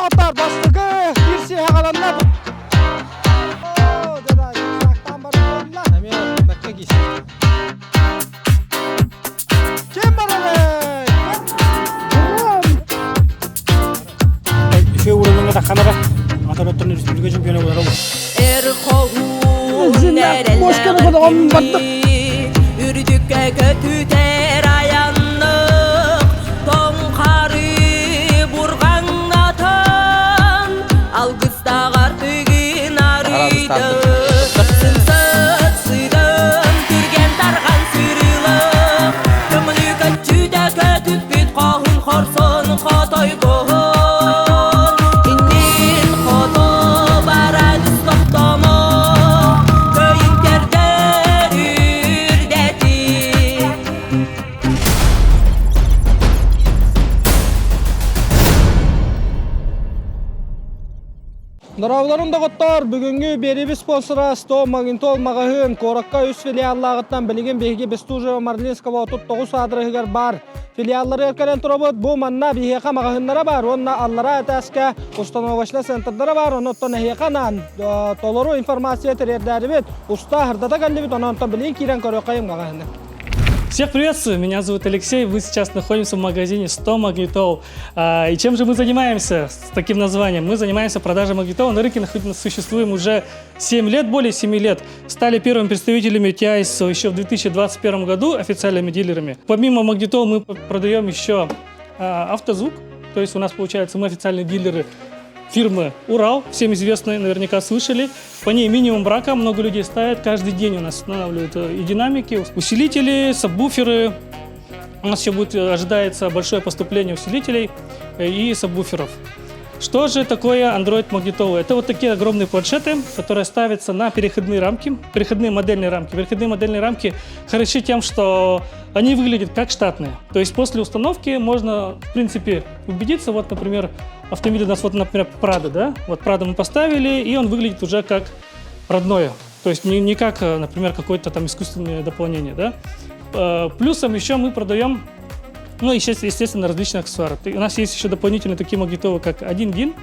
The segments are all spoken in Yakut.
Доҕоттор, бастакы киирсии хаҕаланна. Эмиэ бэккэ киирсибит. Ким барарый? Үчүгэй уровеҥҥа таххан эрэ. Атын республика чемпиона буолар Эр хоһуун Мошканы көтөҕөн бардык. Үрдүккэ көтүтэр айаннык тоҥ хары бурҕаҥнатан алгыстааҕар тыгын арыйды сыт сыдым түргэн тарҕан сырыылык көҥүлү көччүтэ көтүппүт хоһун хорсун хотойгоһун иннин хоту баран тохтомо көйүҥтэрдэр үрдэти. Дорооболорун доҕоттор! Бүгүҥҥү биэриибит спонсора 100 Магнитол маҕаһыын куоракка үс филиаллааҕыттан билигин биһиги Бестужева Марлинского 39 аадырыһыгар баар филиалларыгар кэлэн турабыт. Бу манна биһиэхэ маҕаһыыннара баар уонна аллараа этээскэ установочнай центрдара баар. Онон эһиэхэ анаан толору информация тириэрдээрибит. Уста сырдата кэллибит, онон билигин киирэн көрүөххэйим маҕаһыыны. Всех приветствую, меня зовут Алексей, мы сейчас находимся в магазине 100 Магнитол. И чем же мы занимаемся с таким названием? Мы занимаемся продажей магнитола. На рынке существуем уже 7 лет, более 7 лет. Стали первыми представителями TIS еще в 2021 году, официальными дилерами. Помимо магнитол мы продаем еще автозвук, то есть у нас получается мы официальные дилеры фирмы «Урал», всем известной, наверняка слышали. По ней минимум брака, много людей ставят, каждый день у нас устанавливают и динамики, усилители, сабвуферы. У нас еще будет, ожидается большое поступление усилителей и сабвуферов. Что же такое Android магнитолы? Это вот такие огромные планшеты, которые ставятся на переходные рамки, переходные модельные рамки. Переходные модельные рамки хороши тем, что они выглядят как штатные. То есть после установки можно, в принципе, убедиться, вот, например, автомобиль у нас, вот, например, Prado, да? Вот Prado мы поставили, и он выглядит уже как родное. То есть не как, например, какое-то там искусственное дополнение, да? Плюсом еще мы продаем, ну, естественно, различные аксессуары. У нас есть еще дополнительные такие магнитолы, как 1 DIN,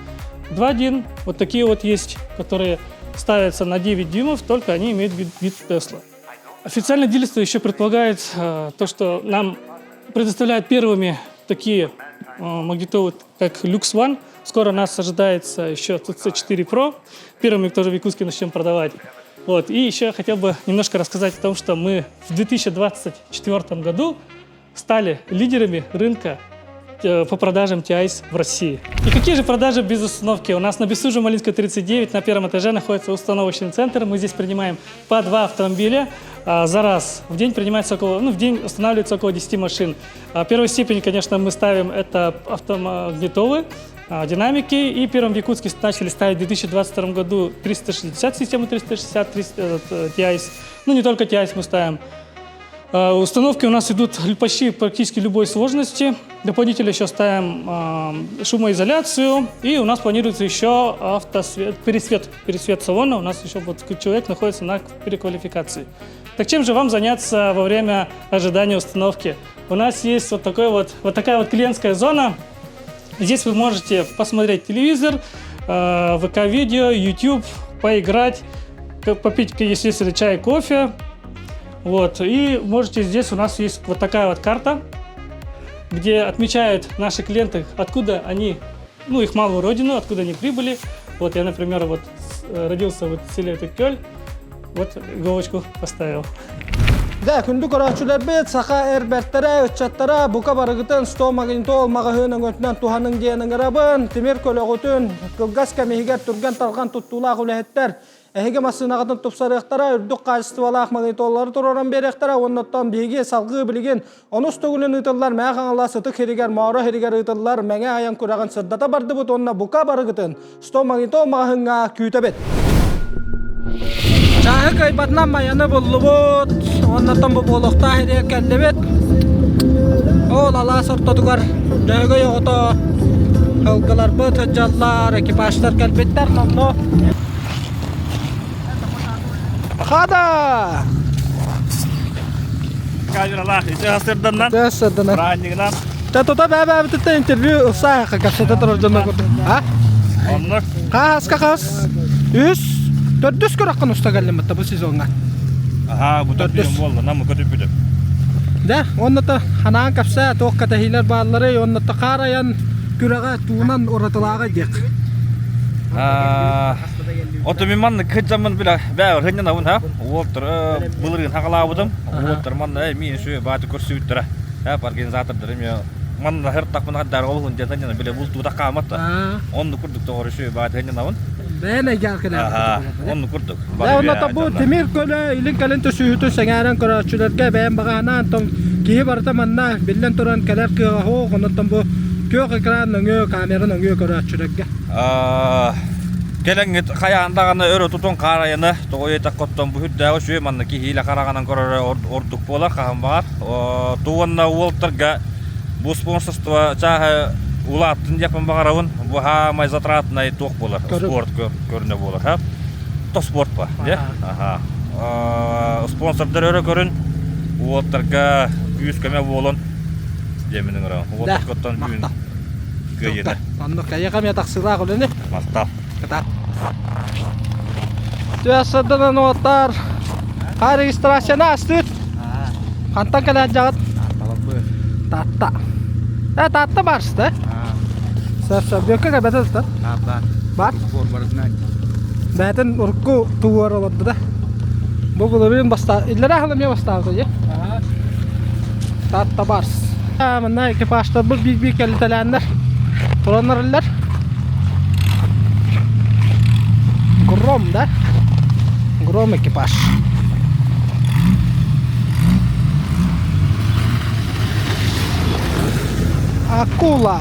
2 DIN. Вот такие вот есть, которые ставятся на 9 дюймов, только они имеют вид Tesla. Официальное дилерство еще предполагает то, что нам предоставляют первыми такие магнитолы, как Lux One. Скоро нас ожидается еще CC4 Pro. Первыми тоже в Якутске начнем продавать. Вот. И еще хотел бы немножко рассказать о том, что мы в 2024 году стали лидерами рынка по продажам TIS в России. И какие же продажи без установки? У нас на Бестужево-Малинской 39 на первом этаже находится установочный центр. Мы здесь принимаем по 2 автомобиля за раз. В день принимается около, ну, в день устанавливается около 10 машин. Первой степени, конечно, мы ставим это автомагнитолы, динамики. И первым в Якутске начали ставить в 2022 году 360, систему 360, 300, TIS. Ну, не только TIS мы ставим. Установки у нас идут почти практически любой сложности. Дополнительно еще ставим шумоизоляцию. И у нас планируется еще автосвет, пересвет салона. У нас еще вот человек находится на переквалификации. Так чем же вам заняться во время ожидания установки? У нас есть вот такая вот клиентская зона. Здесь вы можете посмотреть телевизор, ВК-видео, YouTube, поиграть, попить, естественно, чай, кофе. Вот. И можете здесь у нас есть вот такая вот карта, где отмечают наши клиенты, откуда они, ну, их малую родину, откуда они прибыли. Вот я, например, родился вот в селе Тыккёль, вот иголочку поставил. Дьэ, күндү көрөөччүлэрбит, саха эр бэртэрэ, ыччаттара, бука барыгытын 100 магнитол маҕаһыын өҥөтүнэн туһаныҥ диэн ыҥырабын, тимир көлөҕүтүн, кылгас кэм иһигэр түргэн-тарҕан туттуулаах үлэһиттэр эһиги массыынаҕытын тупсарыахтара, үрдүк хаачыстыбалаах магнитоллары туруоран биэриэхтэрэ уонна оттон биһиги салгыы билигин онус төгүлүн ыытыллар Мэҥэ Хаҥалас ытык сиригэр, Мооро сиригэр ыытыллар Мэҥэ айан күрэҕин сырдата бардыбыт уонна бука барыгытын 100 магнитол маҕаһыыҥҥа күүтэбит. Чааһы кыайбатынан майаны буллубут, уоннаттан бу буолуохтаах сиригэр кэллибит. Ол алаас ортотугар Дьөһөгөй оҕото сылгыларбыт сылдьаллар, экипажтар кэлбиттэр, номнуо. Хада! Камералаах ити сырданнан. Сырданнан. Празднигынан. Та тута бэбэбититтэн интервью ылсаа кэпсэтэ турар дьонно курдук. А? Оннук. Хааска хас. Үс. Төрдүс күрэххин уста кэллим бу сезоҥҥа. Аха, бу төрдүс буолла, нам көтүппүтүм. Да, онно ханаан капса туох катаһилар бааллары, онно хаар айан күрэҕэ туунан уратылааҕа диэх. Ото мин маннык кыдьаммын билэ бээ хынньанабын ха уолтар былырыын хагалаабытым уолтар манна миин сүө бааты көрсүбүттэрэ организатордар эмиэ манна хыртахпын хаддар олуһун диэн хынньана билэ бултуута хаамат да онну курдук тоҕор сүө бааты хынньанабын Бэйэн эйгээр кэлэр. Онну курдук. Онно бу тимир көлө илин кэлин түсүһүтүн сэҥээрэн көрөөччүлэргэ бэйэм баҕаһынаан том киһи барыта манна биллэн туран кэлэр кыаҕа суох онон бу күөх экран нөҥүө камера нөҥүө көрөөччүлэргэ Кэлэҥҥит хайаан даҕаны өрө тутун хаарайаны тоҕо диэтэххэ бу үрдээҕи үчүгэй манна киһиилэ хараҕынан көрөрө ордук буолар хаһан баҕар. Туонна уолтарга бу спонсорство чааһы улааттын диэхпин баҕарабын. Бу хаамай затратнай туох буолар спорт көрүнэ буолар ха. То спорт ба. Аха. Спонсордар өрө көрүн уолтарга күүс-көмө буолун диэмин ыҥырабын. Уолтаргыттан түүн кыайыыны. Оннук эйиэхэ эмиэ тахсыылаах үлэни. Махтал. Кытаат. Түөссаданан уоттар. Хаа регистрацияны астыыт. Хантан кэлэн дьаҕыт? Таатта. Э, Таатта барсты. Сөп, сөп. Бүөккэ кэлбэтэ да? Бар. Бээтин урукку тугуар олорду да. Бу былырыын баста иллэрээ хыл эмиэ бастаабыта дии. Таатта барс. Манна экипажтарбыт биир-биир кэлитэлээннэр тураннарыллар. Гром, да? Гром экипаж. Акула.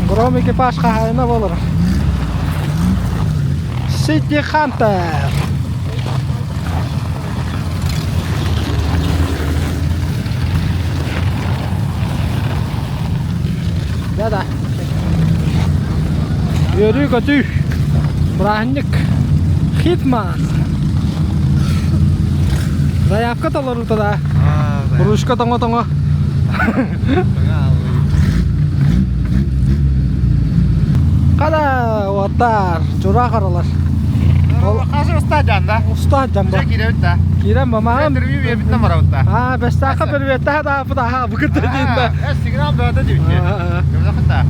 Гром экипаж хаһаайына болор. Сити Хантер. Да-да. Үөрүү-көтүү. Бырааһынньык. Хитман. Заявка толоруута да. Ручка тоҥо-тоҥо. Хана уоттар, чураах аралар. Хас уста жанда? Уста жанда. Кииребит да. Киирэн бамаҕын. Интервью бербиттен барабыт да. Аа, бэстээххэ переветтаха да апыт аха букыт диин да. Э, сигнал бөҕөтө дибитти. Көмөлөхүт да.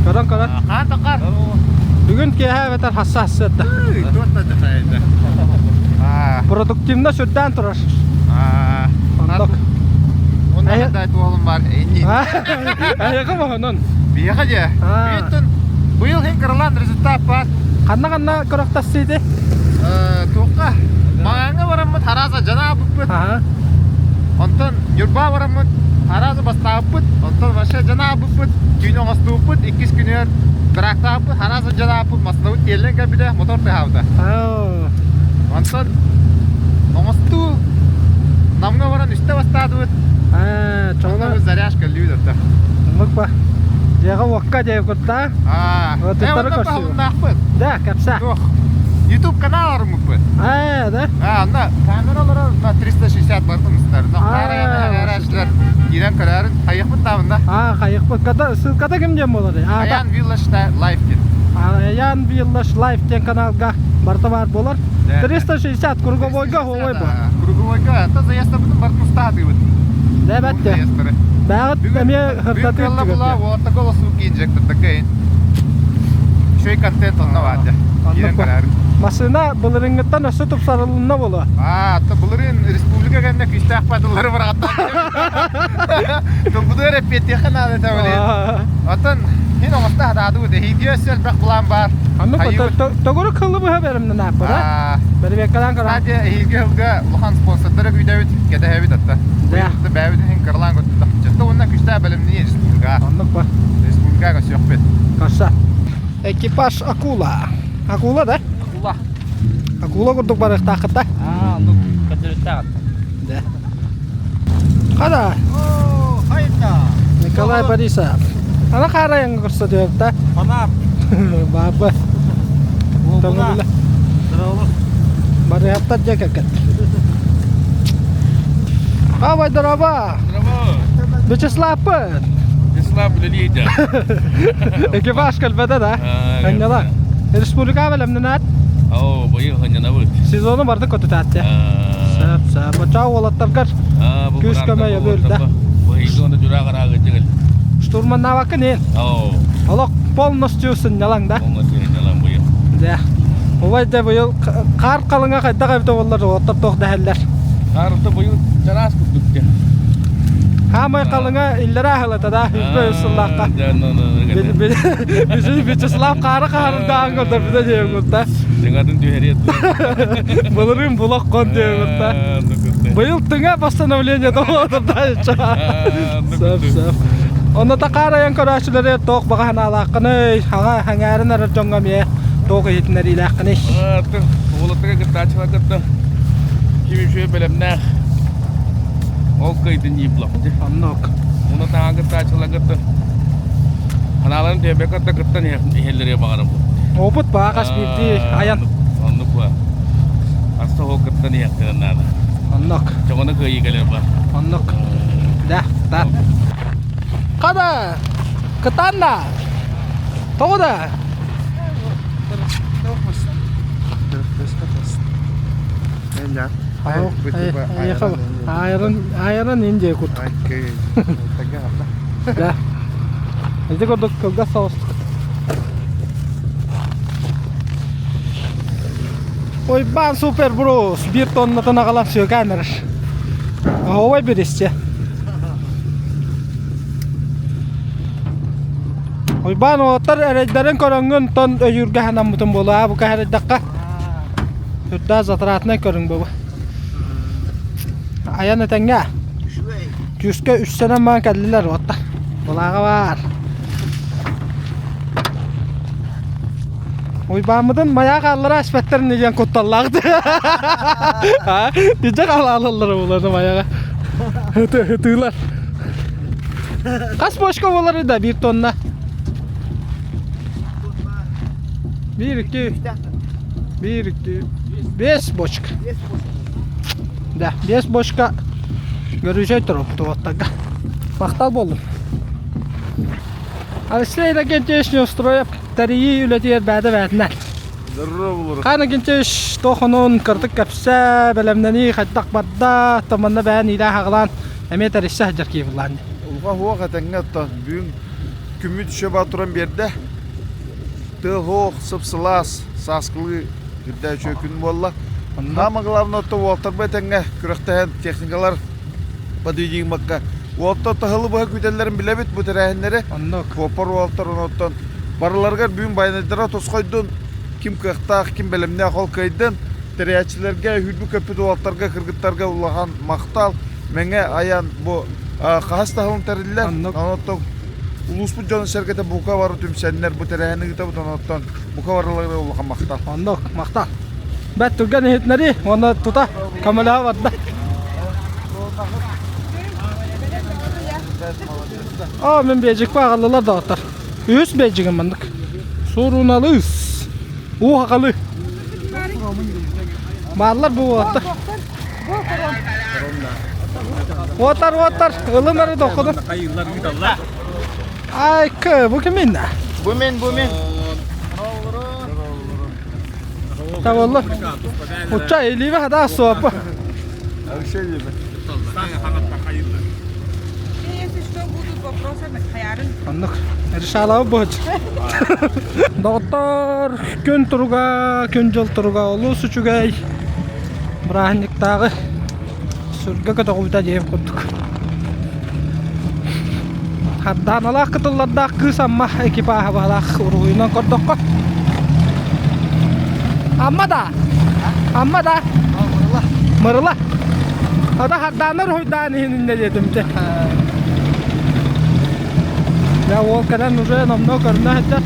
Көрөн көрөн. Хаан тақар. Бүгүн киэһэ эбэтэр хасса хасса Туот да дьахайда. Продуктивно сүрдээн турар. Оннук. Онно да туолум бар. Эйиэхэ моһонун. Биһиэхэ дьэ. Бүттүн. Быйыл хин кыралаан результат бар. Ханна-ханна көрөхтөссүйди? Туохха? Маҥааҥҥа бараммыт харааса дьанаабыппыт. Онтон Ньурба бараммыт харааса бастаабыппыт. Онтон вообще дьанаабыппыт. Түүн оҥостубуппут. Иккис күнүгэр быраактаабыппыт. Харааса дьанаабыппыт. Массыынабыт тиэллэн кэлбитэ. Мотор тыаһаабыта. Онтон оҥостуу Намҥа баран үстэ бастаатыбыт. Аа, чоҕуна заряжка лүү да. Оннук ба. Дьиэҕэ уокка дьиэ кутта. Аа, Ыттары көрсүбүт. Да, кэпсээ. Туох. YouTube канал арыммыппыт. Аа, да? Аа, онно камера олорор, на 360 бартын устар. Но хаарайан киирэн көрөөрүн хайыхпыт таабында. Аа, хайыхпыт. Ката, ссылката ким диэн буолар? Аян Village Live диэн. Аян Village Live диэн каналга барыта баар буолар. 360 круговойга хуой бу. Круговойга ата заездабытын бартын устаатыбыт. Дебетте. Бәҕит эмиэ хырдатыы Бүгүн була уота голосу инжектор такай. Шөй контент онно баады. Киирэн көрөөрүн. Массыына былырыҥҥыттан өссө тупсарылынна буолуо. Аа, то былырыын республика кэннэ күүстээх батыллары бырахаттан. Тылбытыгар эппиэттиэххэ наада табылын. Оттон хин оҥоста хатаадыбыт. Эһиги өссө элбэх план бар. Анны төгүрүк хылы быһа беремнен ааппыра. Бэрибиэккэлээн көрөн. Кстати, эһиги хылга улахан спонсордары күүтэбит, кэтэһэбит атта. Бэйэбит иһин кыралаан көттүтэх. Чэстэ уонна күүстээх бэлэмнии республика. Оннук ба. Республикаға сүйөхпүт. Көрсө. Экипаж акула. Акула да? Акула. Акула курдук барыахтааххыт да? Аа, оннук көрдөрүттээҕит. Да. Хада. Николай Борисов. Ана харайын көрсөтүөп да. Фонар. Баба. Тоҥула. Барыһаттар дьэ кэлкэт. Абай дороба. Здорово. Вячеславпын. Вячеслав. Экипаж үлэлиир Экипаж кэлбэтэ да. Ханньала. Республика бэлэмнэнээт. Оо, быйыл ханньанабыт. Сезону барды көтүтээттэ. Сөп, сөп. Оччоҕо уолаттаргар күүс көмө өйөбүл да. Быйыл оны дьураа караагы дьигил. Штурманнаабаккын ин. Оо. Олох полностью сынньалаҥ да. Полностью сынньалаҥ быйыл. Дэ. Убай да быйыл хаар халыҥа хайдах эбитэ буоллар уолаттар туох дэһэллэр. Хаарыта быйыл чараас курдук дьэ. Хаамай халыҥа иллэрээ аһылата да үс сыллаахха. Вячеслав хаары хаһардаан көрдөрбүтэ диэбит да. Тыҥатын түһэриэт. Былырыын булах кон диэбит да. Быйыл тыҥа восстановление да Сөп, сөп. Онно тахаарайан көрөөччүлэри туох баҕа санаалааххыный? Хаҥа хаҥаарын эрэр дьоҥҥо эмиэ туох иһитиннэриилээххиний? Уолаттарга кыттааччылар кытта ким үчүгэй бэлэмнээх ол кыайдын дии Оннук. Уна таҥа кыттааччылар кытта ханааларын түһэрбэккэ кытта кыттан иһэллэригэр баҕарабын. Опыт баа хас биирдии айан. Оннук ба. Аста ол кыттан иһэхтэрин наада. Оннук. Чоҕону кыайыы кэлэр ба. Оннук. Да, да. Қада, кытанна. Тоҕо да? Айрон, айрон Индия кут. Да. Ити курдук кылгас соҕустук. Уйбаан супер брус биир тоннатын аҕалан сүөкээн эрэр. Оһуобай биристе. Уйбаан уолаттар эрэйдэрин көрөҥҥүн тон өйүүргэ санаммытым буолуо аа бука эрэйдэххэ сүрдээх затратнай көрүҥ буолуо. Айан этэҥҥэ күүскэ үссэнэн баран кэллилэр уотта. Былааҕа баар. Уйбааммытын майаа хааллара эспэттэр ини диэн кутталлаах Дьэ хаалаллара буланы майаҕа. Ытыылар. Хас бочка буолар да биир тонна? Биир, икки, биир, икки, биэс бочка. Да, биэс бочка көрүүчэй туруп туоттарга. Махтал буоллун. Алексей Иннокентьевич Неустроев тэрийии үлэтигэр бээтэ бээтинэн. Здорово, Хаан Иннокентьевич туох онун кырдык кэпсээ, бэлэмнэнии хайдах барда, томанна бэйэн иилээх аҕалаан эмиэ тэрийсэ сылдьар киһи буллаан. Улга хуох этэҥҥэ оттон бүгүн күммүт үшө баа туран биэрдэ. Тыал хуох сып-сылаас, сааскылыы үрдээ үчүгэй күн буолла. Самое главное, оттон уолтарба этэҥҥэ күрэхтэһэн техникалар подведигмакка уолтар таһылы быһа күүтэллэрин билэбит бу тэрээһиннэри. Оннук. Куоппар уолтар оноттон барыларыгар бүгүн байанайдара тосхойдун, ким кыахтаах, ким бэлэмнээх ол кыайдын. Тэрийээччилэргэ, үһүрбүт көппүт уолаттарга, кыргыттарга улахан махтал. Мэҥэ айан бу хаһыс таһылын тэриллэр. Оннук. Оноттон улууспут дьоно-сэргэтэ бука бары түмсэннэр бу тэрээһини ыытабыт. Оноттон бука барыларыгар улахан махтал. Оннук, махтал. Бэт түргэн иһитинэри уонна тута көмөлөһө барда. Оо, мин бэдьикпэ аҕаллылар доҕоттор. Үһүс бэдьигим маннык. Суруналыыс. Уу хахалы. Бааллар бу уолаттар. Уоттар, уоттар, ылын эрэ доххуну. Айкы, бу кимин? Бу мен, бу мен. Табыллар. Учча илиибэ хадаа суоппа. Если что, будут вопросы, хаярын. Оннук. Решалабы быһыч. Доҕоттор, күн туруга, күн-дьыл туруга олус үчүгэй. Бырааһынньыктааҕы сүргэ көтөҕүбүтэ диэн курдук. Хардааналаах кытыллардаах кыыс Амма экипаһа баһылаах уруһуйунан көрдөххө. Амма да? Амма да? Мырыла. Ата хардаана уруһуйдаан иһин иннэ диэтим дьэ. Дьэ уол кэлэн уже номнуо көрүнэ сылдьар.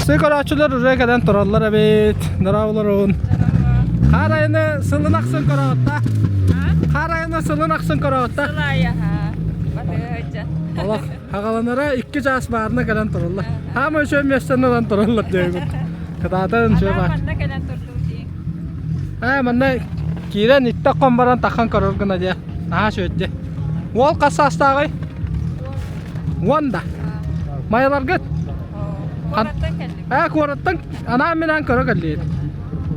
Сый көрөөччүлэр уже кэлэн тураллар эбит. Дорооболорун. Хаар айаны сылын ахсын көрөөтта. Хаар айаны сылын ахсын көрөөтта. Олох хагаланара икки чаас баарына кэлэн тураллар. Хаама үчүгэй миэстэни ылан тураллар диэбит. Кытаатын үчүгэй баар. Манна кэлэн турдум дии. Ээ, манна киирэн иттэх хон баран тахан көрөр гына дии. Наһаа үчүгэй дии. Уол хас саастааҕый? Уон да. Майаларгыт? Куораттан кэллим. Ээ, куораттан анаан-минээн көрө кэллигит.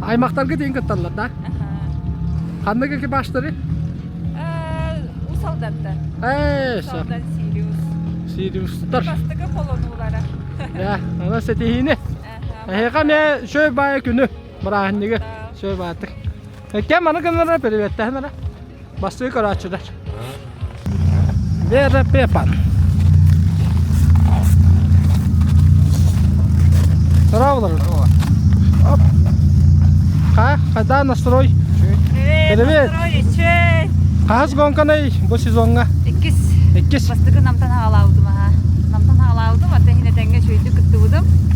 Аймахтаргыт иин кытталлар да? Ханнык экипажтары? Уус Алдантан. Ээ, Уус Алдан Сириус. Сириустар. Бастакы холонуулара. Ээ, аны сэтиһиини. Эһиэхэ эмиэ үчүгэй баайы күнү, бырааһынньыгы үчүгэй баатык. Кэм маны гыннара переветтаһын эрэ. Бастыы көрөөччүлэр. Вера Пепан. Здорово, Оп. Ха, когда настрой? Привет. Настрой, Хас гонканай бу сезоҥҥа? Иккис. Иккис. Бастакы намтан хаалаабытым аха. Намтан хаалаабытым, ата иһин этэҥҥэ үчүгэйдик кыттыбытым.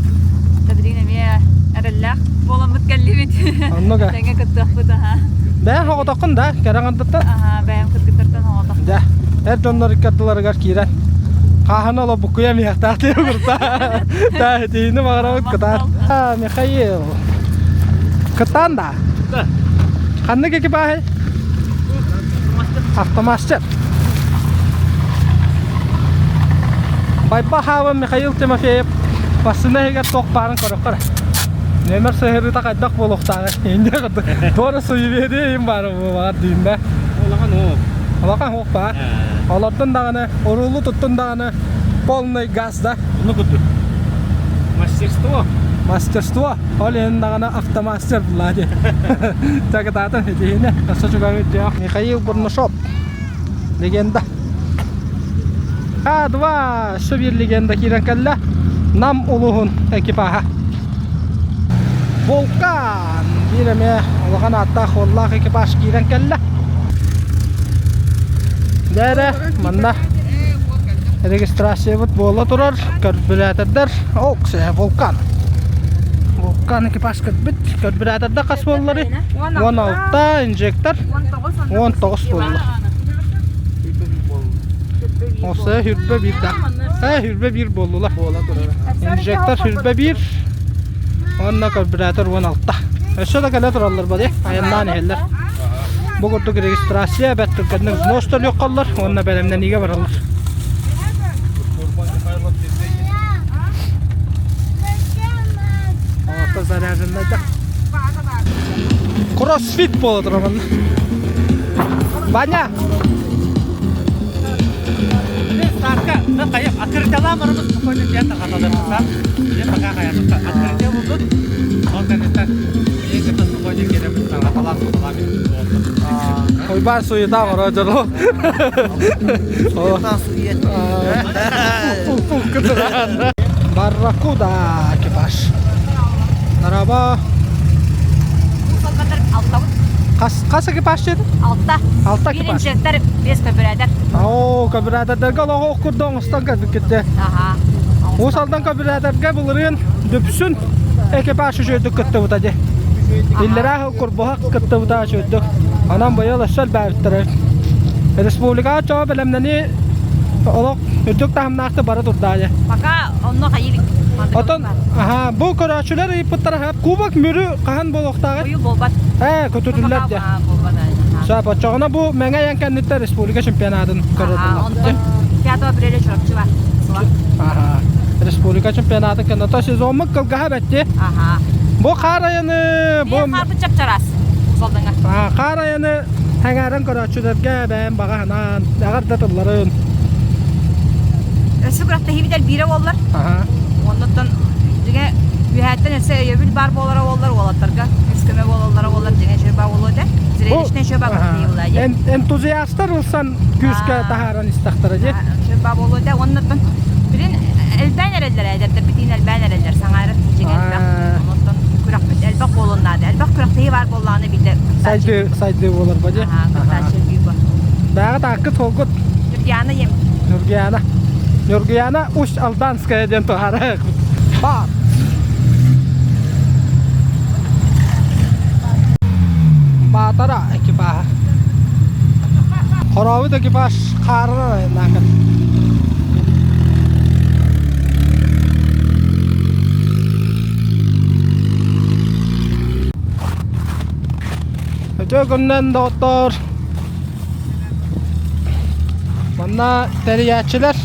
Билигин эмиэ эрэллээх буоламмыт кэллибит. Оннук ээ. Тэҥҥэ кыттыахпыт аха. Бэйэҥ оҕотоххун да, кэрэ андыттан? Аха, бэйэм кыргыттартан оҕотох. Дьэ, эр дьоннор иккардыларыгар киирэн хааһына олобуккуйа миэхтээх диye курта. Та этиини баҕарабыт кытаат. Михаил. Кытаан да. Ханнык экипажы? Автомастер. Байба хаабын Михаил Тимофеев массыына иһигэр туох баарын көрөххө эрэ. Нүөмэр сыһырыыта хайдах буолуохтааҕый? Инде туора суеверие им баара буолаҕар дүүннэ. Улахан уох. Улахан уох баар. Олордун даҕаны, уруулу туттун даҕаны полный газ да. Ну курдук. Мастерство. Мастерство. Ол иһин даҕаны автомастер буллаа дии. Чакытаатын итиһине. Өссө чугаһы Михаил Бурнашов. Легенда. А2 өссө биир легенда киирэн кэллэ. Нам улууһун экипаһа. Вулкан биир эмиэ улахан ааттаах уоллаах экипаж киирэн кэллэ. Дээрэ манна регистрациябыт буола турар. Көрбүлээтэрдэр. Ок, вулкан. Вулкан экипаж көрбүт. Көрбүлээтэрдэр хас буоллары? 16 инжектор. 19 буолла. Осы хүрбэ биир да. Э, хүрбэ биир буоллулар. Инжектор хүрбэ биир. Уонна карбюратор 16. Өссө да кэлэ тураллар бади. Айаннаан иһэллэр. Бу курдук регистрация бэт түргэнник взнос төлүөххаллар уонна бэлэмнэниигэ бараллар. Авто заряженный да. Кроссфит буола турар манна. Ваня! Уйбаан суета оҥоро дьону. Барракуда экипаж. Нараба Хас хас экипаж деді? Алта. Алта экипаж. Биринчиттер бес көбүрәдер. Оо, көбүрәдердерге олоҕу курдук оҥостон кэлбит китте. Аха. Уус Алдан көбүрәдерге былырыын Дүпсүн экипаж үчүгүйдүк кыттыбыта дии. Иллэрээ курбуһах кыттыбыта үчүгүйдүк. Онон быйыл өссө элбээбиттэрэ. Республикаҕа чоо бэлэмнэнии олох үрдүк таһымнаахтык бара турда дии. Пока онно хайыр Отон аха бу көрөөччүлэр ыйыппыттара Кубок Мүрү хаһан буолуохтааҕый? Быйыл буолбат. Ээ, көтүтүллэр дии. Буолбат. Сөп, оччоҕуна бу Мэҥэ айан кэнниттэн республика чемпионатын көрөр Онтон 5 апреля Чурапчы бар. Аха. Республика чемпионатын кэннэ то сезоммут кылгаһа бэтти. Аха. Бу хаар айаны бу Хаарбыт чап-чараас. Усалдыңа. Хаар айаны хаҥааран көрөөччүлэргэ бэйэм баҕа санаан, эҕэрдэ тылларын. Өссө күрэхтэһиибитэр биирэ буоллар. Аха. Оннуттан дьиҥэ үөһээттэн өссө өйөбүл баар буолара буоллар уолаттарга күүс-көмө буолаллара буоллар дьиҥэ үчүгэй баа буолуо этэ. Зрелищнэй үчүгэй баа күрэхтэһии буолла дии. Энтузиастар ылсан күүскэ таһааран истэхтэрэ дии. Үчүгэй баа буолуо этэ. Оннуттан билин элбээн эрэллэр эдэрдэрбитин элбээн эрэллэр саҥаарар дьиҥэ элбэх. Оннуттан күрэхпит элбэх буолуон наада. Элбэх күрэхтэһии баар буоллаҕына биирдэ Сайдыы сайдыы буолар ба дии. Кыттааччы бүүбэ. Бэҕэ тааккыт холгут. Нюргиана ем. Нюргиана. Нюргиана Усть-Алданская диэн туһара. Баар. Баатара экипаһа. Хорообут экипаж хаарынан айаннаакын. Үтүө күнүнэн доҕоттоор! Манна тэрийээччилэр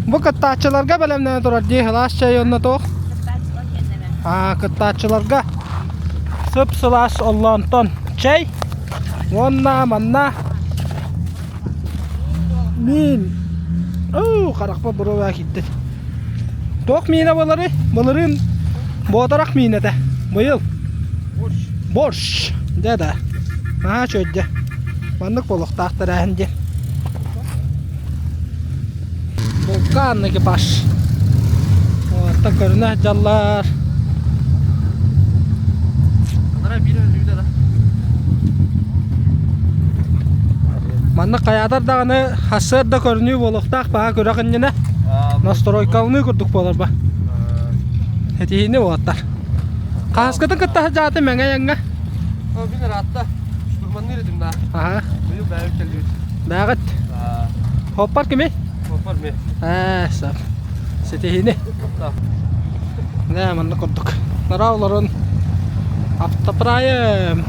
бу кыттааччыларга бэлэмнэнэ турар дии сылаас чэй уонна туох? Аа, кыттааччыларга сып-сылаас оллоонтон чэй уонна манна миин. Оо, харахпар буруо киирдэ. Туох миинэ буоларый? Былырыын буотарах миинэ этэ. Быйыл борщ. Дьэ да. Наһаа үчүгэй Маннык буолуохтаах тэрээһин диэн. Вулкан экипаж. Оттон көрүнэ сылдьаллар. Маннык хайаатар даҕаны сарсыарда көрүнүү буолуохтаах баҕа күрэх иннинэ настройкаланыы курдук буолар ба. Этиһиини уолаттар. Хаһыскытын кытта сылдьааты мэҥэ айаҥҥа. Мин ыраатта. Штурманныыр этим да. Аха. Быйыл бэйэбит кэллибит. Бэҕит. Хоппар кими? Хоппар ми. Ээ, сөп. Ситиһиини. Нэ, маннык курдук. Нара олорон автопрайм.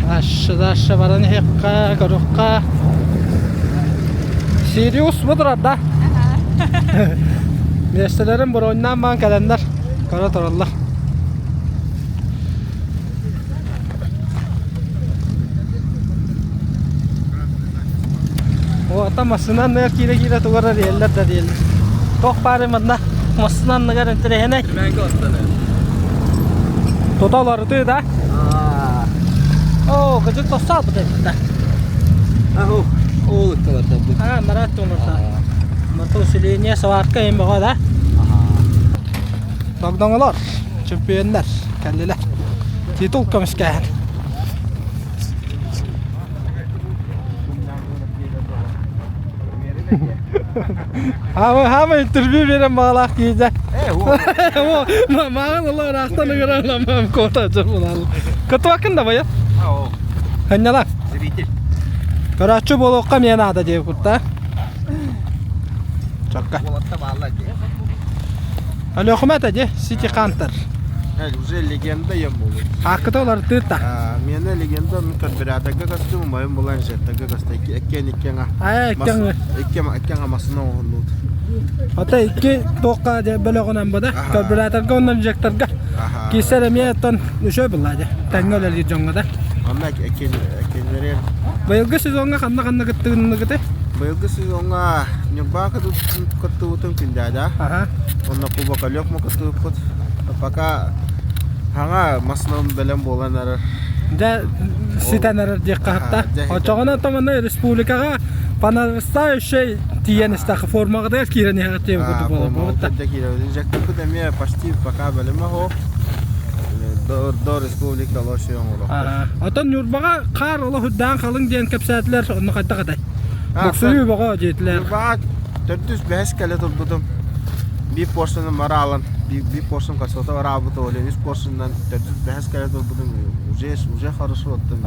Дальше, дальше баран иһиэххэ, көрүөххэ. Сириус бу турар да? Миэстэлэрин броньнаан баан кэлэннэр көрө тураллар. Ота массыына анныгар киирэ-киирэ тугу эрэ диэллэр да диэллэр. Туох баарый манна массыына анныгар интэриэһинэй. Тута уларытыы да? Оо, кыдьык тохсообут эбит да. Аху, ол ытталарда. Аа, марат туҥурта. Мото усиление сварка эм бөҕө да? Догдоҥолор, чемпионнар кэллилэр. Титул көмүскээһин. Хаама интервью берем баҕалаах киһи Маған ыла ыраахтан ыҥыран кота Кытуакын да байа. Ханньалар. Зритель. Көрөөччү буолуохха эмиэ наада диэбит кутта. Чокка. Алёхума это де Сити Хантер. Уже легенда ем болу. Акыта олар тыта. Мені легенда мен карбюраторга костюм, моем була инжекторга костюм. Эккен иккен Аа, эккен. Эккен эккен масына оһуннут. Ата икки тоққа де бөлөгөнөн бу да. Карбюраторга оннан инжекторга. Кисер эмиэ оттон үшөө булла де. Тэҥҥэ үлэлиир дьоҥҥо да. Онна эккен эккеннерен Быйылгы сезоҥҥа ханна-ханна кыттыгынныгыты? Быйылгы сезоҥҥа Ньурба кыттыбытым Күндээдэ. Онно Кубок Алёкма кыттыбыппыт. Пока хаҥа массыынам бэлэм буолан эрэр. Дьэ ситэн эрэр диэххэ хатта. Оччоҕуна томаны республикаҕа по нарастающей тиийэн истэх формаҕытыгар киирэн иһэҕит диэн курдук буолар буолбут Да киирэбит. Инжекторбыт эмиэ почти пока бэлэмэ суох. До республика лоши оҥоруохпут. Оттон Ньурбаҕа хаар олох үрдээн халыҥ диэн кэпсээтилэр, онно хайдах этэй? Буксуйуу бөҕө диэтилэр. Ньурбаҕа төрдүс бэһис кэлэ турбутум. Биир порцияны мараалан, биир порциям кольцота бараабыта, ол үс порциянан төрдүс бэһис кэлэ турбутум. Уже уже хорошо оттон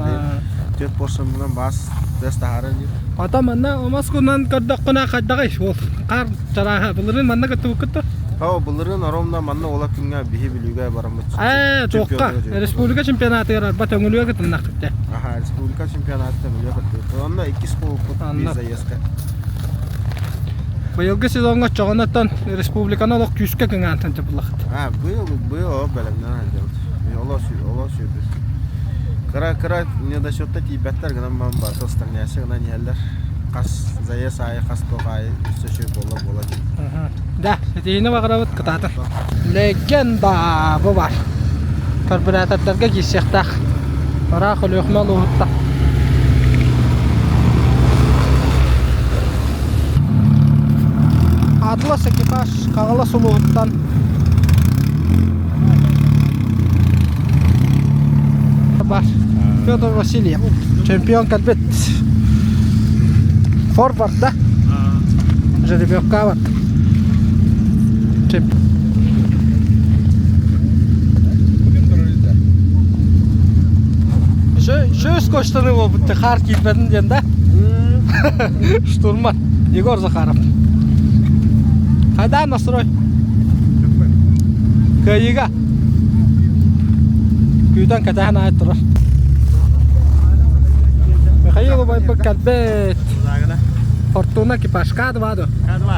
төрт порциямынан бас тыас таһааран диир. Ата манна омос гынан көрдөххүнэ хайдаҕый ол хаар чарааһа былырыын манна кыттыбыккыт да? Оо, былырыын оромно манна уола күҥҥэ биһи Бүлүүгэ бараммыт. Ээ, туохха? Республика чемпионатыгар арба Төҥүлүгэ кытыннаххыт дэ. Аха, республика чемпионаты Төҥүлүгэ кыттыбыт. Онно иккис буолбуппут биир заездка. Быйылгы сезоҥҥа оччоҕуна республиканы олох күүскэ кыҥаан сылдьыбыллахыт. А, быйыл быйыл олох бэлэмнэнэн сылдьабыт. Олох олох сүүрбүт. Кыра кыра недосчетта тиийбэттэр гынан баран барыта устраняйся гынан иһэллэр. Хас заезд аайы хас туох аайы өссө үчүгэй буола буола диэн. Да, ситиһиини баҕарабыт кытаатар. Легенда бу бар. Карбюратордарга киирсиэхтээх. Ыраах Өлүөхүмэ улууһуттан. Атлас экипаж Хаҥалас улууһуттан бар. Федор Васильев чемпион кэлбит. Форвард да? Жеребьевка бар. Шөс көштіні болбытты қар киіппедім ден да. Штурман Егор Захаров. Қайда настрой? Кыайыга. Күүтэн кэтэһэн аайы турар. Михаил убайбыт кэлбит. Фортуна экипаж К2 до? К2.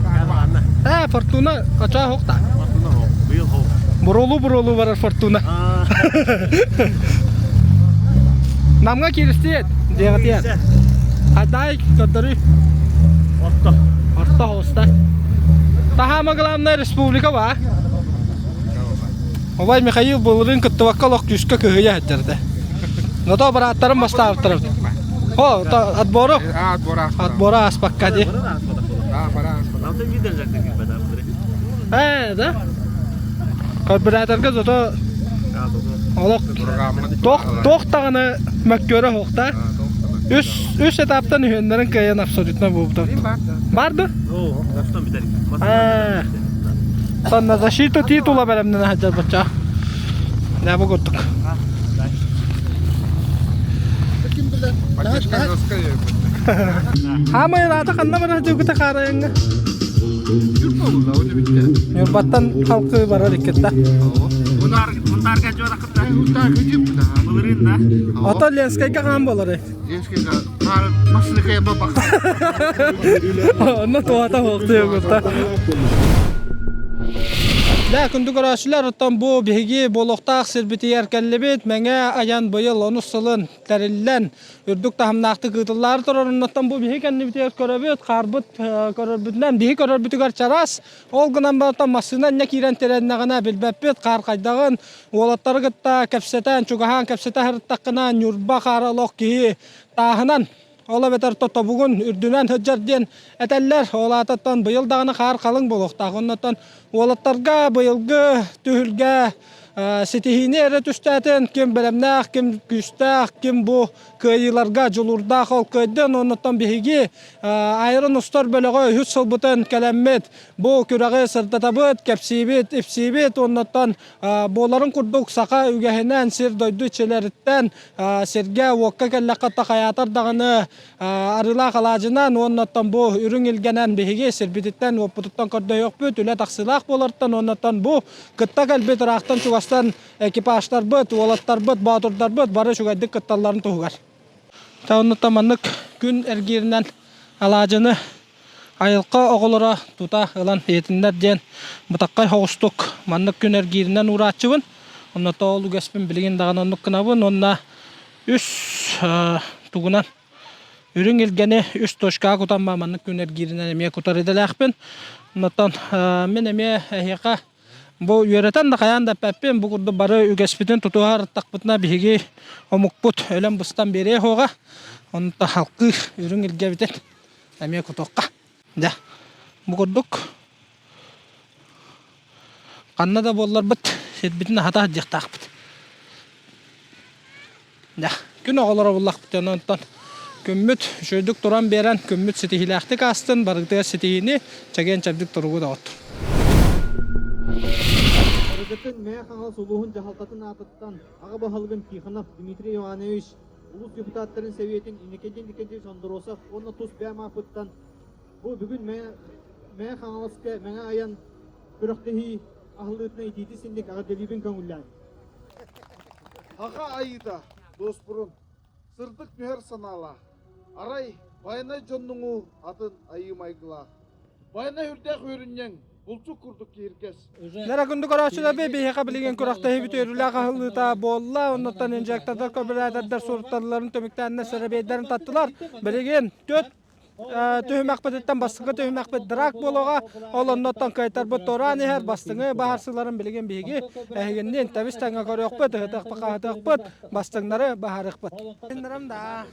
К2 Э, Фортуна очоо хохта. Фортуна хох. Быйыл хох. Бурулу бурулу барар Фортуна. Намга киристиет, диэҕитиэн. Хадай көрдөрүй. Орто. Орто хоста. Таһаама главная республика ба. Убай Михаил былырыын кыттыбакка олох күүскэ кыһыйа сылдьар этэ. Но бырааттарым бастаабыттар. О, отбору. Отбора ааспакка дии. Ээ, да? Карбюраторга зато олох туох даҕаны мөккүөрэ суохта. Үс үс этаптан үһүөннэрин кыайан абсолютно буолбута. Бар да? Ээ. Сонно защита титула бэлэмнэнэ сылдьар бачча. Нэ бу курдук. Хаамай ыраата ханна барар дьылгыта хаарайаҥҥа? Ньурбаттан халкы барар иккитта. Ото Ленскайга хаан болары. Онно туһата суохтуйа кутта. Дэ, күндү көрөөччүлэр, оттон бу биһиги буолуохтаах сирбитигэр кэллибит. Мэҥэ айан быйыл онус сылын тэриллэн, үрдүк таһымнаахтык ыытыллаары турар. Оннуттан бу биһиги кэннибитигэр көрөбүт, хаарбыт көрөрбүтүнэн, биһи көрөрбүтүгэр чараас. Ол гынан баран массыына инньэ киирэн тирэннэҕинэ билбэппит, хаар хайдаҕын. Уолаттары кытта кэпсэтэн, чугаһаан кэпсэтэ сырыттаххына, Ньурба хаара олох киһи тааһынан, ол эбэтэр тобугун үрдүнэн сылдьар диэн этэллэр. Ол аатыттан быйыл даҕаны хаар халыҥ буолуохтаах. Оннуттан уолаттарга быйылгы түһүлгэ ситиһиини эрэ түстээтин, ким бэлэмнээх, ким күүстээх, ким бу кыайыыларга дьулуурдаах ол кыайдын. Оннуттан биһиги Айрон устар бөлөҕө үһүс сылбытын кэлэммит бу күрэҕи сырдатабыт, кэпсиибит, ипсиибит. Оннуттан буоларын курдук саха үгэһинэн сир-дойду иччилэриттэн сиргэ-уокка кэллэххэ хайаатар даҕаны арыылаах алаадьынан уоннаттан бу үрүҥ илгэнэн биһиги сирбититтэн уоппутуттан көрдөһүөхпүт үлэ тахсыылаах буолартан уоннаттан бу кытта кэлбит ыраахтан чугастан экипажтарбыт, уолаттарбыт, боотурдарбыт бары үчүгэйдик кытталларын туһугар. Оннуттан маннык күн эргииринэн алаадьыны айылҕа оҕолоро тута ылан иһитиннэр диэн бытаххай соҕустук маннык күн эргииринэн уурааччыбын. Онно ол үгэспин билигин даҕаны оннук гынабын уонна үс тугунан үрүҥ илгэни үс точкаҕа кутан маннык күн эргииринэн эмиэ кутар идэлээхпин. Оннуттан мин эмиэ эһиэхэ Бу үөрэтэн да хайаан да эппэппин, бу курдук бары үгэспитин тутуһар-тахпытына биһиги омукпут өлөн-быстан биэриэ суоҕа. Онто халкыы үрүҥ илгэбитин эмиэ кутуохха. Дьэ, бу курдук ханна да буолларбыт сирбитин аһата сылдьыахтаахпыт. Дьэ, күн оҕолоро буллахпыт онтон күммүт үчүгэйдик туран биэрэн, күммүт ситиһиилээхтик аастын, барыгытыгар ситиһиини, чэгиэн-чэбдик туругу доҕоттор. Барыгытын Мэҥэ Хаҥалас улууһун дьаһалтатын аатыттан аҕа баһылыгын Тихонов Дмитрий Иванович, улуус депутаттарын сэбиэтин Иннокентий Никитич Андросов уонна тус бэйэм ааппыттан бу бүгүн Мэҥэ Хаҥаласка Мэҥэ айан күрэхтэһии аһыллыытынан итиити синник эҕэрдэлиибин көҥүллээн. Аҕа айыыта, дуоспурун, сырдык нүһэр санаалаах, арай байанай дьоннуҥу атын айыы майгылаах. Байанай үрдээх үөрүнньэҥ, булчук курдук киһиргэс. Нара күндү көрөөччүлэрбит биһиэхэ билигин күрэхтэһиибит үөрүүлээх аһыллыыта буолла. Оннуттан инжектордар, көбүлээтэрдэр сурутталларын түмүктээннэр сэрэбиэйдэрин таттылар. Билигин түөрт түһүмэхпититтэн бастакы түһүмэхпит драк буолуоҕа. Ол оннуттан кыайтарбыт туораан иһэр бастыҥы баһарсыыларын билигин биһиги эһигинниин тэбис тэҥҥэ көрүөхпүт, ыһытыахпыт-хаһытыахпыт, бастыҥнары баһарыахпыт. да.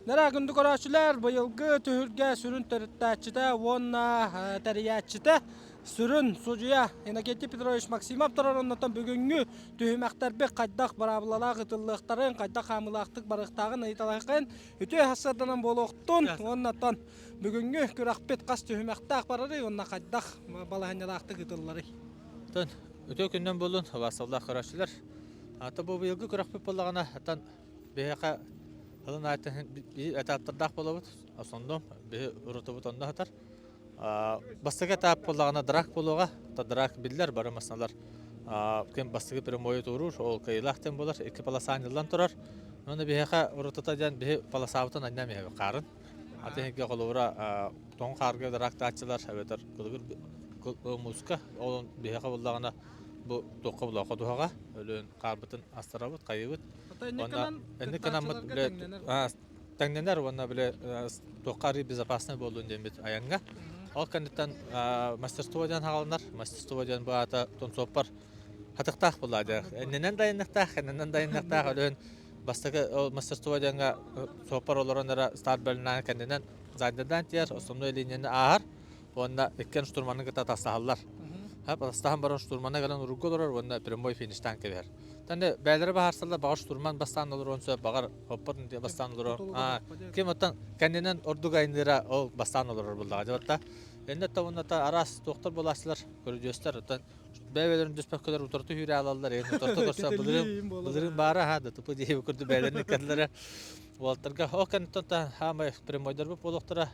Нара күндү көрөөччүлэр, быйылгы түһүлгэ сүрүн төрүттээччитэ уонна тэрийээччитэ сүрүн судьуйа Иннокентий Петрович Максимов турар оннуттан бүгүҥҥү түһүмэхтэрбит хайдах быраабылалаах ытыллыахтарын, хайдах хаамыылаахтык барыахтааҕын ыйыталаһыаххайын үтүө сарсыарданан буолуохтун уонна оттон бүгүҥҥү күрэхпит хас түһүмэхтээх барарый уонна хайдах балаһыанньалаахтык ыытылларый? Оттон үтүө күннэн буоллун, убаастабыллаах көрөөччүлэр. Ата бу быйылгы күрэхпит буоллаҕына, оттон биһиэхэ ылын аайтан биир этаптардаах буолабыт. Основном биһи урутубут онно сытар. Бастакы этап буоллаҕына драк буолуоҕа. Драк биллэр, бары массыыналар. Ким бастакы прямойу туоруур, ол кыайыылаах диэн буолар. Икки полоса анньыллан турар. Уонна биһиэхэ урутата диэн биһи полосабытын анньан иһэбит хаарын. Атын иһигэр холобура тоҥ хаарга дыраактааччылар эбэтэр кылыгыр мууска ол биһиэхэ буллаҕына бу туохха булаа ходуһаҕа өлүөн хаарбытын астарабыт, хайыыбыт. Уонна инник гынаммыт тэҥнэнэр уонна били туохха арыы безопасный буоллун диэммит айаҥҥа. Ол кэнниттэн мастерство диэн хааланар. Мастерство диэн бу аата тонсуоппар хатыктаах буолла дьэ. Эннинэн дайынныктаах, эннинэн дайынныктаах өлөөн бастакы ол мастерство диэҥҥэ суоппар олорон эрэ старт бэлинээн кэннинэн заднедан тиэр основной линияны ааһар уонна иккиэн штурманы кытта тастаһаллар. Тастаһан баран штурмана кэлэн уругга олорор уонна прямой фиништаан кэбиһэр. Таны бээлэрэ баһаарсаллар баҕар штурман бастаан олоруон сөп, баҕар хоппор бастаан олорор. Ким оттон кэннинэн ордук айныыра ол бастаан олорор буллаҕа. Дьэ Эннэ тавынната араас туохтар буолааччылар, көрүдьүөстэр оттон бэйэлэрин түспэккэлэр утарыта сүүрэ аалаллар, эн утарыта көрсө былырыын былырыын баара аха да тупу диэби курдук бэйэлэрин иккэрдилэрэ уолаттарга ол кэнниттэн та хаамай прямойдарбыт буолуохтара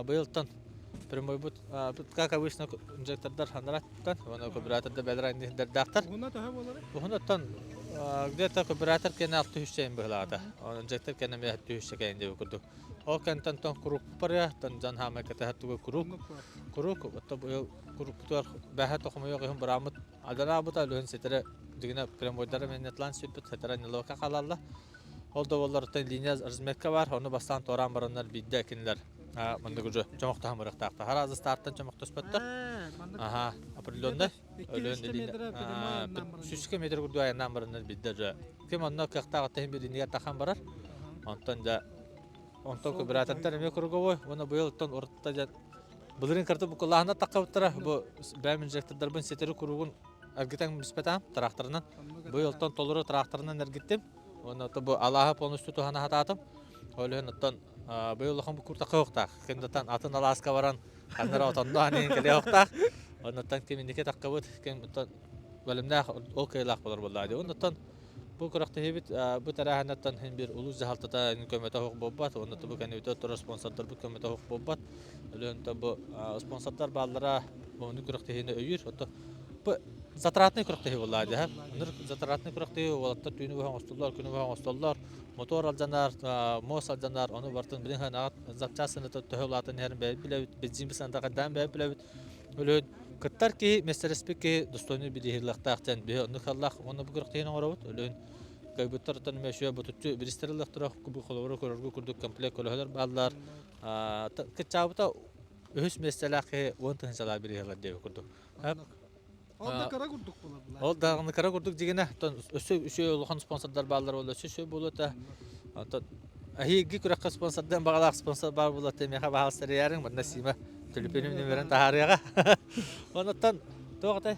быйылтан прямойбут как обычно инжектордар ханараттан уонна көбүрээтордар бэлэр айныһдардаахтар Уһуна төһө буолар? Уһунаттан где-то көбүрээтор кэнэ 600 быһылаата. Инжектор кэнэ 600 кэйин диэби курдук. Ол кэнтэн тон курук барыа, тон дьон хаамай кэтэһэр тугу курук. Курук, отто быйыл курукпутугар бэһэ тохомойох иһин бырааммыт адараабыта өлүһүн ситэрэ дигинэ прямойдара менетлан сүппүт ситэрэ неловка хаалалла. Ол да буоллар линия разметка бар, ону бастаан туораан бараннар биирдэ кинилэр маннык уже чомохтоһон барыахтаахтар. Харазы стартан чомохтоспоттор. Аха, определенный. Өлөөн сүүскэ метр курдук айаннаан бараннар биирдэ уже. Ким онно кыахтаах оттон бир линияга тахан барар. Онтон да онтон көбүрээтэттэр эмиэ круговой. Уонна быйыл оттон урутта дьэ былырыын карты букулааһына таххабыттара. Бу бэйэм инжектордарбын ситэри куругун эргитэн биспэтаам тракторынан. Быйыл оттон толору тракторынан эргиттим. Уонна бу алааһы полностью туһана сатаатым. Ол иһин оттон быйыл улахан бу куртахха уохтаах. Ким атын алааска баран ханнара отонноон иһин кэлиэ уохтаах. Оннуттан ким инники таххабыт, ким оттон бэлэмнээх ол кыайылаах болор буоллаа дии. Оннуттан бу күрэхтэһиибит бу тэрээһиннэртэн иһин биир улуус дьаһалтата көмөтө суох буолбат. Уонна бу кэннибитэ турар спонсордарбыт көмөтө суох буолбат. Өлөөнтө бу спонсордар бааллара бу күрэхтэһиини өйүүр. Оттон бу затратный күрэхтэһии буоллаа дии. Ыныр затратный күрэхтэһии уолаттар түүнү быһа оҥостоллор, күнү быһа оҥостоллор. Мотор алдьанар, муос алдьанар, ону барытын билин ханаҕат запчаас сыаната төһө улаатан иһэрин бэйэбит билэбит, бензин сыаната хайдаан бэйэбит билэбит. Өлөөн кыттар киһи, миэстэлэспит киһи достойный билиһилэхтээх диэн биһи оннук халлаах уонна бу күрэхтэһиини оҥоробут. Өлөөн кыайбыттар оттон эмиэ ботуччу биристэр ылыахтара, бу холобура көрөргө курдук комплект көлөһөлөр бааллар. Кыччаабыта үһүс миэстэлээх киһи 10 тыһыынчалаах бирииһэлэр диэбит курдук. Ол да кыра курдук буолар. Ол даҕаны кыра курдук дьигинэ, оттон өссө үчүгэй улахан спонсордар бааллар буолла, өссө үчүгэй буолуо этэ. Оттон эһиги күрэххэ спонсордыан баҕалаах спонсор баар буолла миэхэ баһаалыста эрийээриҥ, манна Сима төлөпүөнүм нөмерин таһаарыаҕа. Онуттан туох этэй?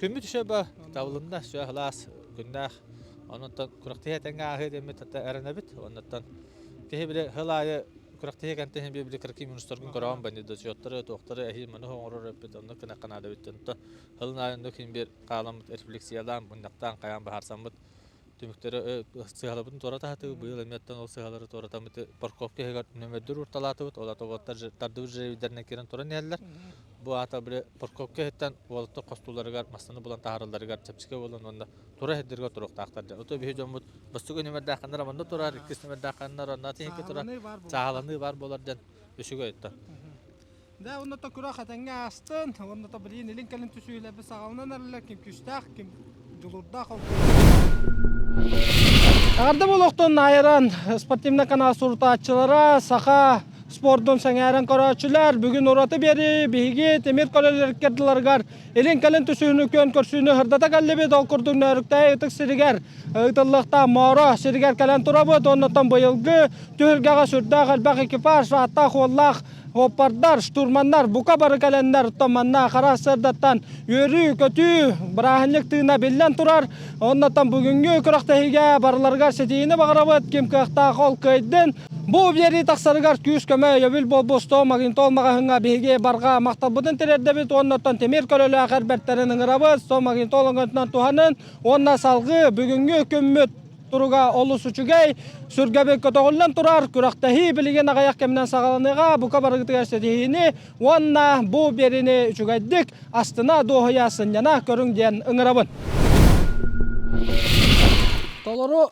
Күммүт үчүгэй ба, табылынна, сүө сылаас күннээх. Онуттан күрэхтэһии этэҥҥэ ааһыа диэммит эрэнэбит. Онуттан киһи били сыл аайы Күрэхтэһии кэнтэн иһин били кыракый минустаргын көрөҕүн бандидочеттары, туохтары эһиил маны оҥорор эппит, онно кынакка наада эбит. Онто сылын аайы оннук иһин биир хааламмыт рефлексиялаан, мунньахтаан, хайаан баһаарсаммыт түмүктэри сыһалабытын туора таһатыбыт. Быйыл эмиэттэн ол сыһалары туоратаммыт парковка иһигэр нөмөрдөр уурталаатыбыт. Ол ата уолаттар тардыбыт жребийдэринэн киирэн туран иһэллэр. Бу аата били парковка иһиттэн уолаттар хостууларыгар массыына булан таһааралларыгар чэпчэки буолан уонна тура сирдэргэ туруохтаахтар дьэ. Ото биһи дьоммут бастакы нүмердээххэннэр манна турар, иккис нүмердээххэннэр онно тиһикки турар, чааһаланыы баар буолар диэн үчүгэй өттө. Да, онно то күрэх этэҥҥэ аастын, онно то билигин илин кэлин түсүүлэрбит саҕаланан эрэллэр, ким күүстээх, ким дьулуурдаах ол. Эҕэрдэ буолуохтун Айран спортивный канал сурутааччылара, саха спордун сэҥээрэн көрөөччүлэр бүгүн ураты биэрии биһиги тимир көлөлөр иккардыларыгар Илин-кэлин түсүүнү күөн көрсүүнү сырдата кэллибит. Ол курдук Нөөрүктээй ытык сиригэр ыытыллыахтаах Моро сиригэр кэлэн турабыт. Оннуттан быйылгы түһүлгэҕэ сүрдээх элбэх экипаж, ааттаах-уоллаах оппардар, штурманнар бука бары кэлэннэр, оттон манна хара сырдаттан үөрүү-көтүү, бырааһынньык тыына биллэн турар. Оннуттан бүгүҥҥү күрэхтэһиигэ барыларыгар ситиһиини баҕарабыт. Ким кыахтаах ол кыайдын. Бу биэрии тахсарыгар күүс-көмө, өйөбүл буолбут Сто Магнитол маҕаһыыҥҥа биһиги барҕа махталбытын тириэрдэбит уонна оттон тимир көлөлөөх эр бэртэрин ыҥырабыт. Сто Магнитол өҥөтүнэн туһанын уонна салгыы бүгүҥҥү күммүт. Туруга олус үчүгэй, сүргэбит көтөҕүллэн турар күрэхтэһии билигин аҕыйах кэминэн саҕаланыаҕа. Бука барыгытыгар ситиһиини уонна бу биэриини үчүгэйдик астына дуоһуйа сынньана көрүҥ диэн ыҥырабын. Толору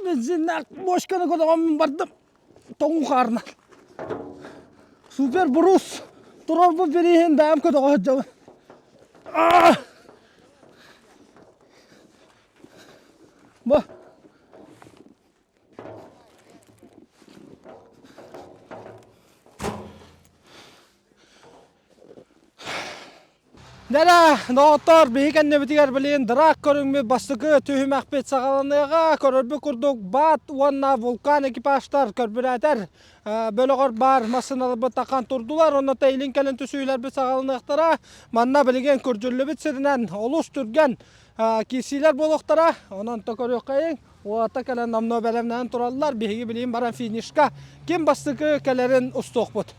бензиннээх бочканы көтөҕөммүн бардым. Тоҥуу хаарынан. Супер брус турарбыт бирииһин бэйэм көтөҕө сылдьабын. Бу. Дара, доҕоттор, биһи кэннибитигэр билигин драк көрүҥмүт бастакы түһүмэхпит саҕаланыаҕа. Көрөрбүт курдук БАТ уонна Вулкан экипажтар көрбүрээтэр бөлөҕөр баар массыыналарбыт тахан турдулар. Онно илин кэлин түсүүлэрбит саҕаланыахтара. Манна билигин күрдьүллүбүт сиринэн олус түргэн киирсиилэр буолуохтара. Онон то көрүөххэйиҥ. Уота кэлэн номнуо бэлэмнэнэн тураллар. Биһиги билигин баран финишка ким бастакы кэлэрин устуохпут.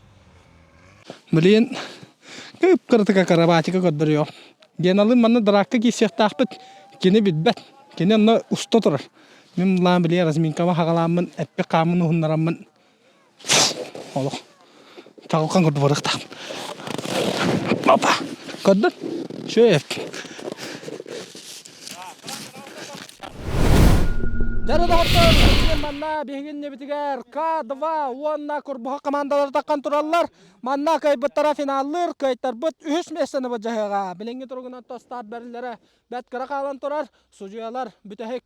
Билигин кып-кыратык акробатика көрдөрүөҕүм. Геналыын манна дракка киирсиэхтээхпит. Кини билбэт. Кини онно уста турар. Мин лаан билигин разминкаба хаҕалааммын, эппит хааммын уһуннараммын олох чаҕылхан курдук барыахтаахпын. Опа! Көрдүн? Үчүгэй Дьэ доҕоттор, билигин манна биһиги иннибитигэр К2 уонна Курбуһах командалара таххан тураллар. Манна кыайбыттара финаллыыр, кыайтарбыт үһүс миэстэни былдьаһыаҕа. Билиҥҥи туругунан тостаат бэриллэрэ бэрт кыра хаалан турар. Судьуйалар бүтэһик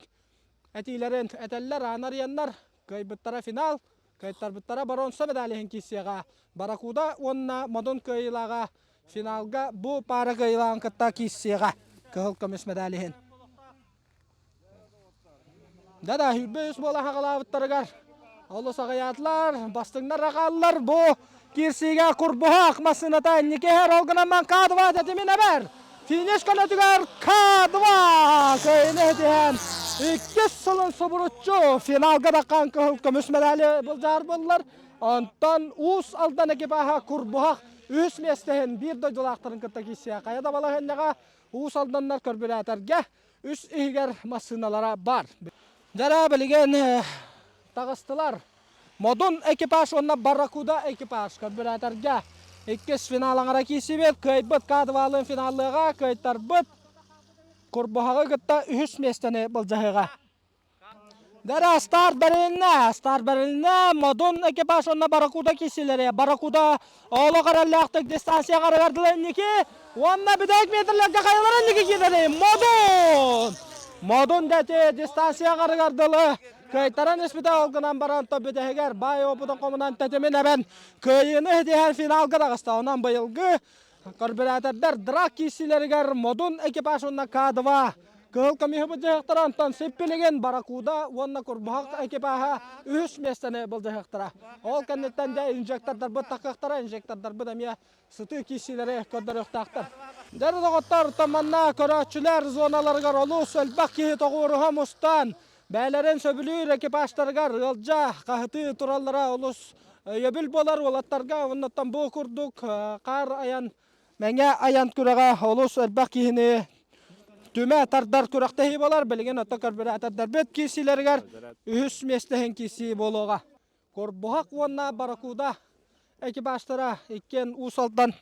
этиилэрин этэллэр, аан арыйаннар кыайбыттара финал, кыайтарбыттара боруонса медаль иһин киирсиэҕэ. Баракуда уонна Модун кыайыылааҕа финалга бу паара кыайыылааҕын кытта киирсиэҕэ. Кыһыл көмүс медаль иһин. Да-да, 23 буола хаҕалаабыттарыгар олус аҕыйаатылар, бастыҥнар аҕаллар. Бу киирсиигэ Курбуһах массыыната инники иһэр, ол гынан К2 тэтимин эбэр. Финиш көнөтүгэр К2 кыайыыны ситиһэн иккис сылын субуруччу финалга таххан кыһыл көмүс медали былдьаһар буоллар. Онтон Уус Алдан экипаһа Курбуһах үһүс миэстэһин биир дойдулаахтарын кытта киирсиэ. Хайа да балаһыанньаҕа Уус Алданнар көрбүрээтэргэ үс иһигэр массыыналара баар. Дьара билигин таҕыстылар. Модун экипаж уонна Барракуда экипаж көрбүрээтэргэ иккис финал аҥара киирсибит. Кыайбыт К2-лыын финаллыаҕа, кыайтарбыт Курбуһаҕы кытта үһүс миэстэни былдьаһыаҕа. Дара старт бэрилиннэ, старт бэрилиннэ, Модун экипаж уонна Барракуда киирсилэри. Барракуда олох эрэллээхтик дистанция гарыгардылар инники уонна бүтэһик метрлергэ хайалара инники киирэри Модун! Модун дэти дистанция гарыгардылы кыайтаран испитэ ол гынан баран то бүтэһигэр баай опытын хомунан тэтимин эбэн кыайыыны ситиһэн финалга таҕыста. Онон быйылгы Карбюратордар драк киирсиилэригэр Модун экипаж уонна К2 кыһыл көмүһү былдьаһыахтара, онтон Сиппилигин, Баракуда уонна Курбуһах экипаһа үһүс миэстэни былдьаһыахтара. Ол кэнниттэн дьэ инжектордарбыт таххыахтара, инжектордарбыт эмиэ сытыы киирсиилэри көрдөрүөхтээхтэр. Дьэ доҕоттор, манна көрөөччүлэр зоналарыгар олус элбэх киһи тоҕуоруһа мустан, бэйэлэрин сөбүлүүр экипажтарыгар ыалдьа, хаһытыы тураллара олус Өйөбүл буолар уолаттарга оннуттан бу курдук хаар айан мэҥэ айан күрэҕэ олус элбэх киһини түмэ тардар күрэхтэһии буолар. Билигин ото көрбүрээтэрдэрбит киирсиилэригэр үһүс миэстэһин киирсии буолуоҕа. Курбуһах уонна Баракуда экипажтара иккиэн Уус Алдан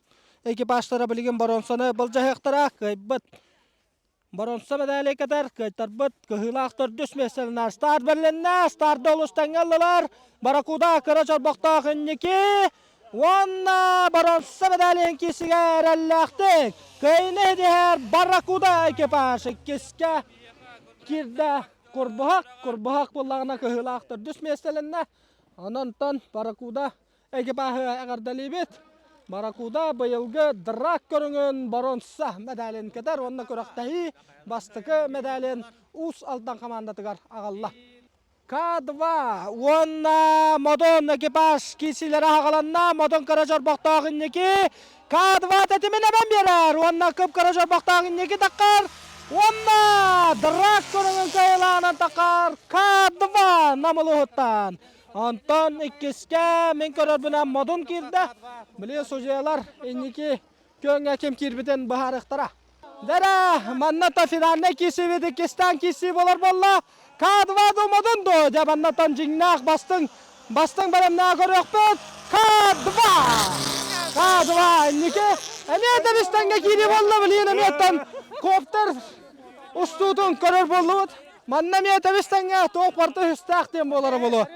экипажтара билигин боруонсаны былдьаһыахтара. Кыайбыт Боронсо медали кэтэр, кыайтарбыт кыһыылаах төрдүс миэстэлэнэр. Старт бэрилиннэ, старты олус тэҥҥэ ыллылар. Баракуда кыра чорбохтоох инники уонна боронсо медалин киисигэ эрэллээхтик кыайыыны ситиһэр Баракуда экипаж иккискэ киирдэ. Курбуһах, Курбуһах буоллаҕына кыһыылаах төрдүс миэстэлэннэ. Онон Баракуда Экипаһы эҕэрдэлиибит! Баракуда быйылгы драк көрүҥүн боруонса мэдээлин кэтэр уонна күрэхтэһии бастакы мэдээлин Уус Алдан хамаандатыгар аҕалла. К2 уонна Модун экипаж киирсиилэрэ аҕаланна. Модун кыра чорбохтоох инники К2 тэтимин эбэн биэрэр уонна кып-кыра чорбохтоох инники таххар уонна драк көрүҥүн кыайыылааҕынан таххар К2 Намылыһыттан. Онтон иккискэ мин көрөрбүнэн модун киирдэ. Били судьуйалар инники күөҥҥэ ким киирбитин быһаарыахтара. Дэрэ, манната финальнай киирсиибит иккистээн киирсии буолар буолла. К2 думадын дуо? Дьэ, маннатан дьиҥнээх бастыҥ бастыҥ бэлэмнээх көрүөхпүт. К2! К2 инники эмиэ да бистэҥҥэ киирии буолла билигин эмиэттэн коптер устуутун көрөр буоллубут. Манна эмиэ тэбис-тэҥҥэ туох барыта үһүстээх диэн буолара буолуо.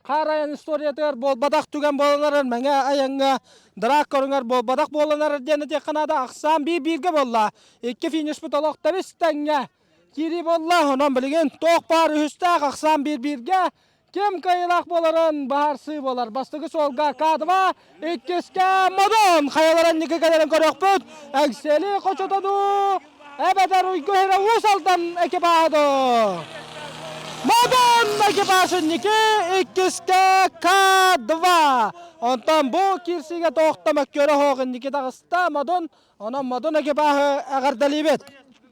Хаар айан историятыгар буолбатах түгэн буолан эрэр мэҥэ айаҥҥа драк көрүҥэр буолбатах буолан эрэр диэн этиэххэ наада. Ахсаан биир-бииргэ буолла. Икки финишпит олох тэбис-тэҥҥэ киирии буолла. Онон билигин туох баар үһүстээх ахсаан биир-бииргэ ким кыайыылаах буоларын быһаарсыы буолар. Бастакы суолга К2, иккискэ Модун. Хайаларын инники кэлэрин көрүөхпүт. Эҥсиэли хочото дуу, эбэтэр Уйгу Иһирэ Уус Алдан экипажа дуу. Модун экипаж инники, иккискэ К2. Онтон бу киирсиигэ туох да мөккүөрэ суох инники таҕыста Модун. Онон Модун экипажы эҕэрдэлиибит.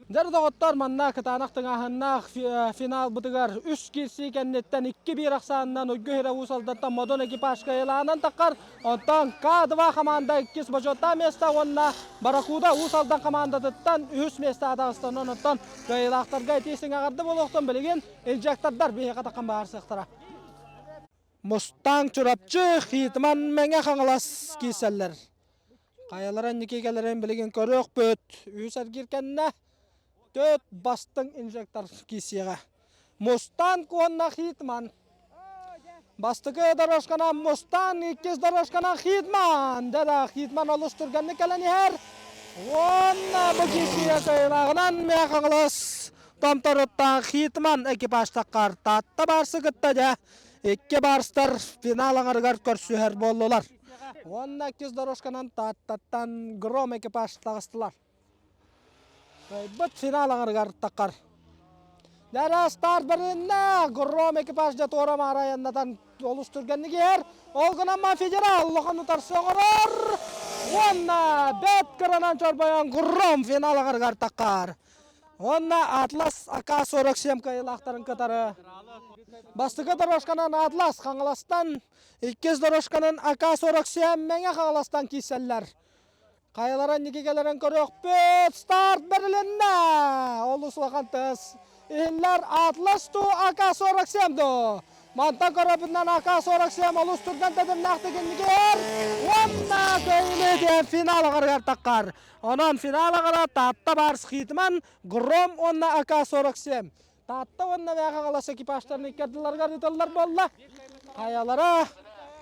Дьэ доҕоттор, манна кытаанах тыҥааһыннаах финалбытыгар үс киирсии кэнниттэн 2-1 ахсаанынан Уйгу Иһирэ Уус Алдантан Модун экипаж кыайыылаанан таххар. Онтон К2 хамаанда иккис бочуоттаах миэстэ уонна Баракуда Уус Алдан хамаандатыттан үһүс миэстэ атаҕастан. Онтон кыайыылаахтарга итии сыҥаҕарды буолуохтун билигин инжектордар биһиэхэ таххан баарсыахтара. Мустаҥ Чурапчы, Хитман Мэҥэ Хаҥалас киирсэллэр. Хайалара инники кэлэрин билигин көрүөхпүт. Үс эргиир кэннэ төрт бастыҥ инжектор киирсиэҕэ. Мустанг уонна Хитман. Бастакы дорожканан Мустанг, иккис дорожканан Хитман. Дьэ Хитман олус түргэнник кэлэн иһэр. Уонна бу киирсиигэ кыайыылааҕынан Мэхаҥалас Томторуттан Хитман экипажтаххар Таатта барсы кытта дьэ икки барстар финал аҥарыгар көрсүһэр буоллулар. Уонна иккис дорожканан Тааттаттан Гром экипаж таҕыстылар. Кыайбыт финал аҥарыгар таххар. Дара старт барынна Гром экипаж дьэ туора маара айаннатан олус түргэнник иһэр. Ол гынан Федерал улахан утарсы оҥорор. Уонна бэт кыранан чорбойон Гром финал аҥарыгар таххар. Уонна Атлас АК-47 кыайыылаахтарын кытары бастакы дорожканан Атлас Хаҥаластан Иккис дорожканан АК-47 Мэҥэ Хаҥаластан киирсэллэр. Хайалара инники кэлэрин көрүөхпүт. Старт бэрилиннэ! Олус улахан тыас иһиллэр Атлас ту АК-47 ду. Мантан көрөбүнэн АК-47 олус түргэн тэтимнээхтик инники иһэр. Уонна кыайыыны диэн финал аҕарыгар таххар. Онон финал аҕара Таатта Барс Хитман, Гром уонна АК-47. Таатта уонна Мэҥэ Хаҥалас экипажтарын икки ардыларыгар ыытыллар буолла. Хайалара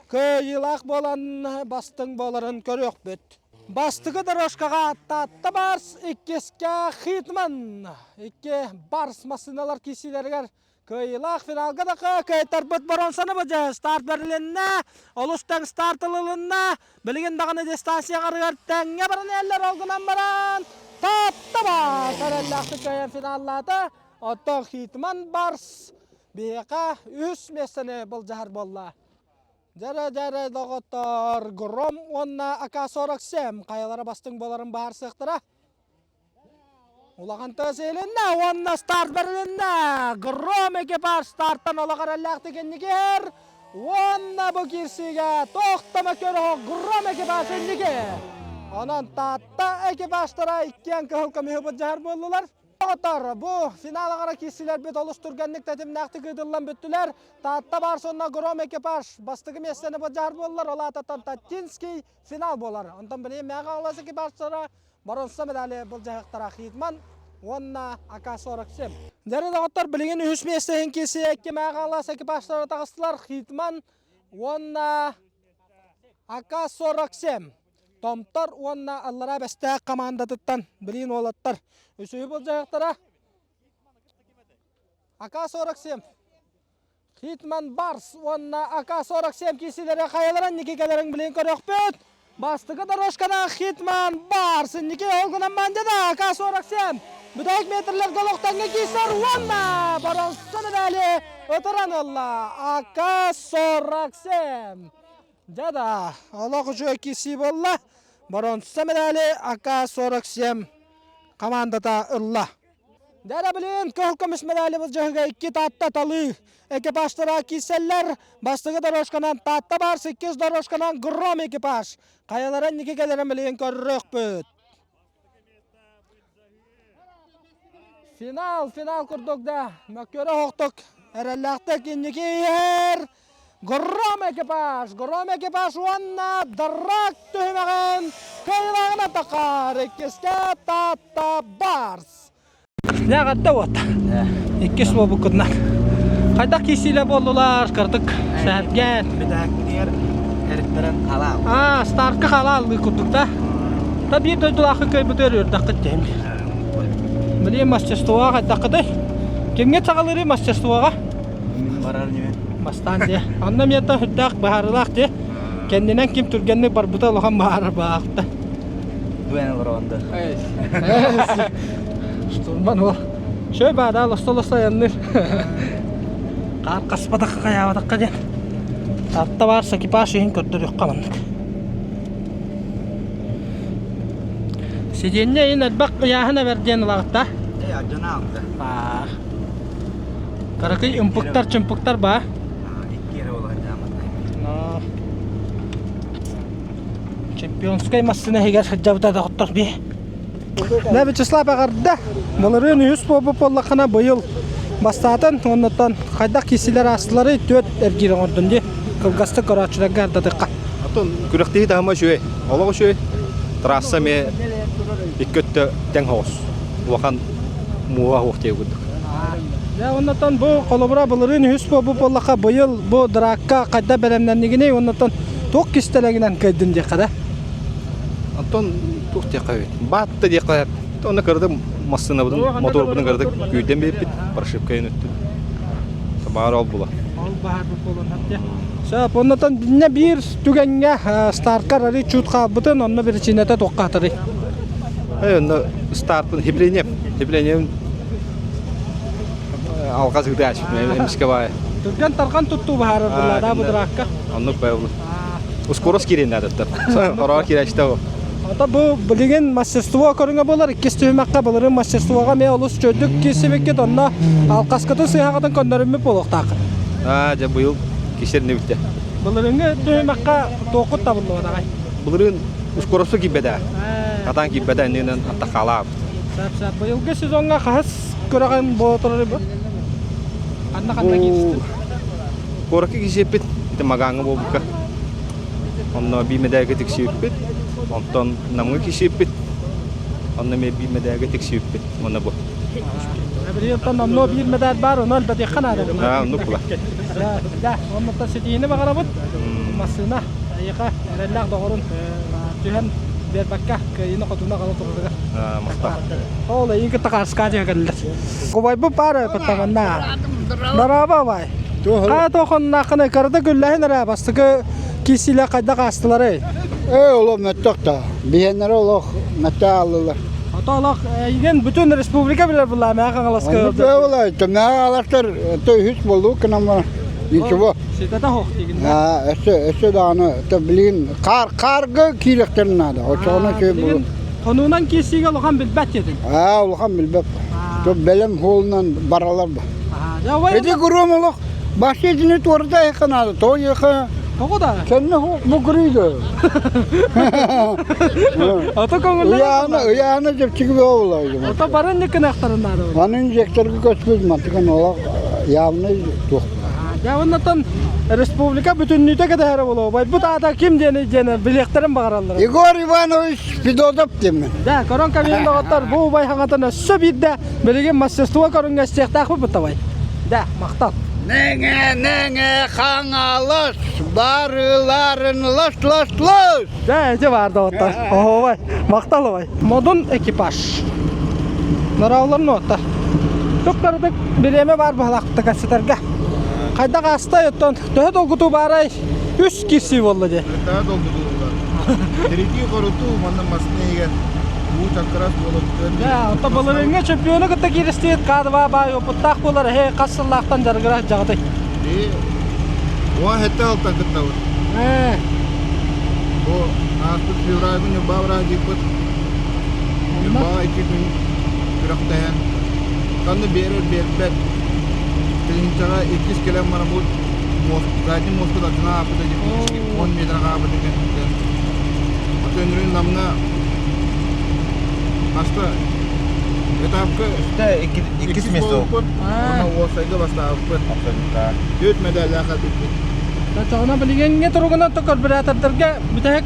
кыайыылаах буолан бастыҥ буоларын көрүөхпүт. Бастакы дорожкаҕа Таатта Барс, иккискэ Хитман. Икки Барс массыыналар киирсиилэригэр кыайыылаах финалга да кыайтарбыт боруонсаны быдьа старт бэрилиннэ. Олус тэҥ старт ылылынна. Билигин даҕаны дистанцияҕарыгар тэҥҥэ баран иһэллэр, ол гынан баран Таатта Барс эрэллээхтик кыайан финаллаата. Оттон Хитман Барс биһиэхэ үһүс миэстэни былдьаһар буолла. Дьэрэ-дьэрэ доҕоттор, Гром уонна АК-47 хайалара бастыҥ буоларын быһаарсыахтара. Улахан тыас иһилиннэ уонна старт бэрилиннэ. Гром экипаж стартан олох эрэллээхтик инники иһэр. Уонна бу киирсиигэ тохтомо көрөһө Гром экипаж инники. Онон Таатта экипажтара иккиэн кыһыл көмүһү былдьаһар буоллулар. Доҕоттор, бу финал аҕара киирсилэрбит олус түргэнник тэтимнээхтик ыытыллан бүттүлэр. Таатта Барс уонна Гром экипаж бастакы миэстэни былдьаһар буоллар, ол аатыттан Таттинский финал буолар. Онтон билигин Мэҥэ Хаҥалас экипажтара боруонса медали былдьаһыахтара Хитман уонна АК-47. Дьэ, доҕоттор, билигин үһүс миэстэ иһин киирсии икки Мэҥэ Хаҥалас экипажтара таҕыстылар. Хитман уонна АК-47. Томтор уонна Аллараа Бэстээх хамаандатыттан билигин уолаттар үсүһү былдьаһыахтара. АК-47 Хитман Барс уонна АК-47 киирсиилэрэ хайалара инники кэлэрин билигин көрүөхпүт. Бастакы дорожканан Хитман Барс инники ол гынан мандьада АК-47 бүтэһик метрлэргэ олохтоҥҥо киирсэр уонна боруонса медали ытыран ылла АК-47. Дьэ да, олох үчүгэй киирсии буолла. Боруонса медали АК-47 хамаандата ылла. Дьэ билигин кыһыл көмүс медали былдьаһыга икки Таатта талыы экипажтара киирсэллэр. Бастакы дорожканан Таатта Барс, иккис дорожканан Гром экипаж. Хайалара инники кэлэрин билигин көрүөхпүт. Финал, финал курдук да, мөккүөрэ оһохтук, эрэллээхтик инники иһэр Гром экипаж, Гром экипаж уонна Драк түһүмэҕин кыайыылааҕынан таххар иккискэ Таатта Барс. Нәҕэрдэ уот. Иккис буолбуккутунан. Хайдах киирсиилэр буоллулар, кырдык сэһэргээн. Битээктиэр эриттэрин халаал. Аа, стартка халааллыы курдук да. Та биир дойдулааххын кыайбытыгар үөрдэххит диһим. Билигин мастерствоҕа хайдаххытый? Кимҥэ саҕалыырый мастерствоҕа? Мин барар ньүмэн. Бастаан дии. Онно эмиэ да сүрдээх быһаарыылаах дии. Кэннинэн ким түргэнник барбыта улахан быһаарар баахта. Дуэн олороонду. Штурман уол. Шөй баада лосто-лосто айанныыр. Хаар хаспатахха хайаабатахха диэн. Таатта баар экипаж иһин көрдөрүөххэ маннык. Сидиэнньэ иһин элбэх ыйааһын эбэр диэн ылаҕытта. Э, адьана алта. Аа. Кыракый ымпыктар-чымпыктар баа. Икки эрэ буолар Но чемпионскай массыына иһигэр сылдьабыта доҕоттор би. Да, Вячеслав эҕэрдэ. Былырыын үһүс буолбут буоллаххына быйыл бастаатын уоннаттан хайдах киирсилэр аастыларый түөрт эргиир оҥордун дии. Кылгастык көрөөччүлэргэ ардатыахха. Оттон күрэхтэһии таһыма үчүгэй. Олох үчүгэй. Трасса эмиэ икки өттө тэҥ соҕус. Улахан мууһа суох диэ курдук. Дьэ, оннотон бу холобура былырыын үһүс буолбут буоллахха быйыл бу дракка хайдах бэлэмнэннигиний оннотон туох кистэлэҥинэн кыайдын диэххэ да? Онтон туох диэххэ эбит? Баатта диэххэ Онно кырдык массыынабытын, моторбутун кырдык күүрдэн биэрбит, прошивкайын өттүн. Баар ол була. Ол баар буолан Сөп, оннотон бинне биир түгэҥҥэ старткар ари чут хаалбытын, онно биричиинэтэ туохха атарый? Э, онно стартпын хибление, хибление алҕас ытаач, эмискэ баай. Түргэн тарҕан туттуу баһаарар булла, бу дракка. Оннук бай Ускорос киирин наадаттар. Хороҕор киирээччитэ ол. Ата бу билигин мастерство көрүҥэ буолар. Иккис түһүмэххэ былырыын мастерствоҕа эмиэ олус чөдүк киирсибиккит. Онно алҕаскытын сыыһаҕытын көннөрүммүт буолуохтааххыт. Аа, дьэ быйыл кисер не бүттэ. Былырыыҥҥы түһүмэххэ туоххут табыллыбатаҕай? Былырыын ускоросу киирбэтэ. Хатаан киирбэтэ, иннинэн аттахаалаабыт. Сөп, сөп. Быйылгы сезоҥҥа хаһыс күрэҕин буола турар бу? Ханна ханна кииристин? Куоракка киирсиппит, ити Магаҥҥа буолбукка. Онно биир мэдээлгэ тиксибиппит. Онтон Намҥа киирсибиппит. Онно эмиэ биир мэдээлгэ тиксибиппит. Уонна бу. Билигин онно биир мэдээл баар, ону элбэтиэххэ наада. Аа, оннук була. Да, оннуттан ситиһиини баҕарабыт. Массыына эйиэхэ эрэллээх доҕорун түһэн биэрбэккэ кыайыыны-хотууну аҕала турарыгар. Махтал. Ол эйигин кытта хаарыскаа дьиэ кэллилэр. Кубайбыт баар куттаманна. Дорообо бай. Хаа тохоннааххына карата күллэһин эрэ бастакы киисилэ хайдах аастыларый? Ээ олох мөттөх да. Биһиэннэрэ олох мөттө ааллылар. Ото олох эйигин бүтүн республика билэр булаа мээ Хаҥаласка. Оннук Мэҕэ Хаҥаластар то үһүс болуу гынан баран ничего. Ситэтэ хоох диигин. Аа, өссө өссө даҕаны то билигин хаар хаарга киириэхтэрин наада. Оччоҕуна үчүгэй буолуо. Хонуунан киирсиигэ улахан билбэт диэтиҥ. Аа, улахан билбэт. То бэлэм хуолунан баралар ба. Эти гурум олох башетини туората айха надо. То еха Тоҕо да? Кэннэ бу гурүйдө. Ото көҥүллэр. Ыйаана, ыйаана чэпчэки буолла. Ото барын ныкынахтарын наада. Анын жектерге көспүт мантыкан олох явный туох. Дьэ оннотон республика бүтүннүүтэ кэтэһэрэ буолуо. Байбыт аата ким диэни диэн билиэхтэрин баҕараллар. Егор Иванович Федотов диэммин. Да, көрөн кабин доҕоттор бу убай хаҥатан өссө биирдэ билигин мастерство көрүҥҥэ истиэхтээхпит буттабай. Да, махтал. Нэҥэ, нэҥэ, хаҥалас, барыларын лас, лас, лас. Да, эти бар доҕоттор. Оһуобай, махтал убай. Модун экипаж. Нораулар нуоттар. Туктарытык бириэмэ бар баһалаахтык сытарга. Хайдах астай оттон төһө долгутуу баарай үс кирсии буолла дии. Төһө долгутуу Тиритии хорутуу манна массыына иһигэр уу чаккырас буолан Да, онто былырыыҥҥы чемпиону кытта кииристиит К2 баай опыттаах буолар эһи хас сыллаахтан дьарыгыра сылдьаҕытый? И 17 алтан кыттабыт. Ээ. Бу ааспыт февральга Ньурба бырааһынньыкпыт. Ньурбаҕа икки күн күрэхтэһэн ханна биэрэр биэрбэт тыһыынчаҕа иккис кэлэн бараммыт задний мосту аттына ааппыта технически 10 метрга ааппыта кэнниттэн Отон Намҥа хаста Этапка иккис место буолбуппут. Уонна уопсайга бастаабыппыт. Түөрт медаллаах кэлбиппит. Оччоҕуна билигиҥҥи туругунан то карбюратордарга бүтэһик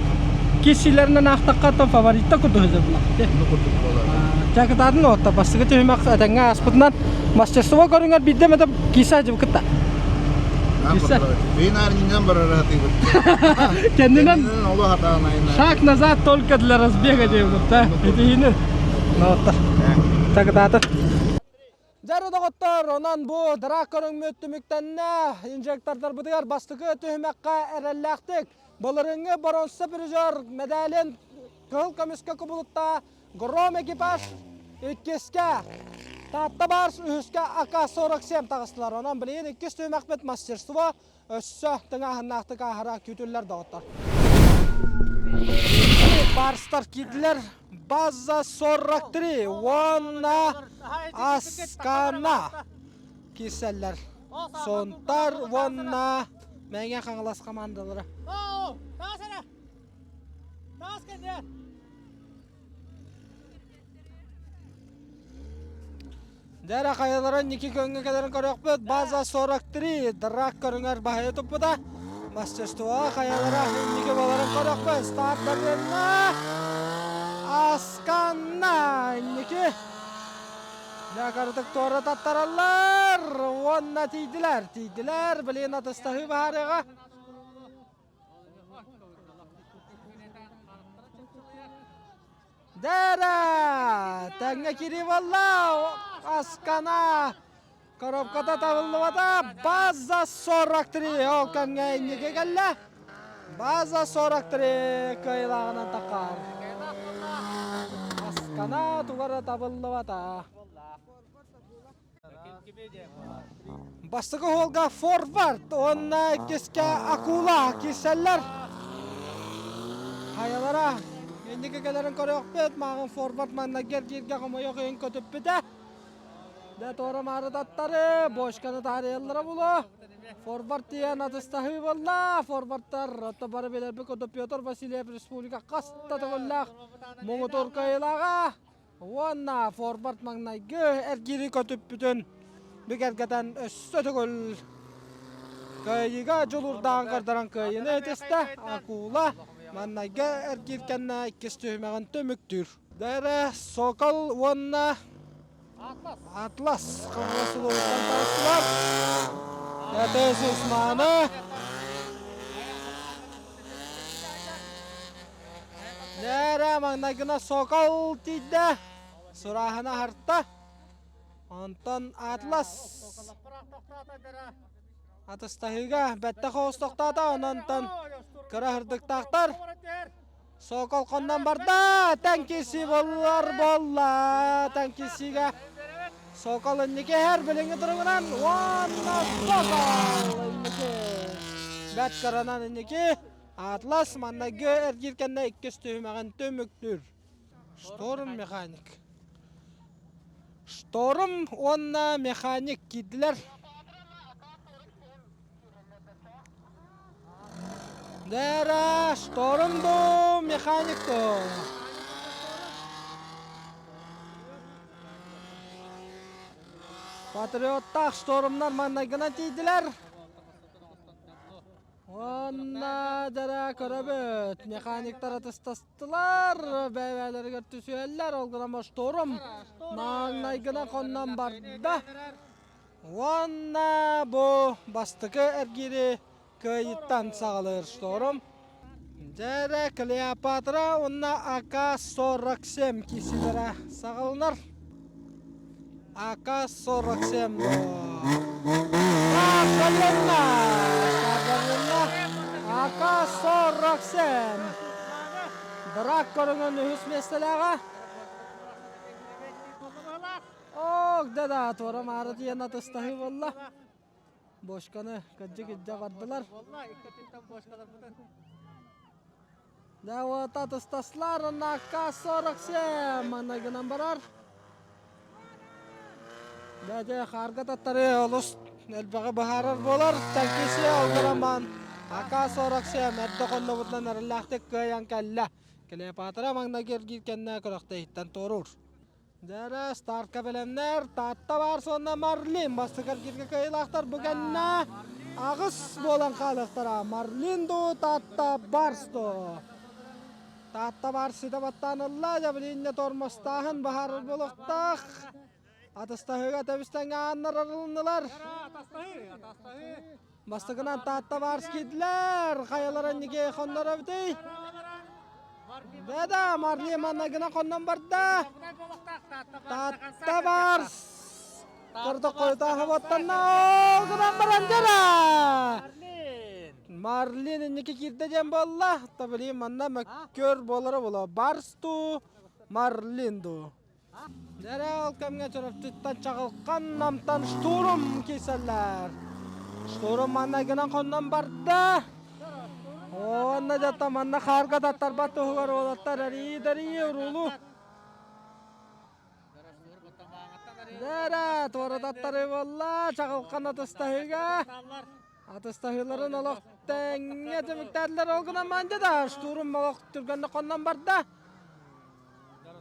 киссилэринэн аахтахха то фаворитта курдук сылдьар Ну курдук буолар. Чакытаатын отта бастакы түһүмэх этэҥҥэ ааспытынан мастерство көрүҥэр биирдэ эмэтэ киирсэ сылдьыбыккыт Киирсэ. Бейн арнинан барара хатыыбыт. Кэннинэн олох атаан айна. Шаг назад только для разбега диэбит да. Итиини. Ноттар. Чакытаатын. Дьэ, доҕоттор, онон бу драк көрүҥмүт түмүктэннэ. Инжектордарбытыгар бастакы түһүмэххэ эрэллээхтик былырыыҥҥы боруонса призер мэдээлин кыһыл көмүскэ кубулутта Гром экипаж иккискэ, Таатта Барс үһүскэ АК-47 таҕыстылар. Онон билигин иккис түһүмэхпит мастерство өссө тыҥааһыннаахтык ааһара күүтүллэр доҕоттор. Барстар киирдилэр. База 43 уонна Аскана киирсэллэр. Сонтар уонна Мэҥэ Хаҥалас хамаандалара. Дьэ хайалара Ники көҥҥө кэлэрин көрүөхпүт. База 43 драк көрүҥэр баһыйа туппута. Мастерство хайалара инники буоларын көрүөхпүт. Старт барыанна. Асканна инники. Дьэ туора таттараллар. Уонна тиийдилэр. Тиийдилэр. Билин атыстаһыы баһаарыаҕа. Дэрэ! Тэҥҥэ киривалла Аскана коробката табыллыбата. База 43 ол кэмҥэ инники кэллэ. База 43 кыайылааҕынан таххар. Аскана тугара табыллыбата. Бастакы уолга форвард уонна иккискэ акула киирсэллэр. Хайалара инники кэлэрин көрүөхпүт. Мааҕын форвард манна гергииргэ хомойох иһин көтүппүтэ. Дэ туора маарытаттары бочканы таарыйаллара було. Форвард тиийэн атыстаһыы буолла. Форвардтар отто бары билэрбит курдук Петр Васильев республика хаста төгүллээх муҥутуур кыайыылааҕа. Уонна форвард маҥнайгы эргиири көтүппүтүн бигэргэтэн өссө төгүл кыайыыга дьулуурдаан көрдөрөн кыайыыны этистэ. Акула маҥнайгы эргиир кэннэ иккис түһүмэҕин түмүктүүр. Дэрэ Сокол уонна Атлас Хаҥалас улууһуттан таҕыстылар. ТТС Усманы Нээрэ маҥнайгына Сокол тиийдэ, сурааһына аһарта. Онтон Атлас атыстаһыыга бэттэх оҕус тохтоото, онон кыра һырдыктаахтар. Сокол хоннон барда, тэҥкиси боллар буолла, тэҥкисигэ Сокол инники иһэр билиҥҥи туругунан уонна Сокол инники. Бэрт кыранан инники Атлас маннайгы эргиир кэннэ иккис түһүмэҕин түмүктүүр. Шторм механик. Шторм уонна механик киирдилэр. Дера, шторм ду, механик ду. Патриоттаах штормнар маннайгынан тиийдилэр. Уонна дьара көрөбүт, механиктар атыстастылар, бэйэлэригэр түсүһэллэр, ол гынан штурм маҥнайгынан хоннон барда. Уонна бу бастакы эргиири кыайыттан саҕалыыр шторм. Дьэрэ Клеопатра уонна АК-47 киирсиилэрэ саҕаланар. АК-47 Старт АК-47 Драк көрүҥүн үһүс миэстэлээҕэ. Ок да-да, туора маары тиийэн атыстаһыы буолла. Бошканы кырдьык илдьэ бардылар. Да вот атыстаслар на К-47 маннайгынан барар. Дядя хаарга таттары олус элбэҕи быһаарар буолар. Танкиси олгороман АК-47 эрдэ хоннобутунан эрэллээхтик кыайан кэллэ. Клеопатра маҥнайгы эргиир кэннэ күрэхтэһииттэн туоруур. Дьэрэ, стартка бэлэмнэр, Таатта баар сонно Марлин бастакы эргииргэ кыайыылаахтар бу кэннэ аҕыс буолан хаалыахтара. Марлин дуу, Таатта Барс дуу. Таатта Барс ситэ баттаан ылла, дьабилиинньэ тормозтааһын баһаарар буолуохтаах. Атастаһыыга тэбис-тэҥҥэ ааннар арылыннылар. Бастакынан Таатта Барс киирдилэр. Хайалара инники хонноро эбитий? Да-да, Марли маннагына хоннон барда. Таатта Барс. Көрдөх хойутааһы боттанна. Ол гынан баран дьара. Марлин инники киирдэ диэн буолла. Табили манна мөккөр буолара буолуо. Барс туу, Марлин дуу. Дьэрэ ол кэмҥэ Чурапчыттан чаҕылхан намтан штурм киирсэллэр. Штурм маннайгынан хоннон барда. Уонна дьэ манна хаарга таттарбат туһугар уолаттар эрии-дэрии уруулу. Дьэрэ туора таттарыы буолла чаҕылхан атыстаһыыга. Атыстаһыыларын олох тэҥҥэ түмүктээтилэр ол гынан мандьа да штурм олох түргэнник хоннон барда.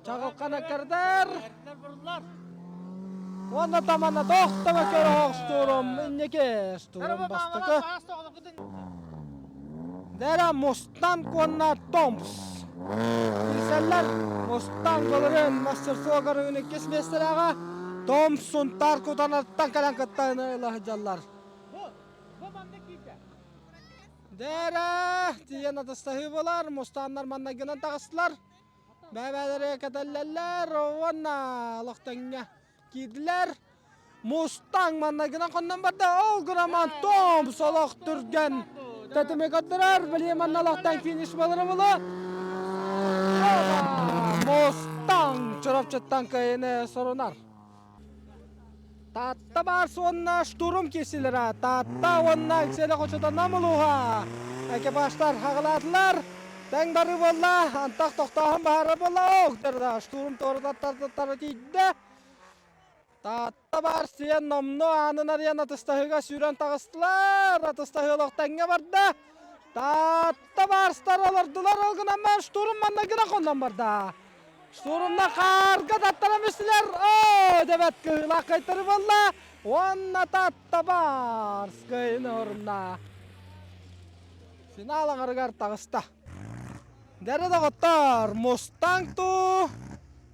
Чаҕылхана кэрдэр. Уонна тамана тохтомо көрөөх штурм инники штурм бастакы. Дера Мустанг уонна Томс. Кирсэллэр Мустанг былырыын мастерство көрүҥүн иккис миэстэлээҕэ Томс Сунтаар Кутанаттан кэлэн кыттаыны ыла сылдьаллар. Дера тиийэн атастаһыы буолар, Мустаннар маннайгынан таҕыстылар. Бэбэлэри кэтэллэллэр уонна олохтоҥҥо киирдилэр. Мустанг маннайгынан хоннон барда. Ол гынан Томс олох түргэн тэтими көрдөрөр. Билии манна олохтон финиш буолара буолуо. Мустанг Чурапчыттан кыайыны сорунар. Таатта баарс уонна штурм киирсилэрэ Таатта уонна Иксэлэ хочото Нам улууһа экипажтар хаҕылаатылар. Тэҥ барыы буолла, антах тохтооһун баһаара буолла. Ох, штурм туорататтара тиийдэ. Таатта баарс тиийэн номнуо аанын арыйан атыстаһыыга сүүрэн таҕыстылар. Атыстаһыы олох тэҥҥэ барда. Таатта баарстар олордулар, ол гынан баран штурм манна гына хоннон барда. Штурмна хаарга таттаран түстүлэр. Оо, дэбэт кыһыылаах кыайтары буолла. Уонна Таатта баарс кыайыны орунна. Финал аҥарыгар таҕыста. Дэрэ доҕоттор, Мустанг туу,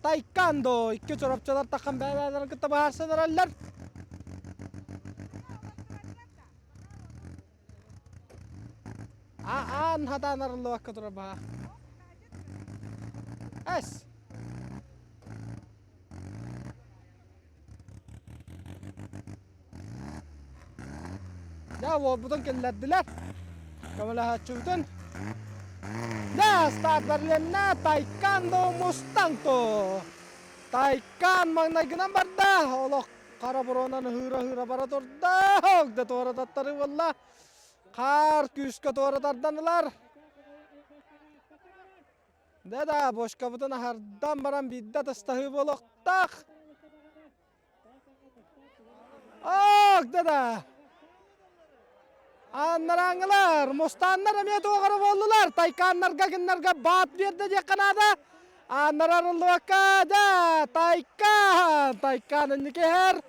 Тайкандо икки чорапчылар таххан бэйэлэрин кытта быһаарсан эрэллэр. Аан хатаан арыллыбакка турар баһа. Эс. Дьэ, уолбутун киллэрдилэр. Көмөлөһөөччүбүтүн. Дьэ, старт бэрилиннэ. Тайкан Мустанг Тайкан маҥнайгынан барда. Олох Хара буруонан ыһыыра-ыһыыра бара турда, да туора таттарыы буолла. Хаар күүскэ туора тардан ылар. Да-да, бочкабытын аһардан баран биирдэ атастаһыы буолуохтаах. Ок, да-да. Аннарааҥҥылар, мустаннар эмиэ туох эрэ буоллулар. Тайкааннарга кинилэргэ баат биэрдэ диэххэ наада. Ааннар арыллыбакка, дьэ, Тайкаан, Тайкаан инники иһэр.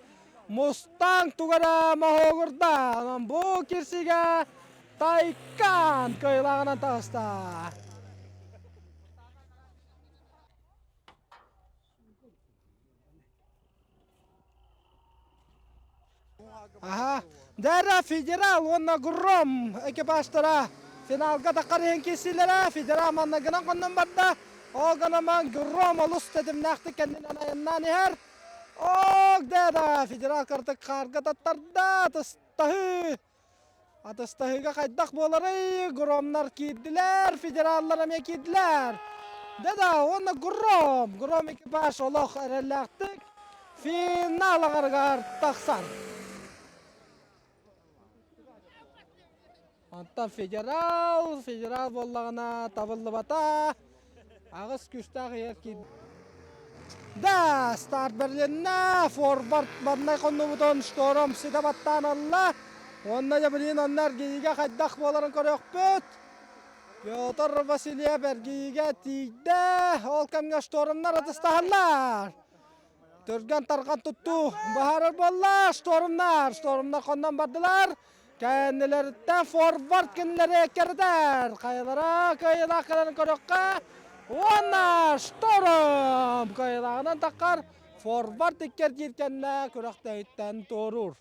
Мустанг тугу эрэ моһуогурда. Онон бу кирсигэ Тайкаан кыайыылааҕынан таҕыста. Аха. Дара Федерал уонна Гром экипажтара финалга таххар иһин киирсиилэрэ Федерал маннагынан хоннон барда. Ол гынан Гром олус тэтимнээхтик кэннинэн айаннаан иһэр. Ок да Федерал кыртык хаарга таттарда. Атыстаһыы. Атыстаһыыга хайдах буоларый? Громнар киирдилэр, федераллар эмиэ киирдилэр. Да-да, уонна Гром, Гром экипаж олох эрэллээхтик финал аҕарыгар тахсар. Онтон федерал, федерал буоллаҕына табыллыбата. Аҕыс күүстээх иһэр киирдэ. Да, старт бэрилиннэ. Форвард маннай хоннубутун штором ситэ баттаан ылла. Уонна дьэ билигин онно эргийиигэ хайдах буоларын көрүөхпүт. Петр Васильев эргийиигэ тиийдэ. Ол кэмҥэ штормнар атыстаһаллар. Түргэн тарҕан туттуу быһаарар буолла. Штормнар, штормнар хоннон бардылар. Кэннилэриттэн форвард кинилэри эккирэтэр. Хайалара кыайыылаах кэлэрин көрүөххэ. Уонна шторм кыайыылааҕынан таххар форвард иккэрдиир кэннэ күрэхтэһииттэн туоруур.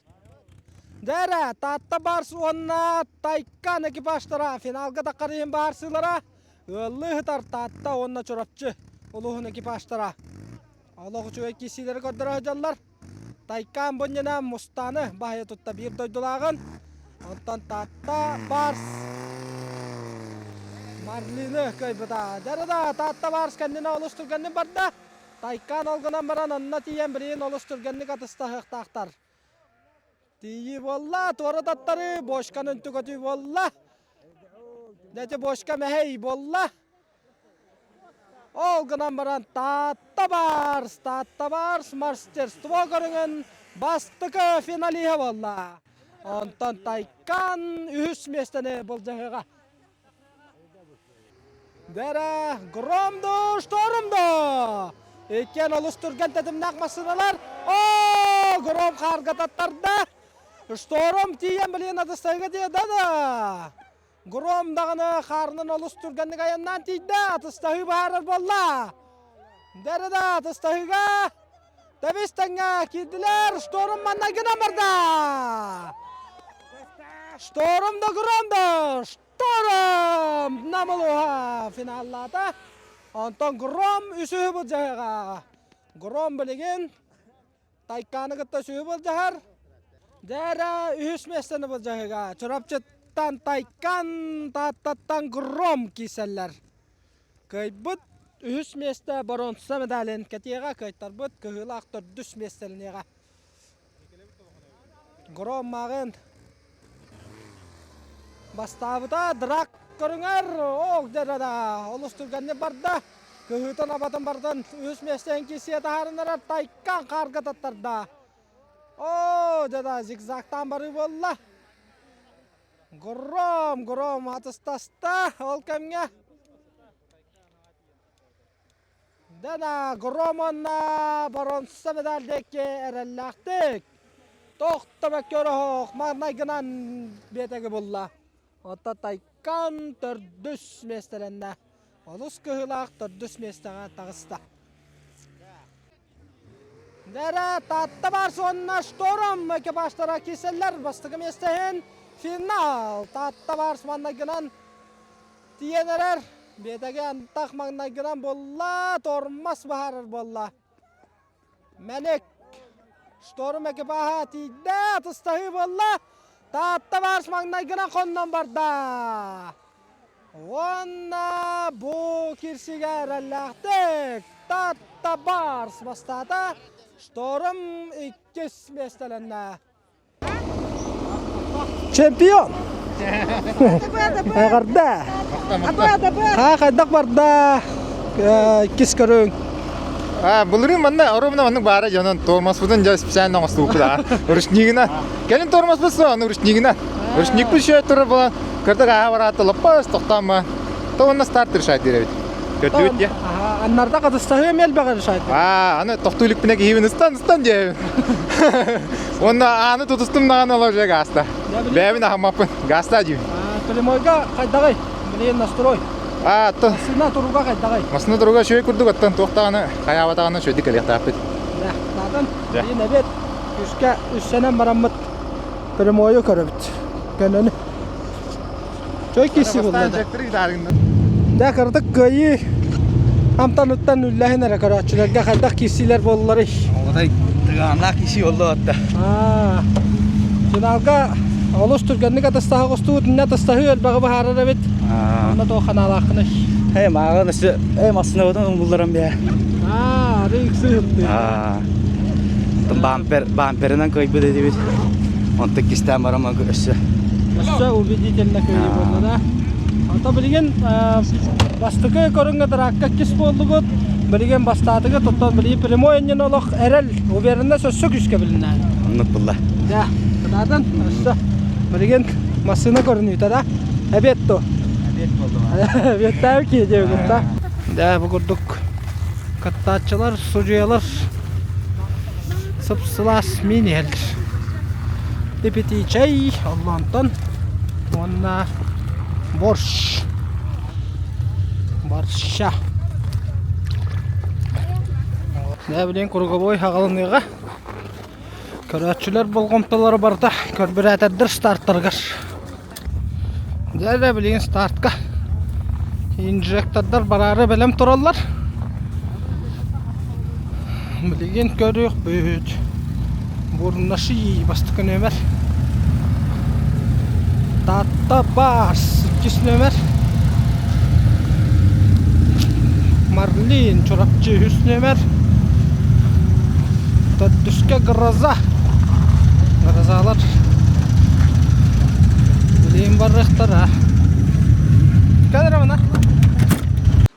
Дээрэ, Таатта Барс уонна Тайкан экипажтара финалга таххар иһин баарсыылара ыаллыы сытар Таатта уонна Чурапчы улууһун экипажтара. Олох үчүгэй киирсиилэри көрдөрө сылдьаллар. Тайкаан бунньана Мустаны баһыйа тутта биир дойдулааҕын. Онтон Таатта Барс Марлины кыайбыта. Дьэ да Таатта Барс кэннинэ олус түргэнник барда. Тайкаан ол гынан баран онно тиийэн билигин олус түргэнник атыстаһыахтаахтар. Тиийии буолла, туора таттарыы, бочканы үнтү көтүү буолла. Дьэ бочка мэһэй буолла. Ол гынан баран Таатта Барс, Таатта Барс мастерство көрүҥүн бастакы финалиһа буолла. Онтон Тайкан үһүс миэстэни былдьаһыаҕа. Дэрэ, громду, штормду! Иккиэн олус түргэн тэтимнээх массыыналар. О, гром хаарга таттарда. Шторм тиийэн билигин атыстайга тиийдэ да. Гром даҕаны хаарынан олус түргэнник айаннаан тиийдэ, атыстаһыы быһаарар буолла. Дэрэ да атыстаһыыга тэбис тэҥҥэ киирдилэр, Шторм манна гынан барда. Шторм да Гром да, Шторм намылуха финаллаата. Онтон Гром үсүһү былдьаһыаҕа. Гром билигин Тайкааны кытта сүһү былдьаһар. Дьээрэ үһүс миэстэни былдьаһыга Чурапчыттан Тайкан, Тааттаттан Гром киирсэллэр. Кыайбыт үһүс миэстэ боруонса медалин кэтиэҕэ, кыайтарбыт кыһыылаах төрдүс миэстэлэниэҕэ. Гром мааҕын бастаабыта драк көрүҥэр оок дьэ да олус түргэнник барда. Кыһыытын абатын бартан үһүс миэстэһин киирсиэ таһаарыннарар Тайкан хаарга таттарда. Оо, дьэ да зигзагтаан барыы буолла. Гром, гром атыстаста ол кэмҥэ. Дана Гром уонна боруонса медаль диэки эрэллээхтик тохтобокко өрөһөх маҥнайгынан биэтэги булла. Оттон Тайкан төрдүс миэстэлэннэ. Олус кыһыылаах төрдүс миэстэҕэ таҕыста. Дэрэ Таатта Барс уонна Шторм экипажтара киирсэллэр. Бастакы миэстэһин финал. Таатта Барс маҥнайгынан тиийэн эрэр. Биэтэги антах маҥнайгынан буолла, тормоз баһарар буолла. Мэник Шторм экипаһа тиийдэ, атыстаһыы буолла. Таатта Барс маҥнайгынан хоннон барда. Уонна бу кирсигэ эрэллээхтик Таатта Барс бастаата. Шторм иккис миэстэлэннэ. Чемпион! Эҕэрдэ! Ха хайдах барда? Иккис көрүҥ. Былырыын манна оромна маннык баара дьонон тормозпутун дьэ специально оҥостубуппут аа. Ручнигына. Кэлин тормозпут суох, ручнигына. Ручникпут еще турар буолан, кырдык ааһа бараат лоппас тохтоон То онно старт решать диэбит. Көрдүбүт дьэ. Аннарда катыстаһыы эмиэ решать. Аа, аны тохтуу иликпинэ киһибин ыстан ыстан диэбин. Уонна ааны тутустум даҕаны олор уже гаста. Бэйэбин аһаммаппын. Гаста дьиибин. Прямойга хайдаҕый? Билигин настрой. Аа, оттон. Массыына туруга хайдаҕый? Массыына туруга үчүгэй курдук оттон туох даҕаны хайаабатаҕына үчүгэйдик кэлиэхтээхпит. Да, наатын. Билигин эбиэт күүскэ үссэнэн бараммыт прямойу көрөбүт. Көнөнү. Чой киси булла да. Да кырдык кыайыы амтаныттан үллэһин эрэ көрөөччүлэргэ хайдах киирсиилэр буолларый? Оҕотой тыгааннаах киси боллу атта. Аа. Финалга олус түргэнник атастаһа оҕустубут, инне атастаһыы элбэҕи быһаарар эбит. Онно туох ханаалааххыный? Эй, мааҕын өссө эй массыынабытын умулларан бээ. Аа, арыы ыксыы Аа. Бампер, бамперынан кыайбыт этибит. Онтон кистээн баран өссө. Өссө убедительно кыайыы буолла да. Ото билигин бастакы көрүҥҥэ драакка иккис буоллугут. Билигин бастаатыгыт, оттон билигин прямой иннин олох эрэл, уверенность өссө күүскэ билиннэ. Оннук булла. Да, кытаатан өссө билигин массыына көрүнүүтэ да. Эбиэт ту. Эбиэт болду. Эбиэттээби киһи диэбит да. Да, бу курдук кыттааччылар, судьуйалар. Сып-сылаас миин иһэллэр. Ипитии чэй, оллоонтон уонна борщ. Борща. Дьэ, билигин круговой аҕалыныаҕа. Көрөөччүлэр болҕомтолоро барыта көрбүрээтэрдэр стартарыгар. Дьэ эрэ билигин стартка инжектордар бараары бэлэм тураллар. Билигин көрүөхпүт. Бурнаши бастакы нүөмэр. Таатта Барс иккис нүөмэр. Марлин Чурапчы үһүс нүөмэр. Төрдүскэ Гроза. Грозалар билигин барыахтара. Кэлэр мана.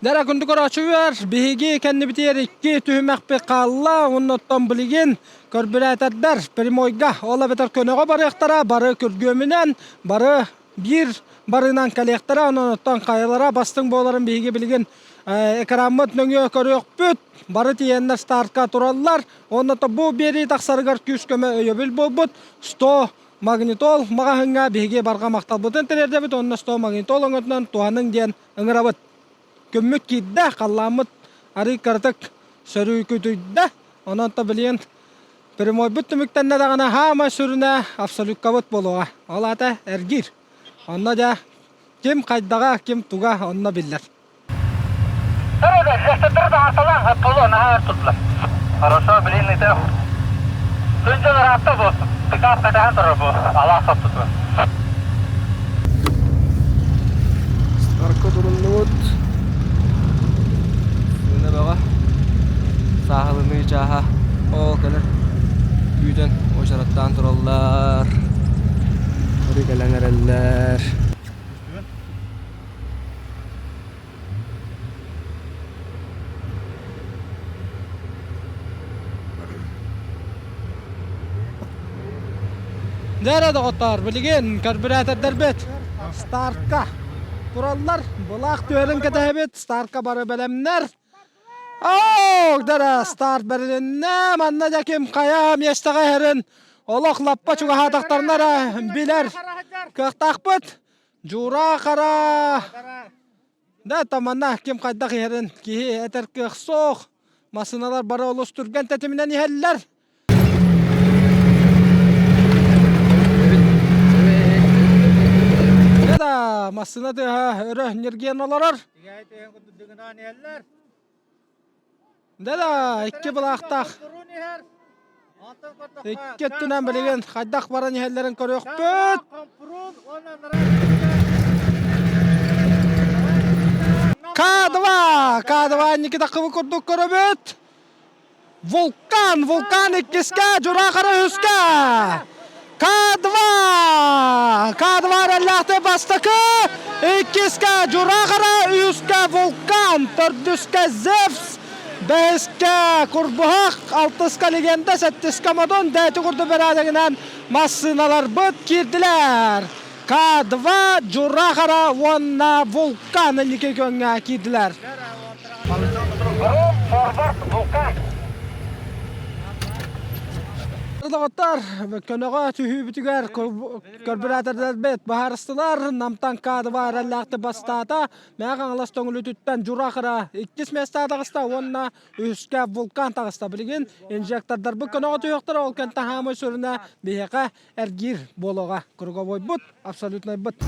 Дара күндү көрөөччүлэр, биһиги кэннибитигэр икки түһүмэхпит хаалла, оннуттан билигин көрбүрээтэрдэр прямойга, ол эбэтэр көнөҕө барыахтара, бары күргүөмүнэн, бары биир барыынан кэлиэхтэрэ, онон оттон хайалара бастыҥ буоларын биһиги билигин экраммыт нөҥүө көрүөхпүт. Бары тиийэннэр стартка тураллар. Уонна бу биэрии тахсарыгар күүс-көмө өйөбүл буолбут 100 магнитол маҕаһыыҥҥа биһиги барҕа махталбытын тириэрдэбит уонна 100 магнитол өҥөтүнэн туһаныҥ диэн ыҥырабыт. Күммүт киирдэ, халлааммыт арыый кыратык сөрүүкүтүйдэ. Онон то билигин прямойбут түмүктэннэ даҕаны хаама сүрүнэ абсолюткабыт буолуоҕа. Ол аата эргиир. Онно дьэ ким хайдаҕа, ким туга онно биллэр. Хорошо, блин, это Күндьэн ыраатта бу. Пикап кэтэһэн турар бу. Алаас ортотугар. Старка туруннубут. Сыына бөҕө. Сааһылыныы чааһа. Оо, кэлэр. Күүтэн, уочараттаан тураллар. Бары кэлэн эрэллэр. Дьэ эрэ доҕоттоор, билигин карбюратордарбыт стартка тураллар. Былаах түһэрин кэтэһэбит, стартка бары бэлэмнэр. Оо, дара старт бэрилиннэ. Манна дьэ ким хайа миэстэҕэ иһэрин олох лаппа чугаһаатахтарына эрэ билэр кыахтаахпыт. Дьуура хара Да, тамана ким хайдах иһэрин киһи этэр кыах суох. Массыыналар бары олус түргэн тэтиминэн иһэллэр. Да, массыына тыаһа өрө ньиргийэн олорор. Да, икки былаахтаах. Икки өттүнэн билигин хайдах баран иһэллэрин көрүөхпүт. К2! К2 инники таххыбыт курдук көрөбүт. Вулкан! Вулкан иккискэ, Дьураахара үһүскэ! К2! К2 эрэллээхтик бастакы, иккискэ Дьураахара, үһүскэ Вулкан, төрдүскэ Зевс, бэһискэ Курбуһах, алтыска Легенда, сэттискэ Модун, дээти курдук бэрээдэгинэн массыыналарбыт киирдилэр. К2, Дьураахара уонна Вулкан инники күөҥҥэ киирдилэр. Доҕоттор, көнөҕө түһүүбүтүгэр көрбүрээтердэрбит быһаарыстылар. Намтан К2 эрэллээхтик бастаата. Мэҥэ Хаҥалас Төҥүлүтүттэн Дьурахара иккис миэстэҕэ таҕыста уонна үһүскэ Вулкан таҕыста. Билигин инжектордарбыт көнөҕө түһүөхтэрэ, ол кэнтэ хаамай сүрүнэ биһиэхэ эргиир буолуоҕа. Круговойбут, абсолютнайбыт.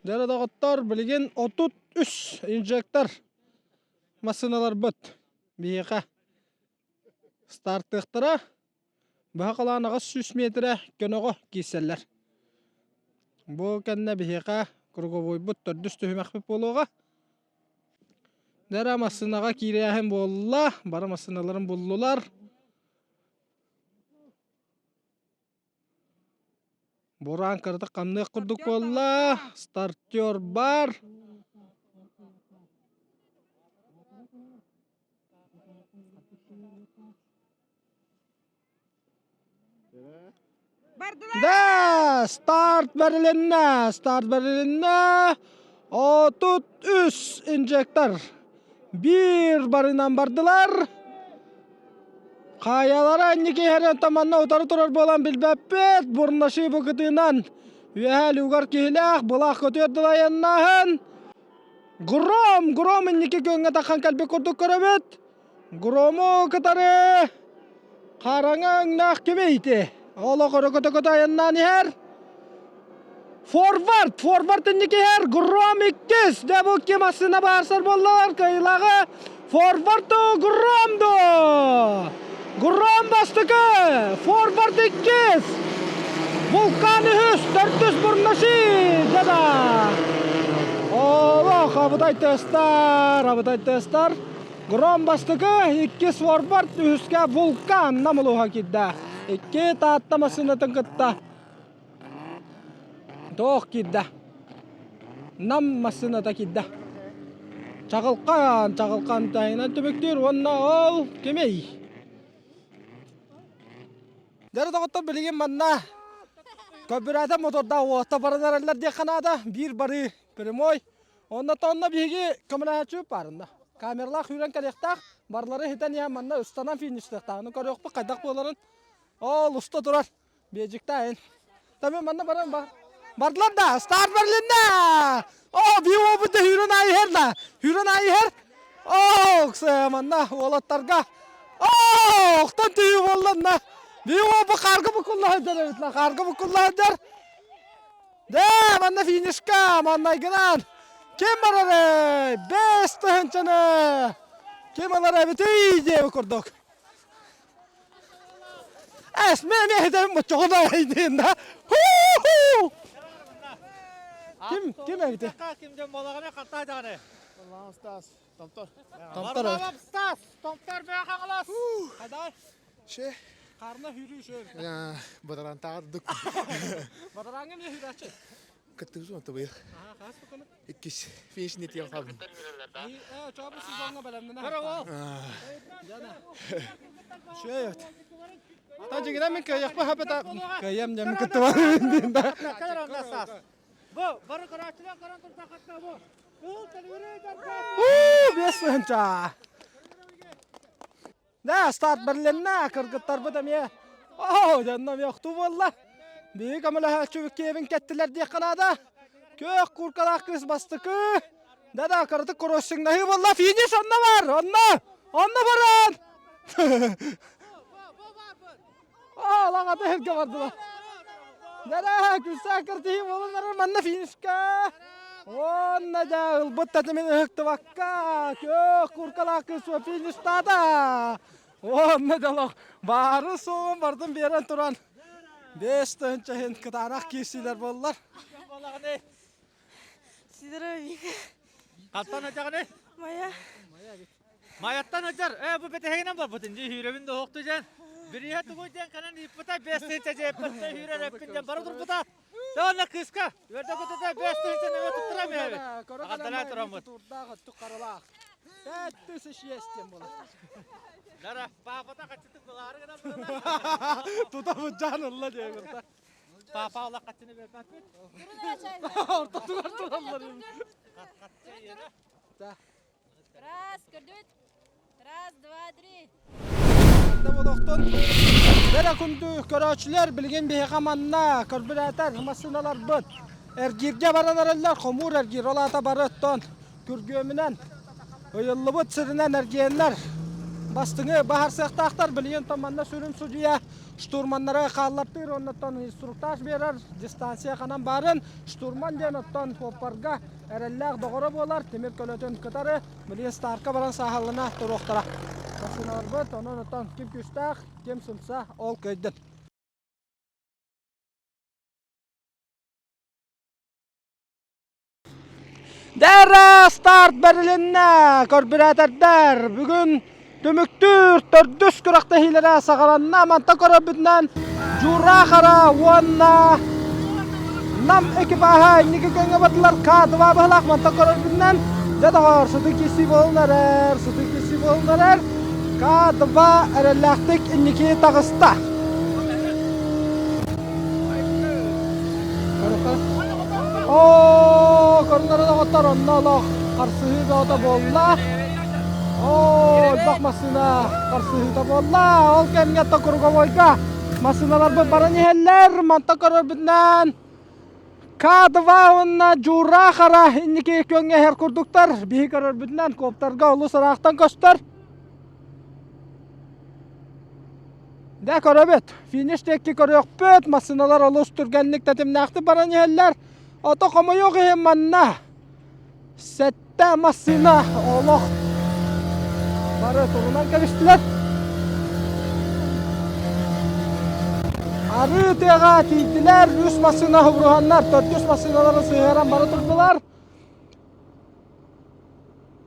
Дьэ доҕоттор, билигин 33 инжектор массыыналарбыт биһиэхэ стартыахтара. Быһа халаан 800 метрэ көнөҕө киирсэллэр. Бу кэннэ биһиэхэ круговойбут төрдүс түһүмэхпит буолуоҕа. Дьэ массыынаҕа киирээһин буолла, бары массыыналарын буллулар. Бураан кыратык хамныах курдук буолла, стартер бар. Да, старт бэрилиннэ, старт бэрилиннэ. 33 инжектор биир барынан бардылар. Хайалара инники иһэрин манна утары турар буолан билбэппит. Бурнаши бу кытыынан үөһээ люгар киһилээх былаах көтүөр дылайаннааһын. Гром, гром инники күөҥҥэ таххан кэлбит курдук көрөбүт. Грому кытары хараҥа өҥнөөх кимий ити? Олох өрө көтө-көтө айаннаан иһэр. Форвард, форвард инники иһэр, Гром иккис. Дьэ бу ким массыына баарсар буоллалар кыайыылааҕы Форварду Громду! Гром бастакы, форвард иккис. Вулкан үһүс, төрдүс Бурнаши дьада. Олох абытай тыастар, абытай тыастар. Гром бастакы, иккис форвард, үһүскэ Вулкан намылуһа киирдэ. Икки Таатта массыынатын кытта туох киирдэ? Нам массыыната киирдэ. Чаҕылхан, чаҕылхан таһынан түмүктүүр уонна ол кимий? Дьэ доҕоттор билигин манна көбүрэтэ мотордаах уота баран эрэллэр диэххэ наада. Биир барыы прямой Онно тонна биһиги көмөлөһөөччүбүт баарында. Камералаах үүрэн кэлиэхтээх, барылары иһитэн иһэн манна ыстанан фиништыахтаах. Ону көрүөхпүт хайдах буоларын. Ол уста турар. Биэдьиктээйин. Тами манна баран бар. Бардылар да, старт берлиннэ! О, би уобут да хүрэн айыһэр да. Хүрэн айыһэр. О, манна уолаттарга. О, охтон түйүү буолланна. Би уобу харга букулла сылдьар эбит ла, харга букулла сылдьар. Дэ, манна финишка, маннайгынан. Ким барар Бэс тыһынчаны. Ким ылар эбитий диэби курдук. Эс, мен эһитэм мочоҕо да айдын да. Ху-ху! Ким, ким эбити? Ким дем балағаны қаттай дағаны. Стас, Томтор. Томтор. Стас, Томтор бә қаңылас. Қайдай? Ше. Қарына хүрүү шөр. Бадарантаардык. Бадараңы не хүрәчі? Кыттыбыз онто быйыл. Аха, хас букуну? Иккис финиш не тиен қалдым. Чообу сезонга бэлэмнэнэ. Шөйөт. Та жигинен мен кыайыахпа хапата кыайам дем кыттыбар дейм да. Бу, бары көрөөчүлөр көрөн турсақатта бу. Уу, бес тыһынча. Да, старт бэрилиннэ, кыргыттарбыт эмиэ оо, дьонно эмиэ охтуу буолла. Биһиги көмөлөһөөччүбүт киэбин кэттилэр диэххэ наада. Күөх кууркалаах кыыс бастакы. Да-да, кыратык кроссингнаһыы буолла. Финиш онно бар, онно, онно баран. Оо, лаҕата иһиргэ бардылар. Дара, күлсээх кыртыһыы буолан барар манна финишка. Уонна да ылбыт татымын ыһыктыбакка, күөх куркалаах кыыс фиништаата. Уонна да олох баары суоҕун бардын биэрэн туран 5 тыһыынча иһин кытаанах киирсиилэр буоллар. Сидоровик. Хантан атаҕыный? Майа. Майаттан атар. Э, бу бэтэһигинэн барбытын дии, хүүрэбин да оһохту дьэн. Бириһэ тугуй диэн канан ыыппыта, 5 тыһыынча дьиэппэттэ хүүрэр эппин диэн бара турбута. Онно кыыска, үөрдэ көтөтө 5 тыһыынча нөҥө туттара мээбит. Аҕардалаа тураммыт. Турдаах өттүк харалаах. 5000 есть диэн буолар. Дара, паапата хаччытык былаары гынан Тута быдьаан ылла диэн Папа олох хаччыны бербэппит. Ортотугар тураллар. Раз, көрдүбүт. Раз, два, три. Олохтон бэрэ күндү көрөөччүлэр билигин биһиэхэ манна көрбүрээтэр массыыналарбыт эргииргэ баран эрэллэр хомуур эргиир ол аата бары оттон күргүөмүнэн ыйыллыбыт сиринэн эргиэннэр бастыҥы баһарсыахтаахтар билигин оттон манна сүрүн судьуйа штурманнары хааллартыыр уонна инструктаж биэрэр дистанция ханан баарын штурман диэн оттон суоппарга эрэллээх доҕоро буолар тимир көлөтүн кытары билигин старка баран сааһылана туруохтара массыыналарбыт онон оттон ким күүстээх ким сымса ол кыайдын Дара старт бэрилиннэ көрбүрээтэрдэр бүгүн түмүктүүр төрдүс күрэхтэһиилэрэ саҕаланна мантан көрөрбүтүнэн Дьура уонна Нам экипаһа инники көҥҥө бардылар К2 быһылаах мантан көрөрбүтүнэн дьэ доҕоор сытыы киирсии буолан эрэр сытыы киирсии буолан эрэр К2 эрэллээхтик инники таҕыста. Оо, көрүнэрэ доҕоттор, онно олох харсыһыы бөҕөтө буолла. Оо, элбэх массыына харсыһыыта буолла. Ол кэмҥэ круговойга массыыналарбыт баран иһэллэр. Мантан көрөрбүтүнэн К2 уонна Дьуура Хара инники күөҥҥэ иһэр курдуктар. Биһи көрөрбүтүнэн коптарга олус ыраахтан көстөр. Дэ көрөбүт. Финиш диэки көрүөхпүт. Массыыналар олус түргэнник тэтимнээхтик баран иһэллэр. Ото хомойуох иһин манна сэттэ массыына олох бары турунан кэбистилэр. Арыы тыаҕа тиийдилэр. Үс массыына хобуруһаннар, төрдүс массыыналары сыһыаран бары турдулар.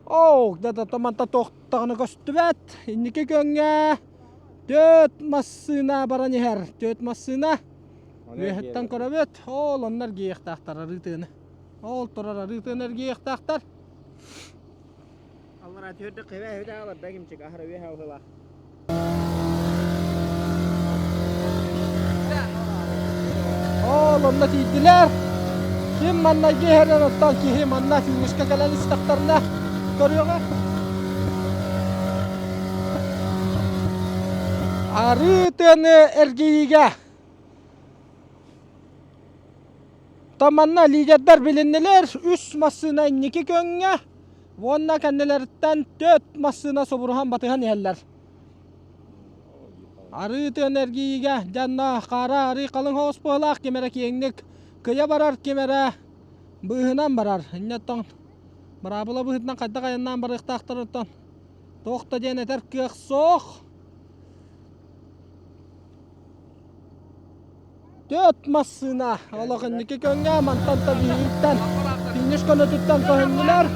Оо, да манта туохтаҕына көстүбэт. Инники көҥҥэ Төт массыына баран иһэр. Төт массыына. Үөһэттэн көрөбүт. Ол онно эргийиэхтаахтар арыы тыаны. Ол турар арыы тыаны эргийиэхтаахтар. Аллара түһэрдэ кэбэ эбит аалар да кимчик аһара үөһэ уһула. Ол онно тиийдилэр. Ким маннайгы иһэрин оттон киһи манна финишка кэлэн истэхтэринэ көрүөҕэ. Арыы тыаны эргийиигэ Таманна лидердэр билиннилэр үс массыына инники көҥҥэ уонна кэннилэриттэн төрт массыына субуруһан батыһан иһэллэр. Арыы тыаны эргийиигэ дьанна хаара арыы халыҥ соҕус быһалаах ким эрэ киэҥник кыйа барар, ким эрэ быыһынан барар. Инньэ быраабыла быһыытынан хайдах айаннаан барыахтаахтарыттан Туох да диэн этэр кыах суох. Төт массыына олох инники көҥҥэ мантан да биһигиттэн финиш көнөтүттэн көһүннүлэр.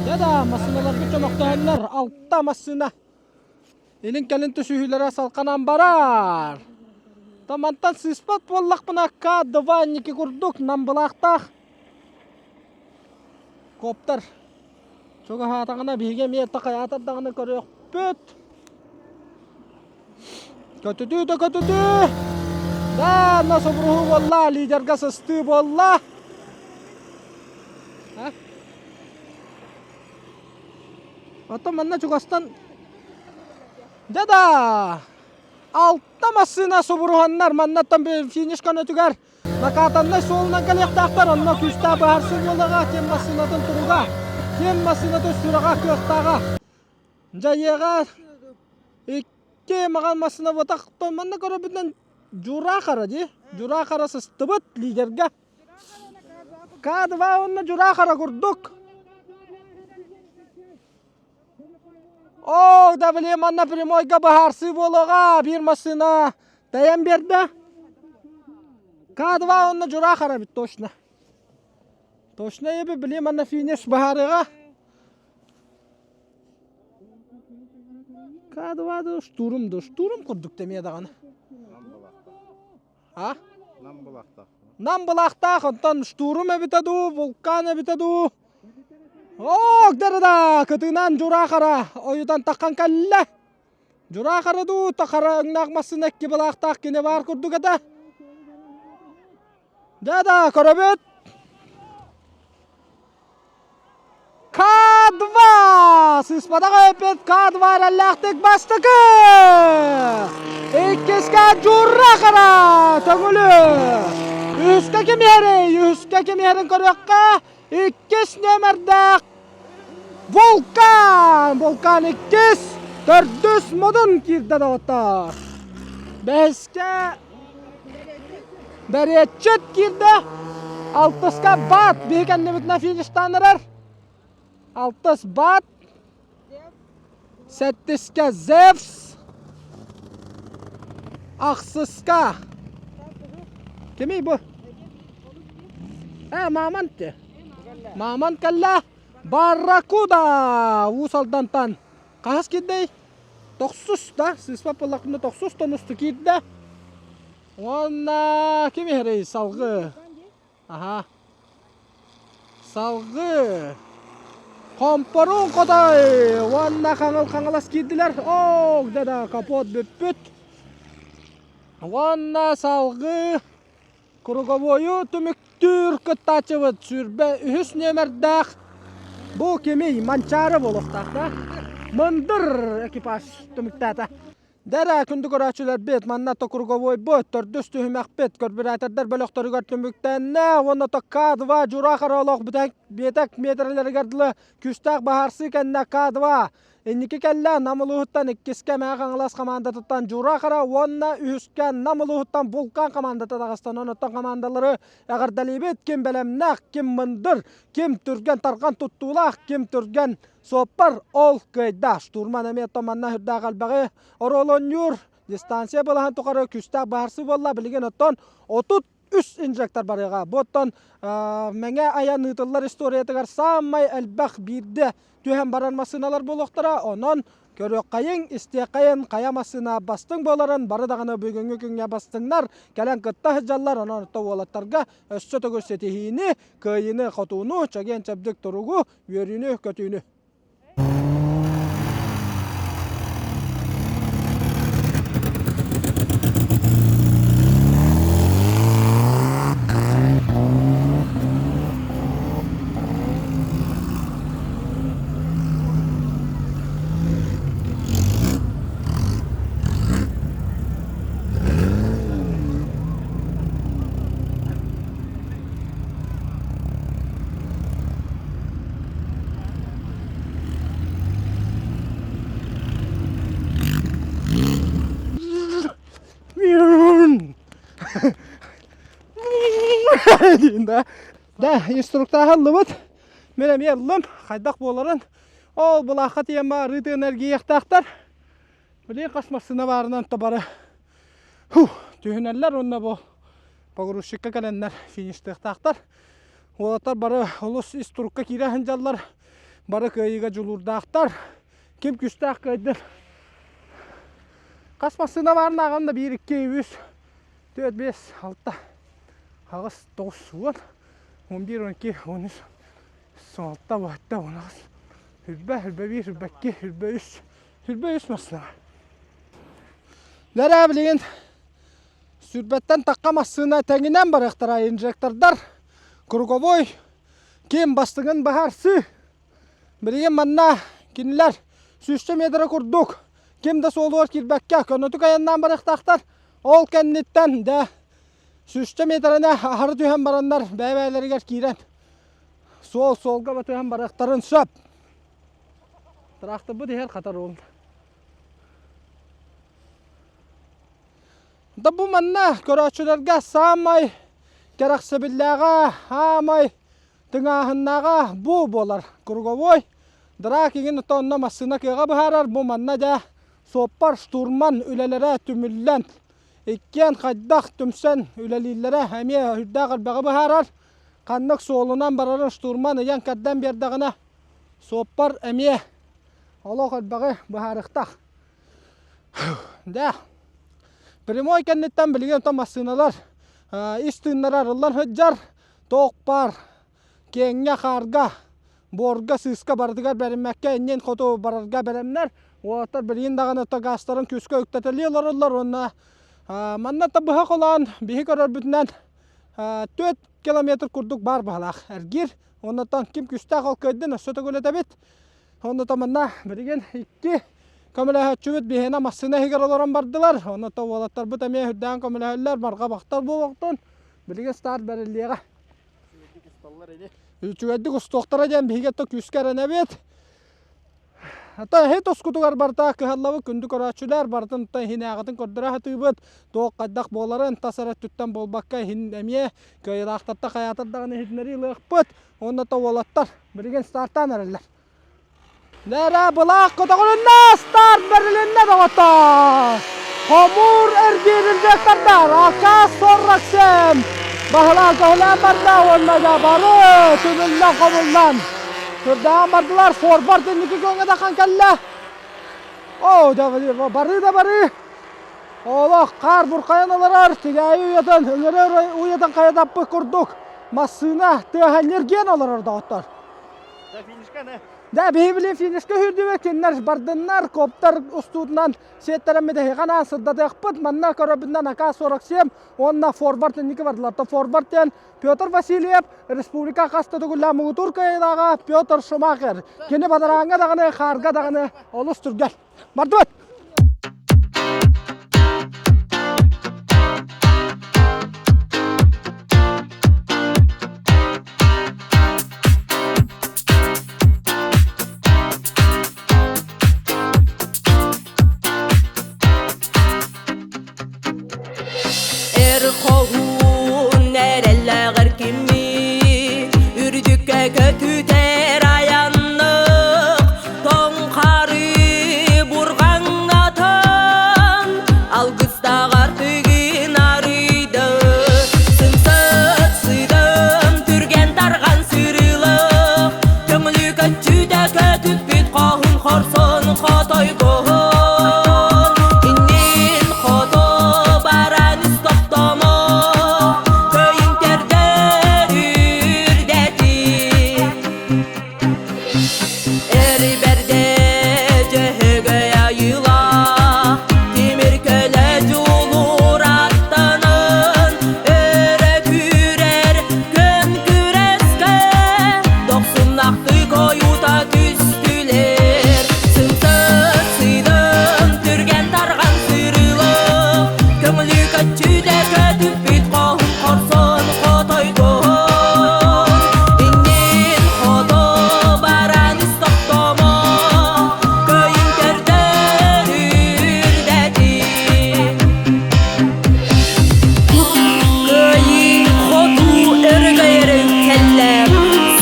Дьэ да массыыналарбыт чөмөхтөһөннөр алта массыына илин-кэлин түсүһүүлэрэ салҕанан барар. То мантан сыыспат буоллахпына К2 инники курдук намбылаахтаах Коптар чугаһаатаҕына биһиги эмиэ такайаатар даҕаны көрүөхпүт. Көтүтүү да көтүтүү! Да, на собуруһуу буолла, лидерга сыстыы буолла. Оттон манна чугастан Дьэ да! Алта массыына субуруһаннар маннаттан финиш көнөтүгэр Накатаннай суолунан кэлиэхтээхтэр, онно күүстээх быһаарсыы буоллаҕа, ким массыынатын туруга, ким массыынатын сүрэҕэ кыахтааҕа. Дьайыаҕа икки маҕан массыына буотах, манна көрөрбүтүнэн Дьураахара дии. Дьураахара сыстыбыт лидергэ. К2 уонна Дьураахара курдук. Оо, да блин, манна прямойга быһаарсыы буолуоҕа. Биир массыына тэйэн биэрдэ. К2 уонна Дьураахара эбит точно. Точно эбит, блин, манна финиш быһаарыаҕа. К2 да штурм да штурм курдук эмиэ даҕаны. А? Нам былаахтаах. Нам былаахтаах, онтон штурм эбитэ дуу, вулкан эбитэ дуу. Ок, да кытыынан Дьураахара ойутан таххан кэллэ. Дьураахара дуу, тахара өҥнөөх массыына икки былаахтаах кини баар курдук этэ. Дьэ да, көрөбүт. К2! Сыспатах өйпүт К2 эрэллээхтик бастакы! Иккискэ Дьуррахара төҥүлү! Үһүскэ ким иһэрий? Үһүскэ ким иһэрин көрүөххэ. Иккис нүөмэрдээх Вулкан! Вулкан иккис, төрдүс модун киирдэ доҕоттоор. Бэһискэ Бэриэтчит киирдэ. Алтыска Баат биһи кэннибитинэ фиништаан эрэр. Алтыс Баат. Сэттискэ Зевс. Ахсыска. Кимий бу? Э, Мамонт. Мамонт кэллэ. Барракуда! Уус Алдантан. Хаһыс киирдэй? Тохсус да, сыыспат буоллахпына тохсус тонусту киирдэ. Уонна ким иһэрий салгыы? Аха. Салгыы. Хомпоруун хотой уонна хаҥыл хаҥалас киирдилэр. Оо, да капот бүппүт. Уонна салгыы. Круговойу түмүктүүр кыттааччыбыт 23 нүөмэрдээх бу кимий Манчаары буолуохтаах да? Мындыр экипаж түмүктээтэ. Дэрэ күндү көрөөччүлэрбит, манна то круговойбут, төрдүс түһүмэхпит, көрбүрээтердэр бөлөхтөрүгэр түмүктэннэ уонна то К2 Дьура Харалох биэтэк миэтэрэлэригэр дылы күүстээх баһаарсыы кэннэ К2 Инники кэллэ Нам улууһуттан иккискэ Мэҥэ Хаҥалас хамаандатыттан Дьура Хара уонна үһүскэ Нам улууһуттан Булкан хамаандата таҕыста. Онон хамаандалары эҕэрдэлиибит. Ким бэлэмнээх, ким мындыр, ким түргэн-тарҕан туттуулаах, ким түргэн суоппар ол кыайда. Штурман эмиэ манна үрдээх элбэҕи оруолонньуур. Дистанция былаһын тухары күүстээх баһарсыы буолла. Билигин оттон 33 инжектор барыаҕа. Бу оттон Мэҥэ айан ыытыллар историятыгар саамай элбэх биирдэ түһэн барар массыыналар буолуохтара. Онон көрүөххэйиҥ, истиэххэйин хайа массыына бастыҥ буоларын бары даҕаны бүгүҥҥү күҥҥэ бастыҥнар кэлэн кытта сылдьаллар. Онон орто уолаттарга өссө төгүл ситиһиини, кыайыыны, хотууну, чэгиэн-чэбдик туругу, үөрүүнү, көтүүнү. Да, да, инструктааһы ыллыбыт. Мин эмиэ ыллым. Хайдах буоларын. Ол былаахха тиийэн баар ытыан эргийиэхтээхтэр. Билигин хас массыына баарынан то бары түһүнэллэр уонна бу погрузчикка кэлэннэр фиништыахтаахтар. Уолаттар бары олус ис турукка киирэ сылдьаллар. Бары кыайыыга дьулуурдаахтар. Ким күүстээх кыайдын. Хас массыына баарын ааҕан да 1, 2, 3, 4, 5, 6, 8, 9, 10, 11, 12, 13, 16, 17, 18, 20, 21, 22, 23, 23 массыына. Лэрэ билигин сүүрбэттэн тахха массыына тэҥинэн барыахтара инжектордар круговой ким бастыҥын быһаарсыы. Билигин манна кинилэр сүүсчэ метрэ курдук ким да суолугар киирбэккэ көнөтүк айаннаан барыахтаахтар. Ол кэнниттэн дэ сүүсчэ метрэни аһары түһэн бараннар бэйэ-бэйэлэригэр киирэн суол суолга батыһан барыахтарын сөп. Тракторбыт иһэр хатар уол. Да бу манна көрөөччүлэргэ саамай кэрэхсэбиллээҕэ, аамай тыҥааһыннааҕа бу буолар. Круговой драк игин онно массыына кыаҕа быһаарар. Бу манна дьэ суоппар, штурман үлэлэрэ түмүллэн, иккиэн хайдах түмсэн үлэлииллэрэ эмиэ үрдээх элбэҕи быһаарар. Ханнык суолунан барарын штурман ыйан-кэрдэн биэрдэҕинэ, суоппар эмиэ олох элбэҕи быһаарыахтаах. Дэ, прямой кэнниттэн билигин оттон массыыналар ис тыыннара арыллан сылдьар, туох баар киэҥҥэ, хаарга, буорга, сыыска барытыгар бэриммэккэ иннин хоту барарга бэлэмнэр. Уолаттар билигин даҕаны гаастарын күүскэ үктэтэлии олороллор уонна манна да быһа холоон биһи көрөрбүтүнэн 4 километр курдук баар баһылаах эргиир. Оннуттан ким күүстээх ол кыайдын өссө төгүлэтэбит. Онно манна билигин икки көмөлөһөөччүбүт биһиэнэ массыына иһигэр олорон бардылар. Онно уолаттарбыт эмиэ үрдээн көмөлөһөллөр, барҕа бахтар буолуохтун. Билигин старт бэриллиэҕэ. Үчүгэйдик устуохтара диэн биһиги то күүскэ эрэнэбит. Ата эһи тускутугар барыта кыһаллабыт күндү көрөөччүлэр барытын иһинээҕитин көрдөрө сатыыбыт. Туох хайдах буоларын тас эрэ өттүттэн буолбакка иһин эмиэ кыайыылаахтартан хайаатар даҕаны иһитиннэрии ылыахпыт. Уонна то уолаттар билигин стартаан эрэллэр. Нэрэ былаах көтөҕүлүннэ, старт бэрилиннэ доҕоттоор! Хомуур эргиир инжектордар АК-47 баһылаан көһүлээн барда уонна да бары түмүллэн хомуллан сүрдээн бардылар. Форвард инники күөҥҥэ тахан кэллэ. Оо, да барыы да барыы. Олох хаар бурхайан олорор, тигээйи уйатын, ыҥырыы уйатын хайатаппыт курдук массыына тыаһа ньиргиэн олорор доҕоттор. Дьэ, биһи билин финишка сүүрдүбүт, кинилэр бардыннар, коптар устуутунан сиэттэрэн бүтэһиҕэ сырдатыахпыт. Манна көрөрбүтүнэн АК-47 уонна форвард инники бардылар. То форвард диэн Петр Васильев, республика хас да төгүллээх муҥутуур кыайыылааҕа Петр Шумахер. Кини бадарааҥҥа даҕаны, хаарга даҕаны олус түргэн. Бардыбыт! Эр хоһуун эрэллээҕэр кимий Үрдүккэ көтүтэр айаннык тоҥ хары бурҕаҥнатан алгыстааҕар тыгын арыйды сымсыт сыдым түргэн тарҕан сырыылык көҥүлү көччүтэ көтүппүт хоһун хорсун хотойгоһун иннин хоту баран ис тохтомо көйүҥтэрдэр үрдэти Эрибэрдэ дьөһөгөй айыылаах тимир көлө дьулуур аттанан өрө күүрэр күн күрэскэ дохсуннахтык ойута түстүлэр сымсыт сыйдым түргэн тарҕан сырыылык көҥүлү көччүтэ көтүппүт хоһун хорсун хотойдуһун иннин хоту баран ис тохтомо көйүн көрдөр үрдэти Кыайыы хотуу өрөгөйөрүн кэллэ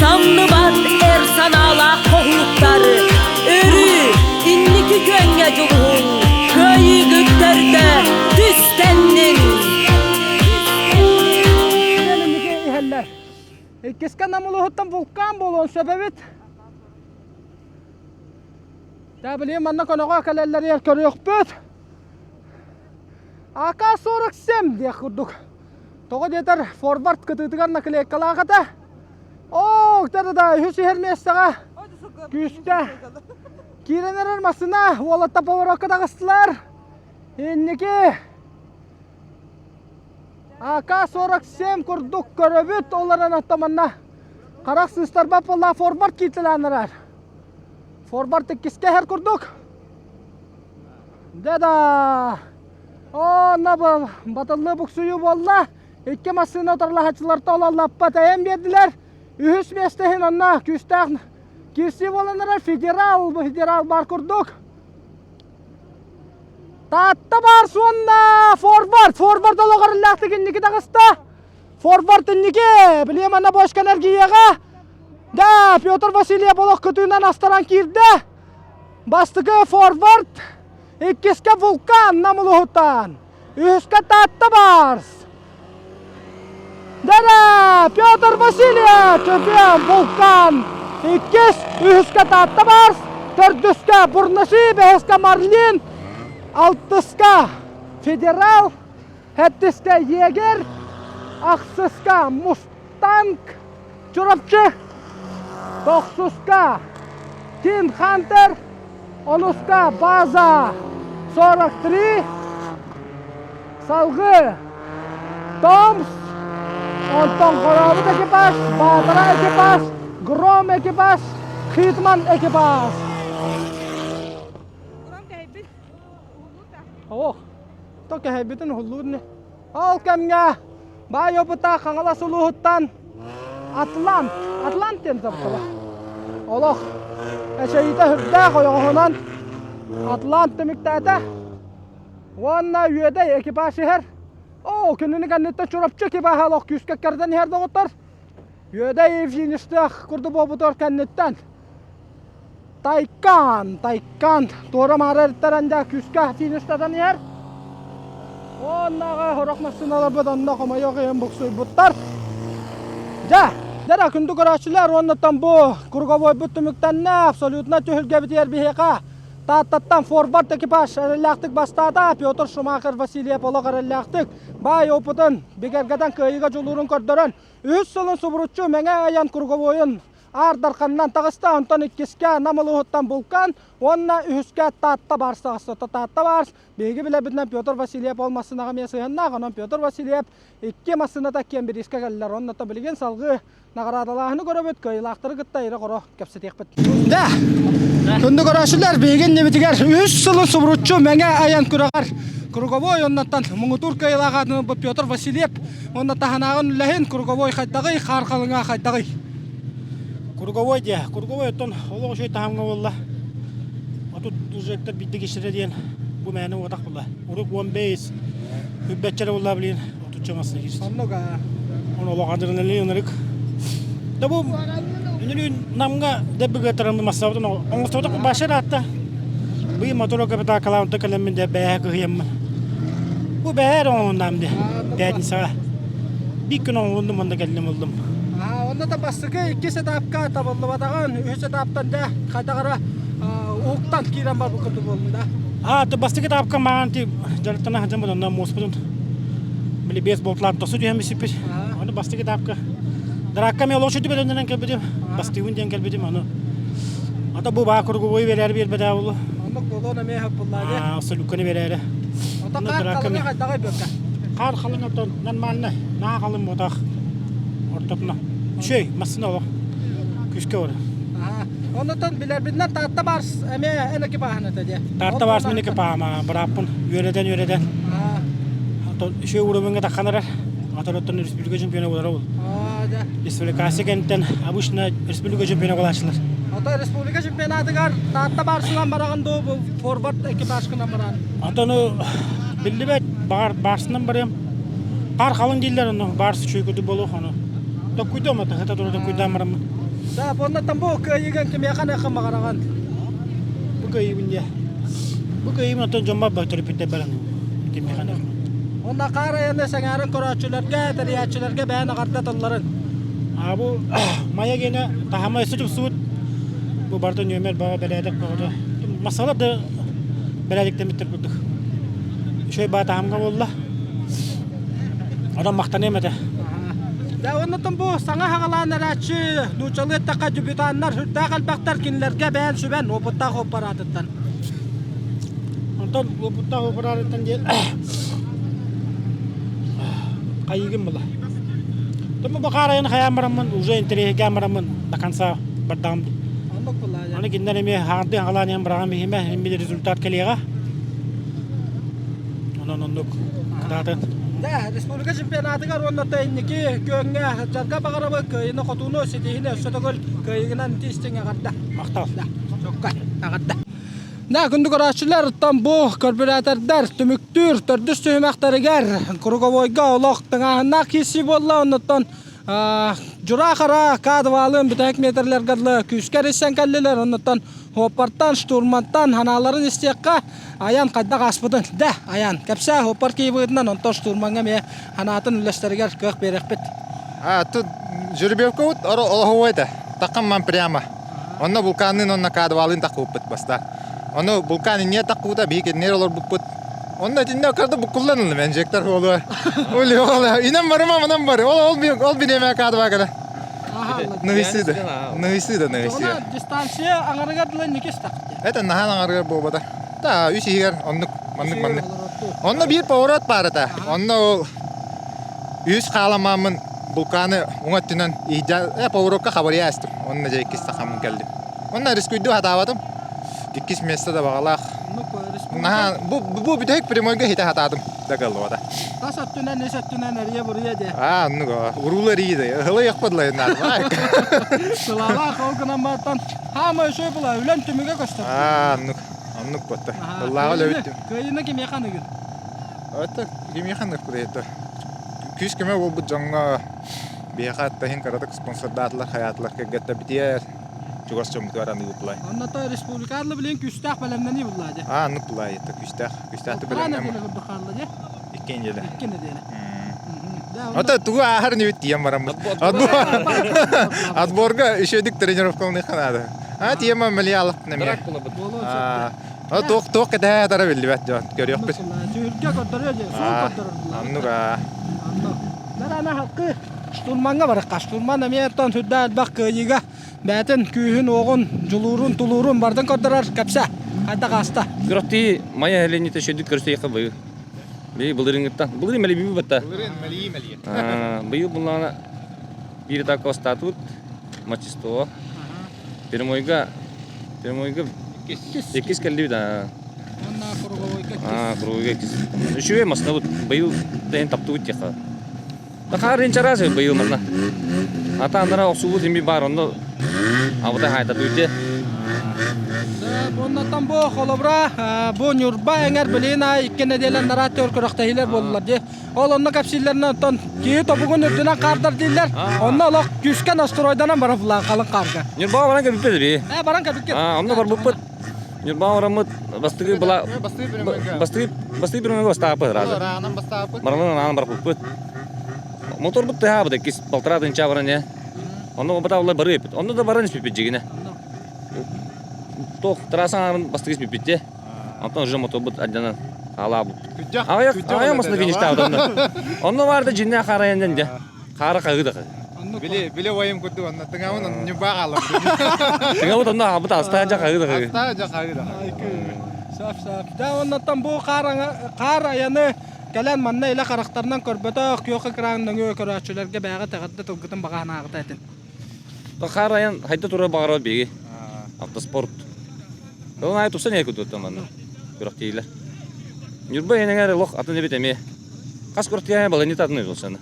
самныбат эр санаалаах хоһууттар өрүү инники күөҥҥэ дьулуһуҥ кыайыыгыт төрдө түстэннин иһэллэр. Иккискэ Нам улууһуттан вулкан буолуон сөп эбит. Даа билигин манна көнөҕө кэлэллэригэр көрүөхпүт. АК-47 диэх курдук. Тоҕо диэтэр форвард кытыытыгар наклейкалаах этэ. Оо, да-да-да, үһүс иһэр миэстэҕэ күүстэ киирэн эрэр массыына уолатта поворотка таҕыстылар. Инники АК-47 курдук көрөбүт, ол эрэн оттон манна харах сыыстарбат буолла форвард кииртэлээн эрэр. Форвард иккискэ иһэр курдук. Да-да! Онно батыллыы буксуйуу буолла. Икки массыына утарылаһааччыларта олаллаппа тэйэн биэрдилэр. Үһүс миэстэ иһин онно күүстээх киирсии буолан эрэр федерал, федерал баар курдук. Таатта баар суонна форвард, форвард олоҕор иллээхтик инники таҕыста. Форвард инники, билиэ манна бочкан эргийиэҕэ. Да, Петр Васильев олох кытыынан астаран киирдэ. Бастакы форвард, иккискэ Вулкан Намулуһутан, үһүскэ Таатта Барс. Дара, Петр Васильев, чемпион Вулкан, иккис, үһүскэ Таатта Барс, төрдүскэ Бурнаши, бэһискэ Марлин, алтыска Федерал, сэттискэ Егер, ахсыска Мустанг, Чурапчы, тохсуска Тим Хантер, онуска База 43, салгыы Томс, онтон Хорообут экипаж, Баатара экипаж, Гром экипаж, Хитман экипаж. Ох, то кэһэйбитин уһуллуур Ол кэмҥэ баай опыта Хаҥалас улууһуттан Атлант, Атлант диэн таптала. Олох эчэйиитэ сүрдээх ойоҕоһунан Атлант түмүктээтэ. Уонна Үөдэй экипаж иһэр. Оо, кинини кэнниттэн Чурапчы экипаһа олох күүскэ кэрдэн иһэр доҕоттор. Үөдэй фиништыах курдук буолбутугар кэнниттэн Тайкан, Тайкан туора-маары эртэрэн дьэ күүскэ фиништатан иһэр. Уоннаҕа сорох массыыналарбыт онно хомойуох иһин буксуйбуттар. Дьэ, дьэ күндү көрөөччүлэр уоннаттан бу круговойбут түмүктэннэ. Абсолютно түһүлгэбитигэр биһиэхэ Тааттаттан форвард экипаж эрэллээхтик бастаата. Петр Шумахер Васильев олох эрэллээхтик баай опытын бигэргэтэн кыайыыга дьулуурун көрдөрөн үһүс сылын субуруччу Мэҥэ айан круговойун. Аар Дарханынан таҕыста, онтон иккискэ Нам улууһуттан Булкан уонна үһүскэ Таатта Барс таҕыста. Таатта Барс биһиги билэрбитинэн Петр Васильев ол массыынаҕа эмиэ сыһыаннаах, онон Петр Васильев икки массыыната киэн бириискэ кэллилэр. Онно билигин салгыы наҕараадалааһыны көрөбүт, кыайыылаахтары кытта ирэ-хоро кэпсэтиэхпит. Да, күндү көрөөччүлэр, биһиги иннибитигэр үһүс сылы субуруччу Мэҥэ айан күрэҕэр круговой оннуттан муҥутуур кыайыылаах аатын ылбыт Петр Васильев уонна таһынааҕын үлэһин круговой хайдаҕый, хаар халыҥа хайдаҕый? Круговой диэ, круговой оттон олох үчүгэй таһымҥа буолла. Отут уже биирдэ киширэ диэн бу мээнэ уотах буолла. Урук 15 үббэччэрэ буолла блин отучча массына киирсит. Оннук аа. Он олох адреналин ынырык. Да бу үнүрүүн Намга дэббигэтарым массабытын оҥостубутах башар аатта. Быйыл мотор капиталкалаан кэлэммин де бэйэ кыһыйаммын. Бу бэйэ оҥоһуннаам де пятницаҕа. Биир күн оҥоһуннум онно кэллим ыллым. Аа, онно да бастакы иккис этапка табыллыбатаҕын, үһүс этаптан да хайдах эрэ уһуктан киирэн барбыккыт буоллун да. Аа, бастакы этапка маҕан ти дьарыктана сылдьан онно муоспутун били бес болтлаан тосу түһэн бисиппит. Ону бастакы этапка Дракка мен олох сүтү бэлэмнэнэн кэлбитим. Бастыыбын диэн кэлбитим ону. Ата бу баа круговой берээр биэрбэтэ булу. Оннук буолуон эмиэ хөп буллаады. Аа, солюкканы берээре. Ото хаар халыҥа хайдаҕай бөккө? Хаар халыҥ отон нормально. Наа халыҥ ботах. Ортотуна. Үчүгэй, массына олох. Күскэ ора. Оннотон билэрбитинэн Таатта Барс эмиэ эн экипааһын этэ дии. Таатта Барс мин экипааһым, бырааппын үөрэтэн-үөрэтэн. Үчүгэй уровеньга таххан эрэр. Атороттон республика чемпиона буолар ол. Республикация кэнниттэн обычно республика чемпиона буолааччылар. Ото республика чемпионатыгар Таатта Барсынан бараҕын дуу, бу форвард экипажкынан бараҕын? Отону биллибэт, баҕар Барсынан барыам. Хаар халыҥ дииллэр ону, Барс үчүгэй курдук буолуох ону. Токкуйдуом ата, хата тура токкуйдаан бараммын. Да, оннуттан бу кыайыыгын кимиэхэ нехэ баҕараҕын? Бу кыайыыбын диэ. Бу кыайыыбын оттон дьоммор төрөппүттэр баран кимиэхэ нехэ. Онно хаар айаны сэҥээрэн көрөөччүлэргэ, тэрийээччилэргэ бэйэн аҕарда тылларын. А бу Майа гиэнэ таһыма өссө тупсубут. Бу барыта нүөмэр баҕа бэрээдэк бөҕөтө. Масалар да бэрээдэктэммиттэр курдук. Үчүгэй баа таһымга буолла. Онон махтаныам этэ. Дьэ, оннутун бу саҥа хаҕалаан эрээччи нууччалыы эттэххэ дебютаннар сүрдээх элбэхтэр кинилэргэ бэйэн сүбэн уопуттаах оппараатыттан. Онтон уопуттаах оппараатыттан диэн хайыгын була. Тому бу хаарайын хайаан бараммын уже интэриэһиргээн бараммын до конца бардаҕым. Аны кинилэр эмиэ хаардыы хаҕалаан иһэн быраҕан биһимэ эмиэ результат кэлиэҕэ. Онон оннук кытаатын. Да, республика чемпионатыгар уонна инники күөҥҥэ сылдьарга баҕарабыт кыайыыны-хотууну ситиһиини өссө төгүл кыайыыгынан истиҥ эҕэрдэ. Махтал. Да, чокка, эҕэрдэ. Да, күндү көрөөччүлэр, оттон бу көрбүрээтердэр түмүктүүр төрдүс түһүмэхтэригэр круговойга олох тыҥааһыннаах киирсии буолла. Оннуттан Дьураа Хара К2-лыын бүтэһик метрлэргэ дылы күүскэ эрийсэн кэллилэр. Оннуттан Хуоппартан, штурмантан ханааларын истиэххэ айан хайдах ааспытын. Да, айан. Кэпсээ Хуоппар киһи онтон штурмаҥҥа эмиэ ханаатын үллэстэригэр кыах биэрэхпит. А, тут жеребьевка вот олоһуой этэ. Таххан ман прямо. Онно вулканныын онно К2-лыын таххыбыппыт баста. Ону вулкан инниэ таххыбыта, биһи кинилэр олорбуппут. Онно итиннэ карда буккуллан ыллым инжектор буолуо. Ули ол инем барыма манам бар. Ол ол ол бириэмэ К2 кэлэ. Нуисида. Нуисида, нуисида. Дистанция аҥарыгар дылы никис Это наһаа аҥарыгар буолбата. Да, үс иһигэр оннук маннык маннык. Онно биир поворот баар этэ. Онно ол үс хааламааммын вулканы уҥа өттүнэн иһдьэ поворотка хабарыйа астым. Онно дьэ иккис сахаммын кэллим. Онно рискуйду хатаабатым. Иккис место да баҕалаах. Наһаа бу бу бүтэһик прямойга хитэ хатаатым да галлыбата. Тас өттүнэн, ис өттүнэн эрийэ буруйа дии. Аа, оннук уруула эрийи да. Ыһылайахпыт лайыннаатым. Сылаалаах ол гынан бааттан хаама үчүгэй була үлэн түмүгэ көстөр. Аа, оннук. Оннук ботта. Ыллааҕы өлөбүт. Кыайыыны кимиэхэ аныгын? Это кимиэхэ аныахпыт Күүс көмө буолбут дьоҥҥо биһиэхэ аттаһын кыратык спонсордаатылар, хайаатылар кэргэттэр битиэр чугас дьоммутугар аныыбыт булай. Онното республикаарлы билин күүстээх бэлэмнэнии булла дии. Аа, оннук булай, это күүстээх, күүстээхтик бэлэмнэн. Нэдиэлэ курдук хаалла дии. Икки нэдиэлэ. Икки нэдиэлэ. Ото тугу ааһар нибит тиийэн бараммыт. Отборга үчүгдүк тренировкаланыахха наада. А тиема мэлиалах нэмиэ. Туох туох кэтэһэ тара биллибэт дьон көрүөхпүт. Түһүлгэ көрдөрүө дии, суол көрдөрөр. Оннук аа. Оннук. Ана хаккы штурманга барыкка. Штурман эмиэ оттон сүрдээх элбэх кыайыыга. бэйэтин күүһүн-уоҕун, дьулуурун, тулуурун бардын көрдөрөр кэпсэ. Хайдах ааста? Күрэхтии Майа нэһилиэнньэтэ үчүгэйдик көрсүөххэ быйыл. Быйыл былырыыҥҥыттан. Былырыын мэлийбиппит батта. Былырыын мэлийии мэлийэ. Быйыл буллаҕына биир атака бастаатыбыт. Мачистого. Прямойга прямойга иккис кэллибит. Уонна круговойга иккис. Круговойга иккис. Үчүгэй массыынабыт быйыл тэһин таптыбыт диэххэ. Тахаар инчараас быйыл манна. Ата анара охсубут ими баар онно абыта хаайтатыйде. Оннотон бу холобура бу Ньурба эҥэр билигин икки нэдиэлэн нараат төр күрэхтэһиилэр буоллулар дии. Ол онно кэпсииллэринэн оттон киһи тобугун үрдүнэн хаардар дииллэр. Онно олох күүскэ настройданан барабылаан халыҥ хаарга. Ньурба баран кэбиппит би. Э баран кэбиккит. Онно барбыппыт. Ньурба бараммыт бастыгы была бастыгы бастыгы бирмеге бастааппыт разы. Баралын анаан барбыппыт. Моторбут тыһаабыт иккис полтора тынча баран не. Онно бата бары эппит. Онно да баран испиппит жигине. Туох трасса арын бастыгы испиппит де. Онтон уже моторбут адьанан хаалаабыт. Аҕыйах аҕыйах масына фиништаабыт онно. Онно баар да дьиннээх харайаннан де. Хаара хаһыы да Били били ойым курдук онно тыҥабын ньурбаа хааллым. Тыҥабыт онно хаалбыт астаа дьа хаһыы да хаһыы. Астаа дьа хаһыы да Сөп сөп. Дьэ оннуттан бу хаар хаар айаны кэлэн манна илэ харахтарынан көрбөтөх күөх экран нөҥүө көрөөччүлэргэ бэйэҕит эҕэрдэ тылгытын баҕа санааҕыта этин. Хаар айан хайда турар баҕарар биһиги. Автоспорт. Ол аайы тупсан иһэ курдук манна күрэхтиилэр. Ньурба иһинэҥэр олох атын эбит эмиэ. Хас күрэхтиһэ баланит атын тупсан.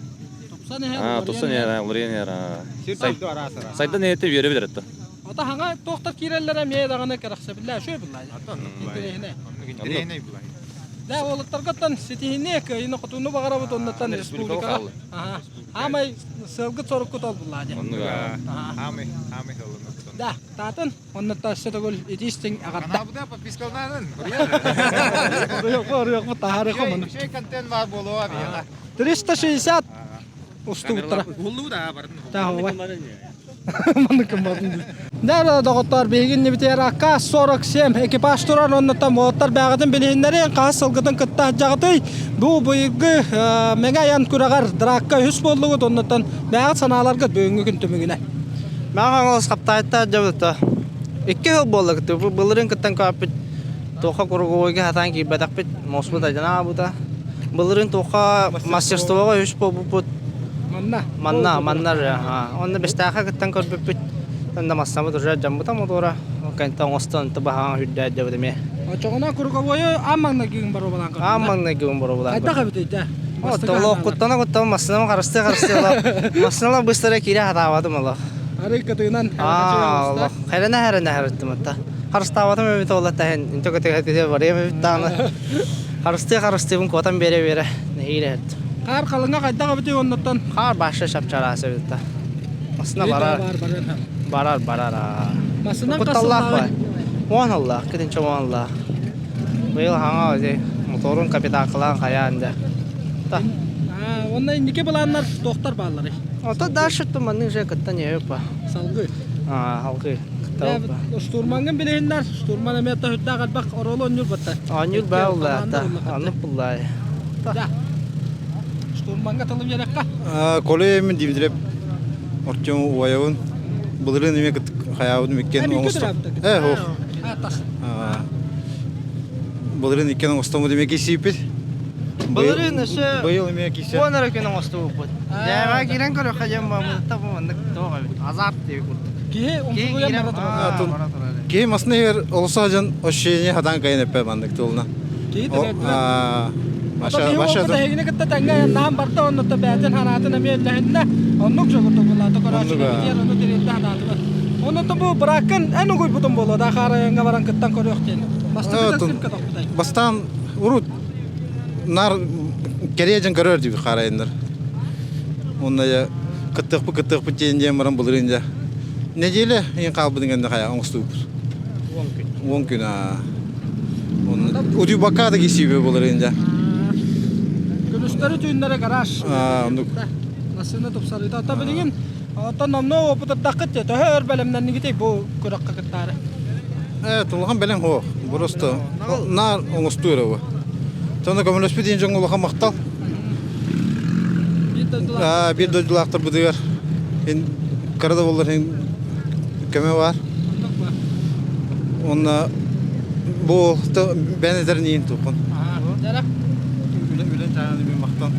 Тупсан иһэр. Тупсан иһэр, уларыйан иһэр. Сайдан иһэттэ үөрэ билэр этэ. Ата хаҥа туохтар киирэллэрэ эмиэ даҕаны кэрэхсэбиллээх үчүгэй буллаа. Интэриэһинэй. Интэриэһинэй буллаа. Да, уолаттаргыттан ситиһини, кыайыны хотууну баҕарабыт оннуттан республикаҕа. Аамай сыалгыт соруккут ол буллаа дьэ. Аамай, аамай сыаллыммыт. Да, таатын оннуттан өссө төгүл итиистиҥ аҕарда. Канаабыта подпискаланан. Оруйуохпут таһаарыахха маны. Үчүгэй контент баар буолуо биһиэхэ. 360 устубуттара. Уллуу да бардын. Таһуба. Дара доҕоттоор биһигин нибитиэр АК-47 экипаж турар оннуттан уолаттар бэҕэтин билиһиннэрин хас сылгытын кытта дьаҕытый бу быйылгы Мэҥэ айан күрэҕэр дракка үһүс буоллугут оннуттан бэҕэт санааларгыт бүгүҥҥү күн түмүгүнэ Мэҥэ Хаҥалас хаптаайта дьабыта икки сыл буолла былырыын кыттан көппүт туохха круговойга сатаан киирбэтэхпит муоспут айданаабыта былырыын туохха мастерствоҕа үһүс буолбуппут Манна. Манна, манна же. Онно бестааха кыттан көрбүппүт. Онно массамыт уже дьаммыта мотуора. Кэнтэ оҥостон тыбаһаҕа үрдээт дебит эмиэ. Очоҕуна круговойу аан маҥнайгыгын боруобалаан көрдүм. Аан маҥнайгыгын боруобалаан Хайдах эбитий дэ? Оттолох куттана куттан массынам харыстыы харыстыы массыналар быстара киирэ хатаабатым олох. Арый кытыынан Аа, олох. Хэрэнэ хэрэнэ хэрыттым атта. Харыстаабатым эбит ол таһын интө көтө барыам эбит даҕаны. Харыстыы харыстыыбын куотан биэрэ биэрэ нэһиилэ эт. Хаар халыҥа хайдах эбитий оннуттан? Хаар баша шапчараас эбит та. Масына барар. Барар барар. Масынан Кутталлаах ба. Уон аллаах, китинчэ уон аллаах. Быйыл хаҥа ози моторун капиталкалаан хайаан да. Та. Онно инники былааннар туохтар баалларый? Ото дальше туманны же кыттан ебе Салгыы. Аа, халгыы. Штурмаҥҥын билиһиннэр, штурман эмиэ үрдээх элбэх оруолу оонньуур батта. Оонньуур баа улаата. Оннук буллаай. Штурмаҥҥа тылы биэрэххэ. Коле мен Дмитриев Артем убайабын. Былырыын эмиэ хайаабытым иккиэн оҥостон. Э, ох. Былырыын иккиэн оҥостоммут эмиэ кисииппит. Былырыын өссө быйыл эмиэ кисе. Уон эрэ күн оҥостубуппут. Дьээбэ киирэн көрүөххэ диэн бааммытта бу маннык туох эбит. Азарт диэбит курдук. Киһи умсугуйан бара турар. Киһи масына иһэр олуса дьон ощущение хатан кайын эппэ маннык тылына. Киһи Маша Маша эһигини кытта тэҥҥэ айаннаан барда оннута бэйэтин хараатын эмиэ үллэһиннэ. Оннук дьоҕурдук булаата көрөөччүлэр битиэр ону тириэрдэ ханаатылар. Оннута бу бырааккын эн угуйбутун буолуо да хаарайаҥҥа баран кыттан көрүөх диэн. Бастакы ким көтөхпүтэй? Бастаан урут наар кэриэ дьон көрөр диби хаарайыннар. Онно я кыттыахпыт кыттыахпыт диэн диэн баран былырыын дьэ неделя иин хаалбытын кэннэ хайа оҥостубуппут. Уон күн. Уон күн аа. Онно удьубакка да кисиибэ былырыын дьэ. Күнүстэри түүннэри гараж. Аа, оннук. Массыына тупсарыыта. Оттон билигин оттон номнуо опытырдаххыт дии. Төһө өр бэлэмнэннигитий бу күрэххэ кыттаары? Э, тулахан бэлэм суох. Просто наар оҥостуу эрэ бу. Сонно көмөлөспүт иин дьоҥҥо улахан махтал. Биир дойдулаахтарбытыгар кыра да буоллар иһин көмө бар. Онно бу бэн этэрниин туппун. Үлэ үлэ чааны мен мактан.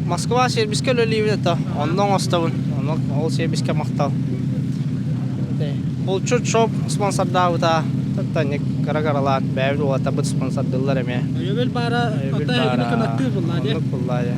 Москва сервиске үлэлиибин это. Онно оҥостобун. Онно ол сервиске махтал. Булчут шоп спонсордаабыта. Таник кыра-кыралаан бэйэбит уолаттарбыт спонсордыыллар эмиэ. Өйөбүл баара Өйөбүл оттон эһигини баара. кынаттыыр буллаа дии. Оннук буллаа дии.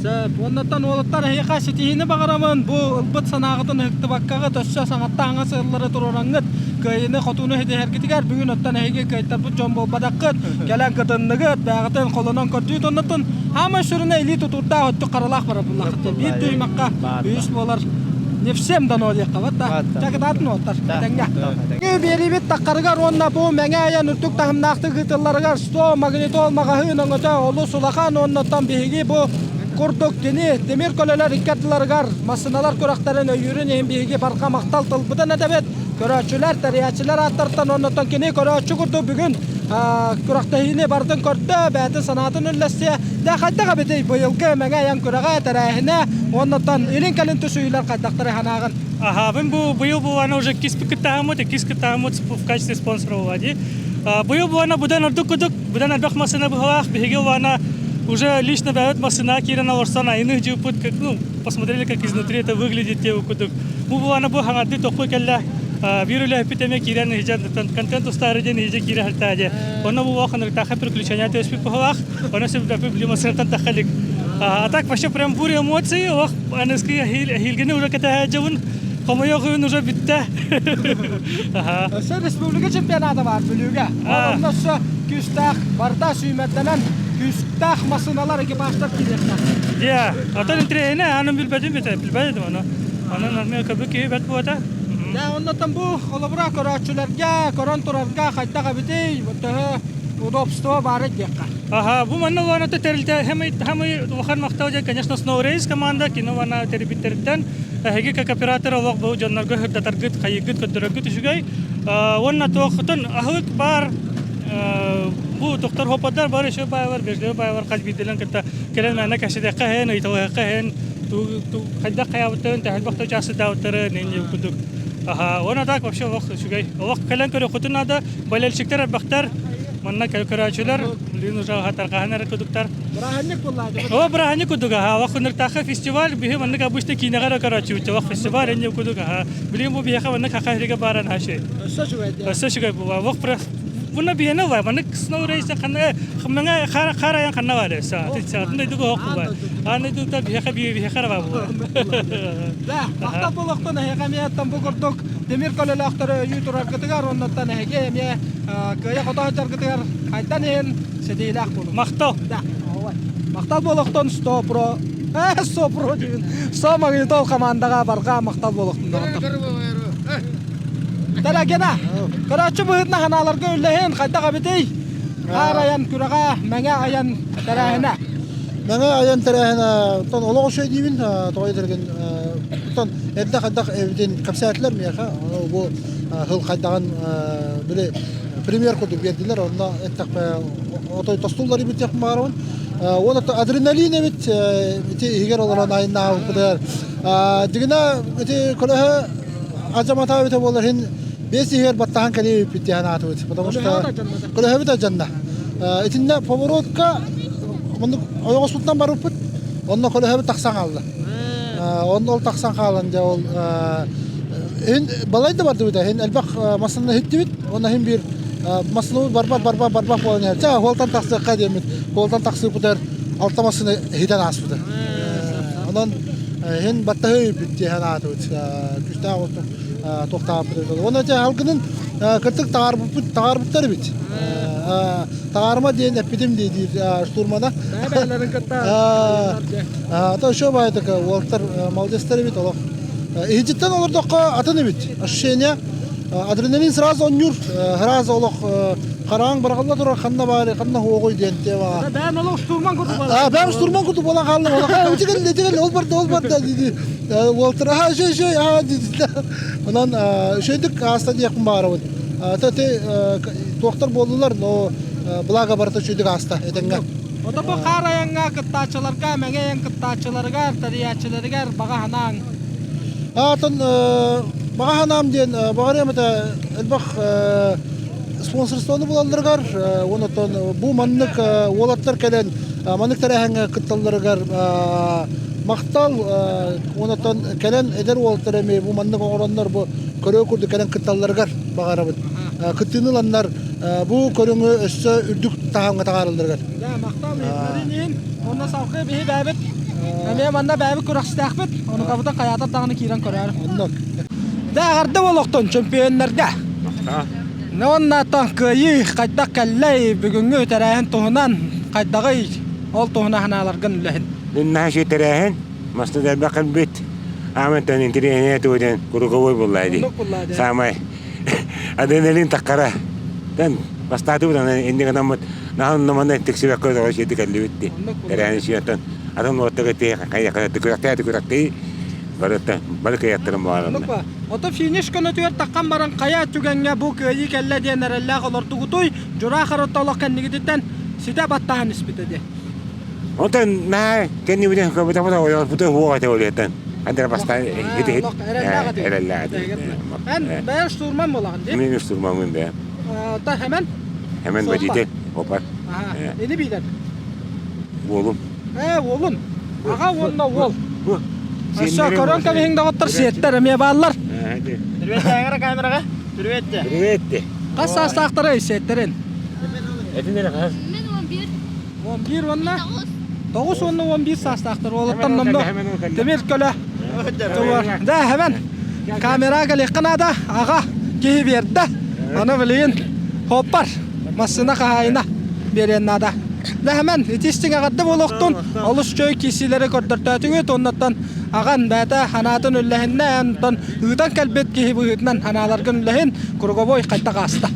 Сөп. Оннуттан уолаттар эһиэхэ ситиһиини баҕарабын. Бу ылбыт санааҕытын ыһыктыбаккаҕыт өссө саҥаттан аҥа сыаллары туруораҥҥыт кыайыыны-хотууну ситиһэргитигэр бүгүн оттон эһиги кыайтарбыт дьон буолбатаххыт. Кэлэн кытынныгыт, бэйэҕитин холонон көрдүүт. Оннуттан хаамай сүрүнэ илии тутуурдаах өттүк харалаах барар буллаххыт. Биир түһүмэххэ үһүс буолар не всем дано диэххэ бат да. Чэ кытаатын уолаттар. Этэҥҥэ. Биэриибит таххарыгар уонна бу Мэҥэ айан үрдүк таһымнаахтык ыытылларыгар 100 магнитол маҕаһыын өҥөтө олус улахан уоннаттан биһиги бу курдук кини тимир көлөлөр икки ардыларыгар массыыналар күрэхтэрин өйүүрүн иһин биһиги барҕа махтал тылбытын этэбит. Көрөөччүлэр, тэрийээччилэр ааттарыттан уоннаттан кини көрөөччү курдук бүгүн күрэхтэһиини бардын көрдө, бэйэтин санаатын үллэстиэ. Дьэ хайдах эбитий быйылгы Мэҥэ айан күрэҕэ, тэрээһинэ уоннаттан илин-кэлин түсүйүүлэр хайдахтарый санааҕын? Ага, бу быйыл буолана уже иккис кыттаһыммыт, иккис кыттаһыммыт в качестве спонсора буолла Быйыл буолана будан ордук кудук, будан элбэх массыына быһалаах, биһиги буолана уже лично бэйэбит массыына киирэн олорсон айыны жыыппыт, как, ну, посмотрели, как изнутри это выглядит, те кудук. Бу буолана бу хаҥарды тохпу кэллэ, биир үлэһиппит эмэ киирэн иһдьэн контент устаары диэн иһдьэ киирэ сылтаа дии. Онно бу улахан приключения төспүт быһалаах, онно сөбүлэппит били массыынаттан тахха илик. А так вообще прям буря эмоций, ох, аныскы эһиилгини уже кэтэһээдьэбин, хомойуох үһүн уже бүттэ. Өссө республика чемпионата бар Бүлүүгэ. Ол онно өссө күүстээх барыта сүүмэрдэнэн күүстээх массыыналар экипажтар киириэхтээх. Дьэ, отон интириэһинэ аанын билбэтим бите, билбэт этим ону. Онон армия көбүк киһи бэт буота. Дьэ, оннотон бу холобура көрөөччүлэргэ, көрөн турарга хайдах эбитий, төһө удобство баар диэххэ. Ага, бу манна улаана тэрилтэ хамый хамый улахан махтал дьэ, конечно, Snow Race команда кино вана тэрийбиттериттэн эһиги как оператор олох бу дьоннорго сырдатаргыт, хайыгыт, көрдөрөргүт үчүгэй. Уонна туохтун аһылык баар бу доктор хоппоттар бар еще баайлар, бежлер баайлар хас биирдилэн кытта кэлэн мээнэ кэсидэххэ һэн, ыйталыахха һэн, хайдах хайаабыттарын, тэһэлбэхтэ учаастаабыттары, нин курдук. Аха, уонна так вообще олох үчүгэй. Олох кэлэн көрүөххүтүн наада, болельщиктер элбэхтэр, Манна көрөөчүлэр, блин, уже тарҕаһан эрэ кудуктар. Бырааһынньык буллаа О, бырааһынньык кудук, аха. Олох кунуктаахха фестиваль, биһи маннык обычно киинэҕэ эрэ көрөөччүбүт. Олох фестиваль инне кудук, аха. Билигин бу биһиэхэ маннык хаха иһигэ бааран хашы. Өссө үчүгэй. Өссө үчүгэй була. Олох Буна биһиэнэ ылла, маннык Snow Race ханна мэҥэ хаар хаар айан ханна бар өссө. Атын дойдуга ох була. Аан дойдута биһиэхэ биһиэхэ эрэ баар була. Да, махтал буолуохтун эһиэхэ эмиэ бу курдук тимир көлөлөөхтөрү өйүү тураргытыгар оннуттан эһиги эмиэ кыайа-хото сылдьаргытыгар хайдан иһин ситиһиилээх буолуҥ. Махтал. Да, Махтал буолуохтун Стопро. Э, Стопро диин. Сто магнитол командаға барҕа махтал буолуохтун доҕоттор. Тэлэгена, көрөөччү быһыытынан ханааларга үллэһин хайдах эбитий? Хаар айан күрэҕэ, мэҥэ айан тэрээһинэ. Мэҥэ айан тэрээһинэ оттон олох үчүгэй диибин, тоҕо диэтэргин оттон эрдэ хайдах эбитин кэпсээтилэр миэхэ. Бу сыл хайдаҕын били премьер курдук биэрдилэр, онно эттэхпэ отой тостуллар эбит диэх баарабын. Уон адреналин эбит ити иһигэр олорон айаннаабыппытыгар. Дигинэ ити көлөһө Азамата эбитэ буолар иһин бэс иһигэр баттаһан кэлиэ эбиппит диэн аатыбыт. Потому что көлөһөбүт алдьанна. Итиннэ поворотка муннук ойоҕоспутунан барбыппыт. Онно көлөһөбүт тахсан хаалла. Онно ол тахсан хаалан дьэ ол иһин балай да бардыбыт иһин элбэх массыына иһиттибит. Онно иһин биир массыынабыт барбат барбат барбат буолан иһэр. Чэ хуолтан тахсыахха диэммит. Хуолтан тахсыыппытыгар алта массыына иһитэн ааспыта. Онон иһин баттаһыы үүппүт диэн аатыбыт күстээх оттук туохтаабыт уонна дьэ алгынын кыртык таҕарбыппыт таҕарбыттар эбит таҕарма диэн эппитим дии диир штурмана бэйэлэрин кытта то еще баайдык уолаттар молодецтар эбит олох иһититтэн олордоххо атын эбит ощущение адреналин сразу онньуур сразу олох хараҥ быраҕылла турар ханна баары ханна хуоҕуй диэн тема бэйэм олох штурман курдук буолан бэйэм штурман курдук буолан хааллым олох ити кэллэ ити кэллэ ол барда ол барда дии уолтар аха үчүгэй үчүгэй аа дии онон үчүгэйдик ааста диэхпин баҕарабын те туохтар буоллулар но благо барыта үчүгэйдик ааста этэҥҥэ Ото бу хаар айаҥҥа кыттааччыларга, мэҥэ айан кыттааччыларыгар, тэрийээччилэригэр баҕа санааҥ. Аатын Баҕа санаам диэн баҕарыам этэ элбэх спонсорствоны булалларыгар уонна оттон бу маннык уолаттар кэлэн маннык тэрээһиҥҥэ кытталларыгар махтал уонна оттон кэлэн эдэр уолаттар эмиэ бу маннык оҥороннор бу көрөө курдук кэлэн кытталларыгар баҕарабыт. Кыттыыны ыланнар бу көрүҥү өссө үрдүк таһымҥа таһааралларыгар. Махтал иһин Онно салгыы биһи бэйэбит эмиэ манна бэйэбит күрэхстэхпит. Ону кабыта хайаатар даҕаны киирэн көрөөр. Оннук. Дэ аҕарда олохтон чөмпүйөннэргэ. Уонна кыайыы хайдах кэллэй бүгүҥҥү тэрээһин туһунан хайдаҕый ол туһунан санааларгын үлэһин. Наша тэрээһин маста элбэх кэлбит. Аамантан интириэһинэй тугутен круговой булла ди. Самай адреналин таккара. Тэн бастаатыбыт аны инник анаммыт наһан намана тиксибэккэ тоҕо сиэти кэллибит ди. Тэрээһин сиэтэн атын уоттага тиэ хайа күрэхтээ күрэхтии барыта бары кыйаттарын баарынна. Ото финиш көнөтүгэр таххан баран хайа түгэҥҥэ бу кыайыы кэллэ диэн эрэллээх олордугутуй дьураа харытта олох кэннигититтэн ситэ баттаһан испитэ диэ. Онтон наа кэннибитин көбүтэ ойорбута хуох этэ олетан. Андра бастаан хит эрэллээх этэ. Эн бэйэ штурман буолаҕын дии? Мин штурмаммын бэйэм. Та хэмэн? Хэмэн водитель, опа. Ини биилэр. Уолум. Ээ, уолун. Аҕа уонна уол. Өссө көрөн кэбиһиҥ доҕоттор сиэттэр эмиэ бааллар. Привет камераҕа. Привет. Привет. Хас саастаахтарай сиэттэрин? Этин эрэ хас? Мен 11. 11 уонна? 9 уонна 11 саастаахтар уолаттар номно тимир көлө Да, хэмэн. Камера кэлиэххэ наада. Аҕа киһи биэрдэ. Аны билигин хоппар массыына хаһаайына биэриэн наада. Да хэмэн ити истиҥ эҕэрдэ буолуохтун. Олус үчүгэй киирсиилэри көрдөртөөтүгүт. Оннуттан аҕан бэйэтэ санаатын үллэһиннэ. Онтон ыытан кэлбит киһи быһыытынан санааларгын үллэһин. Круговой хайдах ааста?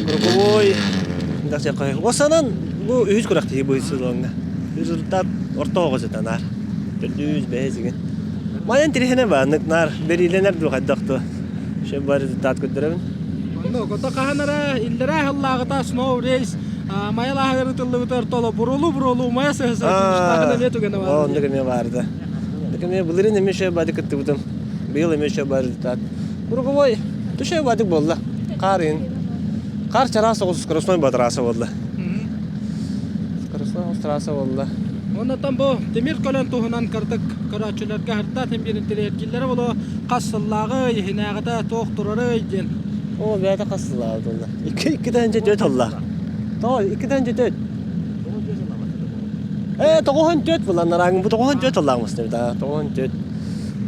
Круговой Осанан бу үһүс күрэхтэһии бу сезоҥҥа. Результат орто оҕо сытанаар. Төрдүс, бэһис игин. Майан тириһинэ бааннык наар бэриилэнэр дуу хайдах дуо. Шө бар результат көрдөрөбүн. Онно кото хаһан эрэ иллэрээ сыллааҕыта Snow Race майалааһыгар ытыллыбытыгар толо бурулу-бурулу умайа сыһа сыһа эмиэ түгэнэ баар. Оннук эмиэ баарда. Эмиэ былырыын эмиэ шө бады кыттыбытым. Быйыл эмиэ шө бар результат. Круговой түшө бадык буолла. Хаар иһин. Хаар чараас соҕус скоростной батараса буолла. Скоростной трасса буолла. Оннотон бу тимир көлөн туһунан кырдык көрөөччүлэргэ хартаа тимир интириэргиллэрэ боло хас сыллааҕы иһинээҕитэ туох турарый диэн. О, бэйэтэ хас сыллааҕы буолла? Икки иккитэн төрт сыллаах. Тоҕо иккитэн төрт? Э, тоҕуһун төрт булан араҥ бу тоҕуһун төрт сыллаах мустубут аа тоҕуһун төрт.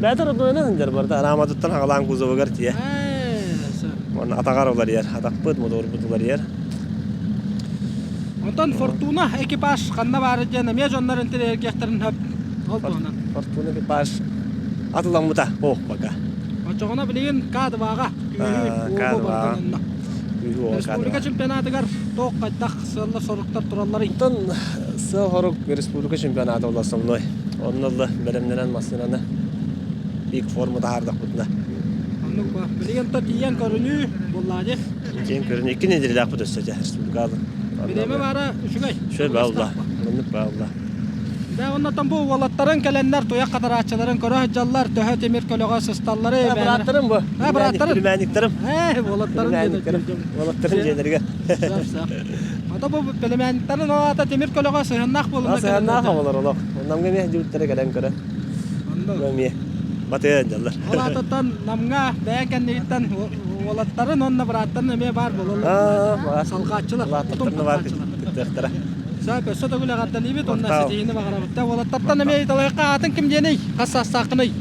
Бэйэтэ родуйна сылдьар барыта арааматыттан хагалаан кузовыгар тиийэ. Уонна атаҕар уларыйар, атахпыт, мотуорбут уларыйар. Онтон Фортуна экипаж ханна баара диэн эмиэ дьоннор интэриэһиргиэхтэрин сөп. Ол туһунан. Фортуна экипаж атыламмыта ох пока. Оччоҕуна билигин К2-ҕа күүһү уоҕу Республика чемпионатыгар туох хайдах сыаллар-соруктар туралларый? Онтон сыал-сорук республика чемпионата буолла основной. Онно ыла бэлэмнэнэн массыынаны пик форма таһаардахпытына. Оннук ба. Билигин то тиийэн көрүнүү буоллаа дии. Тиийэн көрүнүү икки нэдиэлэлээхпит өссө дьэ республикаҕа. Бириэмэ баара үчүгэй. Үчүгэй баалла. Оннук баалла. Дэ оннотон бу уолаттарын кэлэннэр туйах хатарааччыларын көрө сылдьаллар, төһө тимир көлөҕө сысталлары. Бырааттарым бу. Бырааттарым. Племянниктарым. Ээ, уолаттарым Уолаттарым дьиэлэригэр. Ото бу племянниктарын ол аата тимир көлөҕө сыһыаннаах буолуна Сыһыаннаах олор олох. Намга эмиэ дьүлтэрэ кэлэн көрөн. Эмиэ батыа дьаллар. Ол аатыттан Намга бэйэҥ кэннигиттэн уолаттарын уонна бырааттарын эмиэ баар буолаллар. Салҕааччылар. Улааттарын баар кыттыахтара. Сөп, өссө төгүл эҕэрдэлиибит уонна ситиһиини баҕарабыт. Уолаттартан эмиэ ыйыталыахха аатын ким диэний? Хас саастааххыный?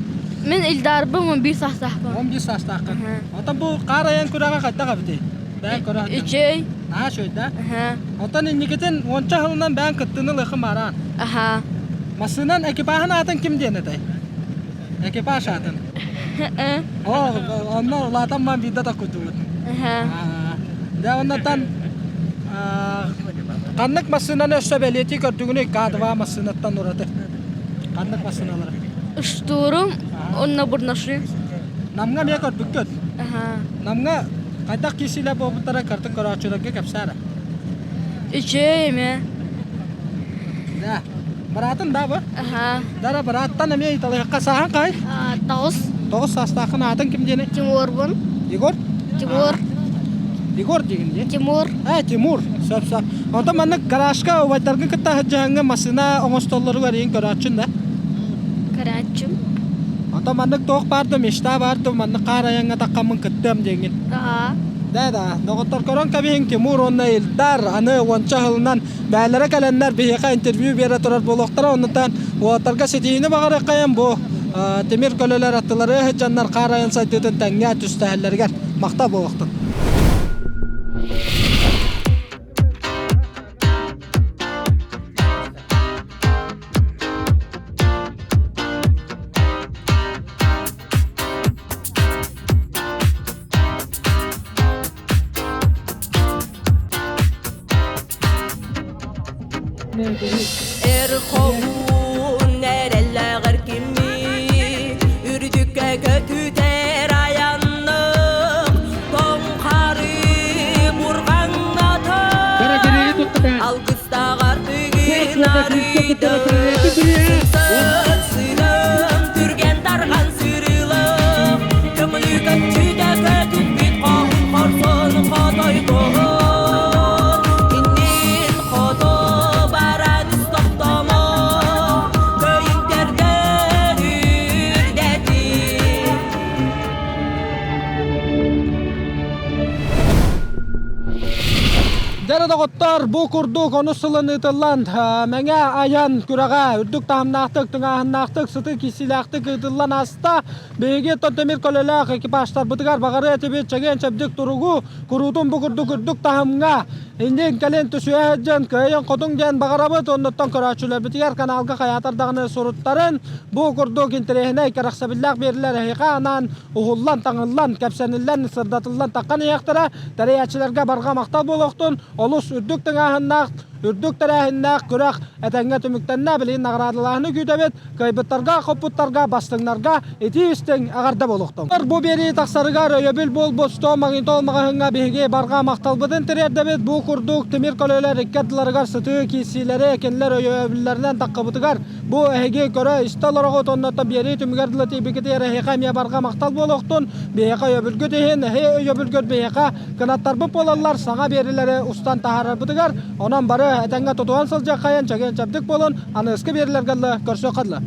Мин Илдарбын 11 саастаахпын. 11 саастааххын. Оттон бу хаар айан күрэҕэ хайдах эбитий? Бэйэҥ көрө Үчүгэй. Наһаа үчүгэй да? Оттон инникитин уонча сылынан бэйэҥ кыттыыны ылыаххын баараан. Аха. Массыынан экипажын аатын ким диэн этэй? Экипаж аатын. О, онно улаатан баан биирдэ токкуйдубут. Дьэ, оннотон ханнык массыынаны өссө бэлиэтии көрдүгүнүй К2 массыынаттан ураты? Ханнык массыыналары? Штурм уонна бурнаши. Намҥа эмиэ көрбүккүт? Намҥа хайдах киирсиилэр буолбуттара картын көрөөччүлэргэ кэпсээ эрэ. Үчүгэй эмиэ. Да. Быраатын да бу? Аха. Дара бырааттан эмиэ ыйыталыахха сааһын хай? Тоҕус. Тоҕус саастааххын аатыҥ ким диэний? Тимурбун. Егор? Тимур. Егор диигин дии? Тимур. Ээ, Тимур. Сөп, сөп. Онтон маннык гаражка убайдаргын кытта сылдьыһаҥҥа массыына оҥостоллоругар иин көрөөччүн да? Көрөөччүм. Онтон маннык туох баар да мечта баар да маннык хаар айаҥҥа таххаммын кыттыам диэҥҥин. Аһаа. Да, да. Доҕоттор көрөн кэбиһиҥ Тимур уонна Ильдар аны уонча сылынан бээлэрэ кэлэннэр биһиэхэ интервью биэрэ турар буолуохтара. Оннуттан уолаттарга ситиһиини баҕарыаххайын бу тимир көлөлөр аттылары сылдьаннар хаар айан сайдыытын тэҥҥэ түстэһэллэригэр махтал буолуохтун. Эр хоһуун эрэллээҕэр кимий үрдүккэ көтүтэр айаннык тоҥ хары бурҕаҥнатар алгыстааҕар тыгын арыйды сыным түргэн тарҕан сырыылык көҥүлү көччүтэ көтүппүт хоһун хорсун хотойгоһун иннин хоту баран тохтомо көйүктэргэ үрдэтин Дьэ доҕоттор, бу курдук онус сылын ыытыллан Мэҥэ айан күрэҕэ үрдүк таһымнаахтык, тыҥааһыннаахтык, сытыы киирсиилээхтик ыытыллан ааста. Биһиги Томтомир көлөлөөх экипажтарбытыгар баҕарыа этибит чэгиэн-чэбдик туругу, куруутун бу курдук үрдүк таһымҥа иннин кэлин түсүһэ сылдьан кыайан-хотуҥ диэн баҕарабыт. Оннуттан көрөөччүлэрбитигэр каналга хайаатар даҕаны суруттарын бу курдук интэриэһинэй, кэрэхсэбиллээх биэрилэр эһиэхэ анаан уһуллан, таҥыллан, кэпсэниллэн, сырдатыллан таххан иһиэхтэрэ. Тэрийээччилэргэ барҕа махтал буолуохтун. Олус үрдүк тыҥааһыннаах, үрдүк тэрээһиннээх күрэх этэҥҥэ түмүктэннэ. Билигин наҕараадалааһыны күүтэбит. Кыайбыттарга, хоппуттарга, бастыҥнарга итии-истиҥ эҕэрдэ буолуохтун. Бу биэрии тахсарыгар өйөбүл буолбут 100 магнитол маҕаһыыҥҥа биһиги барҕа махталбытын тириэрдэбит. Бу курдук тимир көлөлөр икки ардыларыгар сытыы киирсиилэри кинилэр өйөбүллэринэн таххыбытыгар Бу эһиги көрө-истэ олороҕут уонна биэрии түмүгэр дылы тиийбиккитигэр эһиэхэ эмиэ барҕа махтал буолуохтун. Биһиэхэ өйөбүлгүт иһин, эһи өйөбүлгүт биһиэхэ кынаттарбыт буолаллар, саҥа биэриилэри устан таһаарарбытыгар. Онон бары этэҥҥэ тутуһан сылдьыаххайын, чэгиэн-чэбдик буолун, аныгыскы биэриилэргэ дылы көрсүөххэ дылы.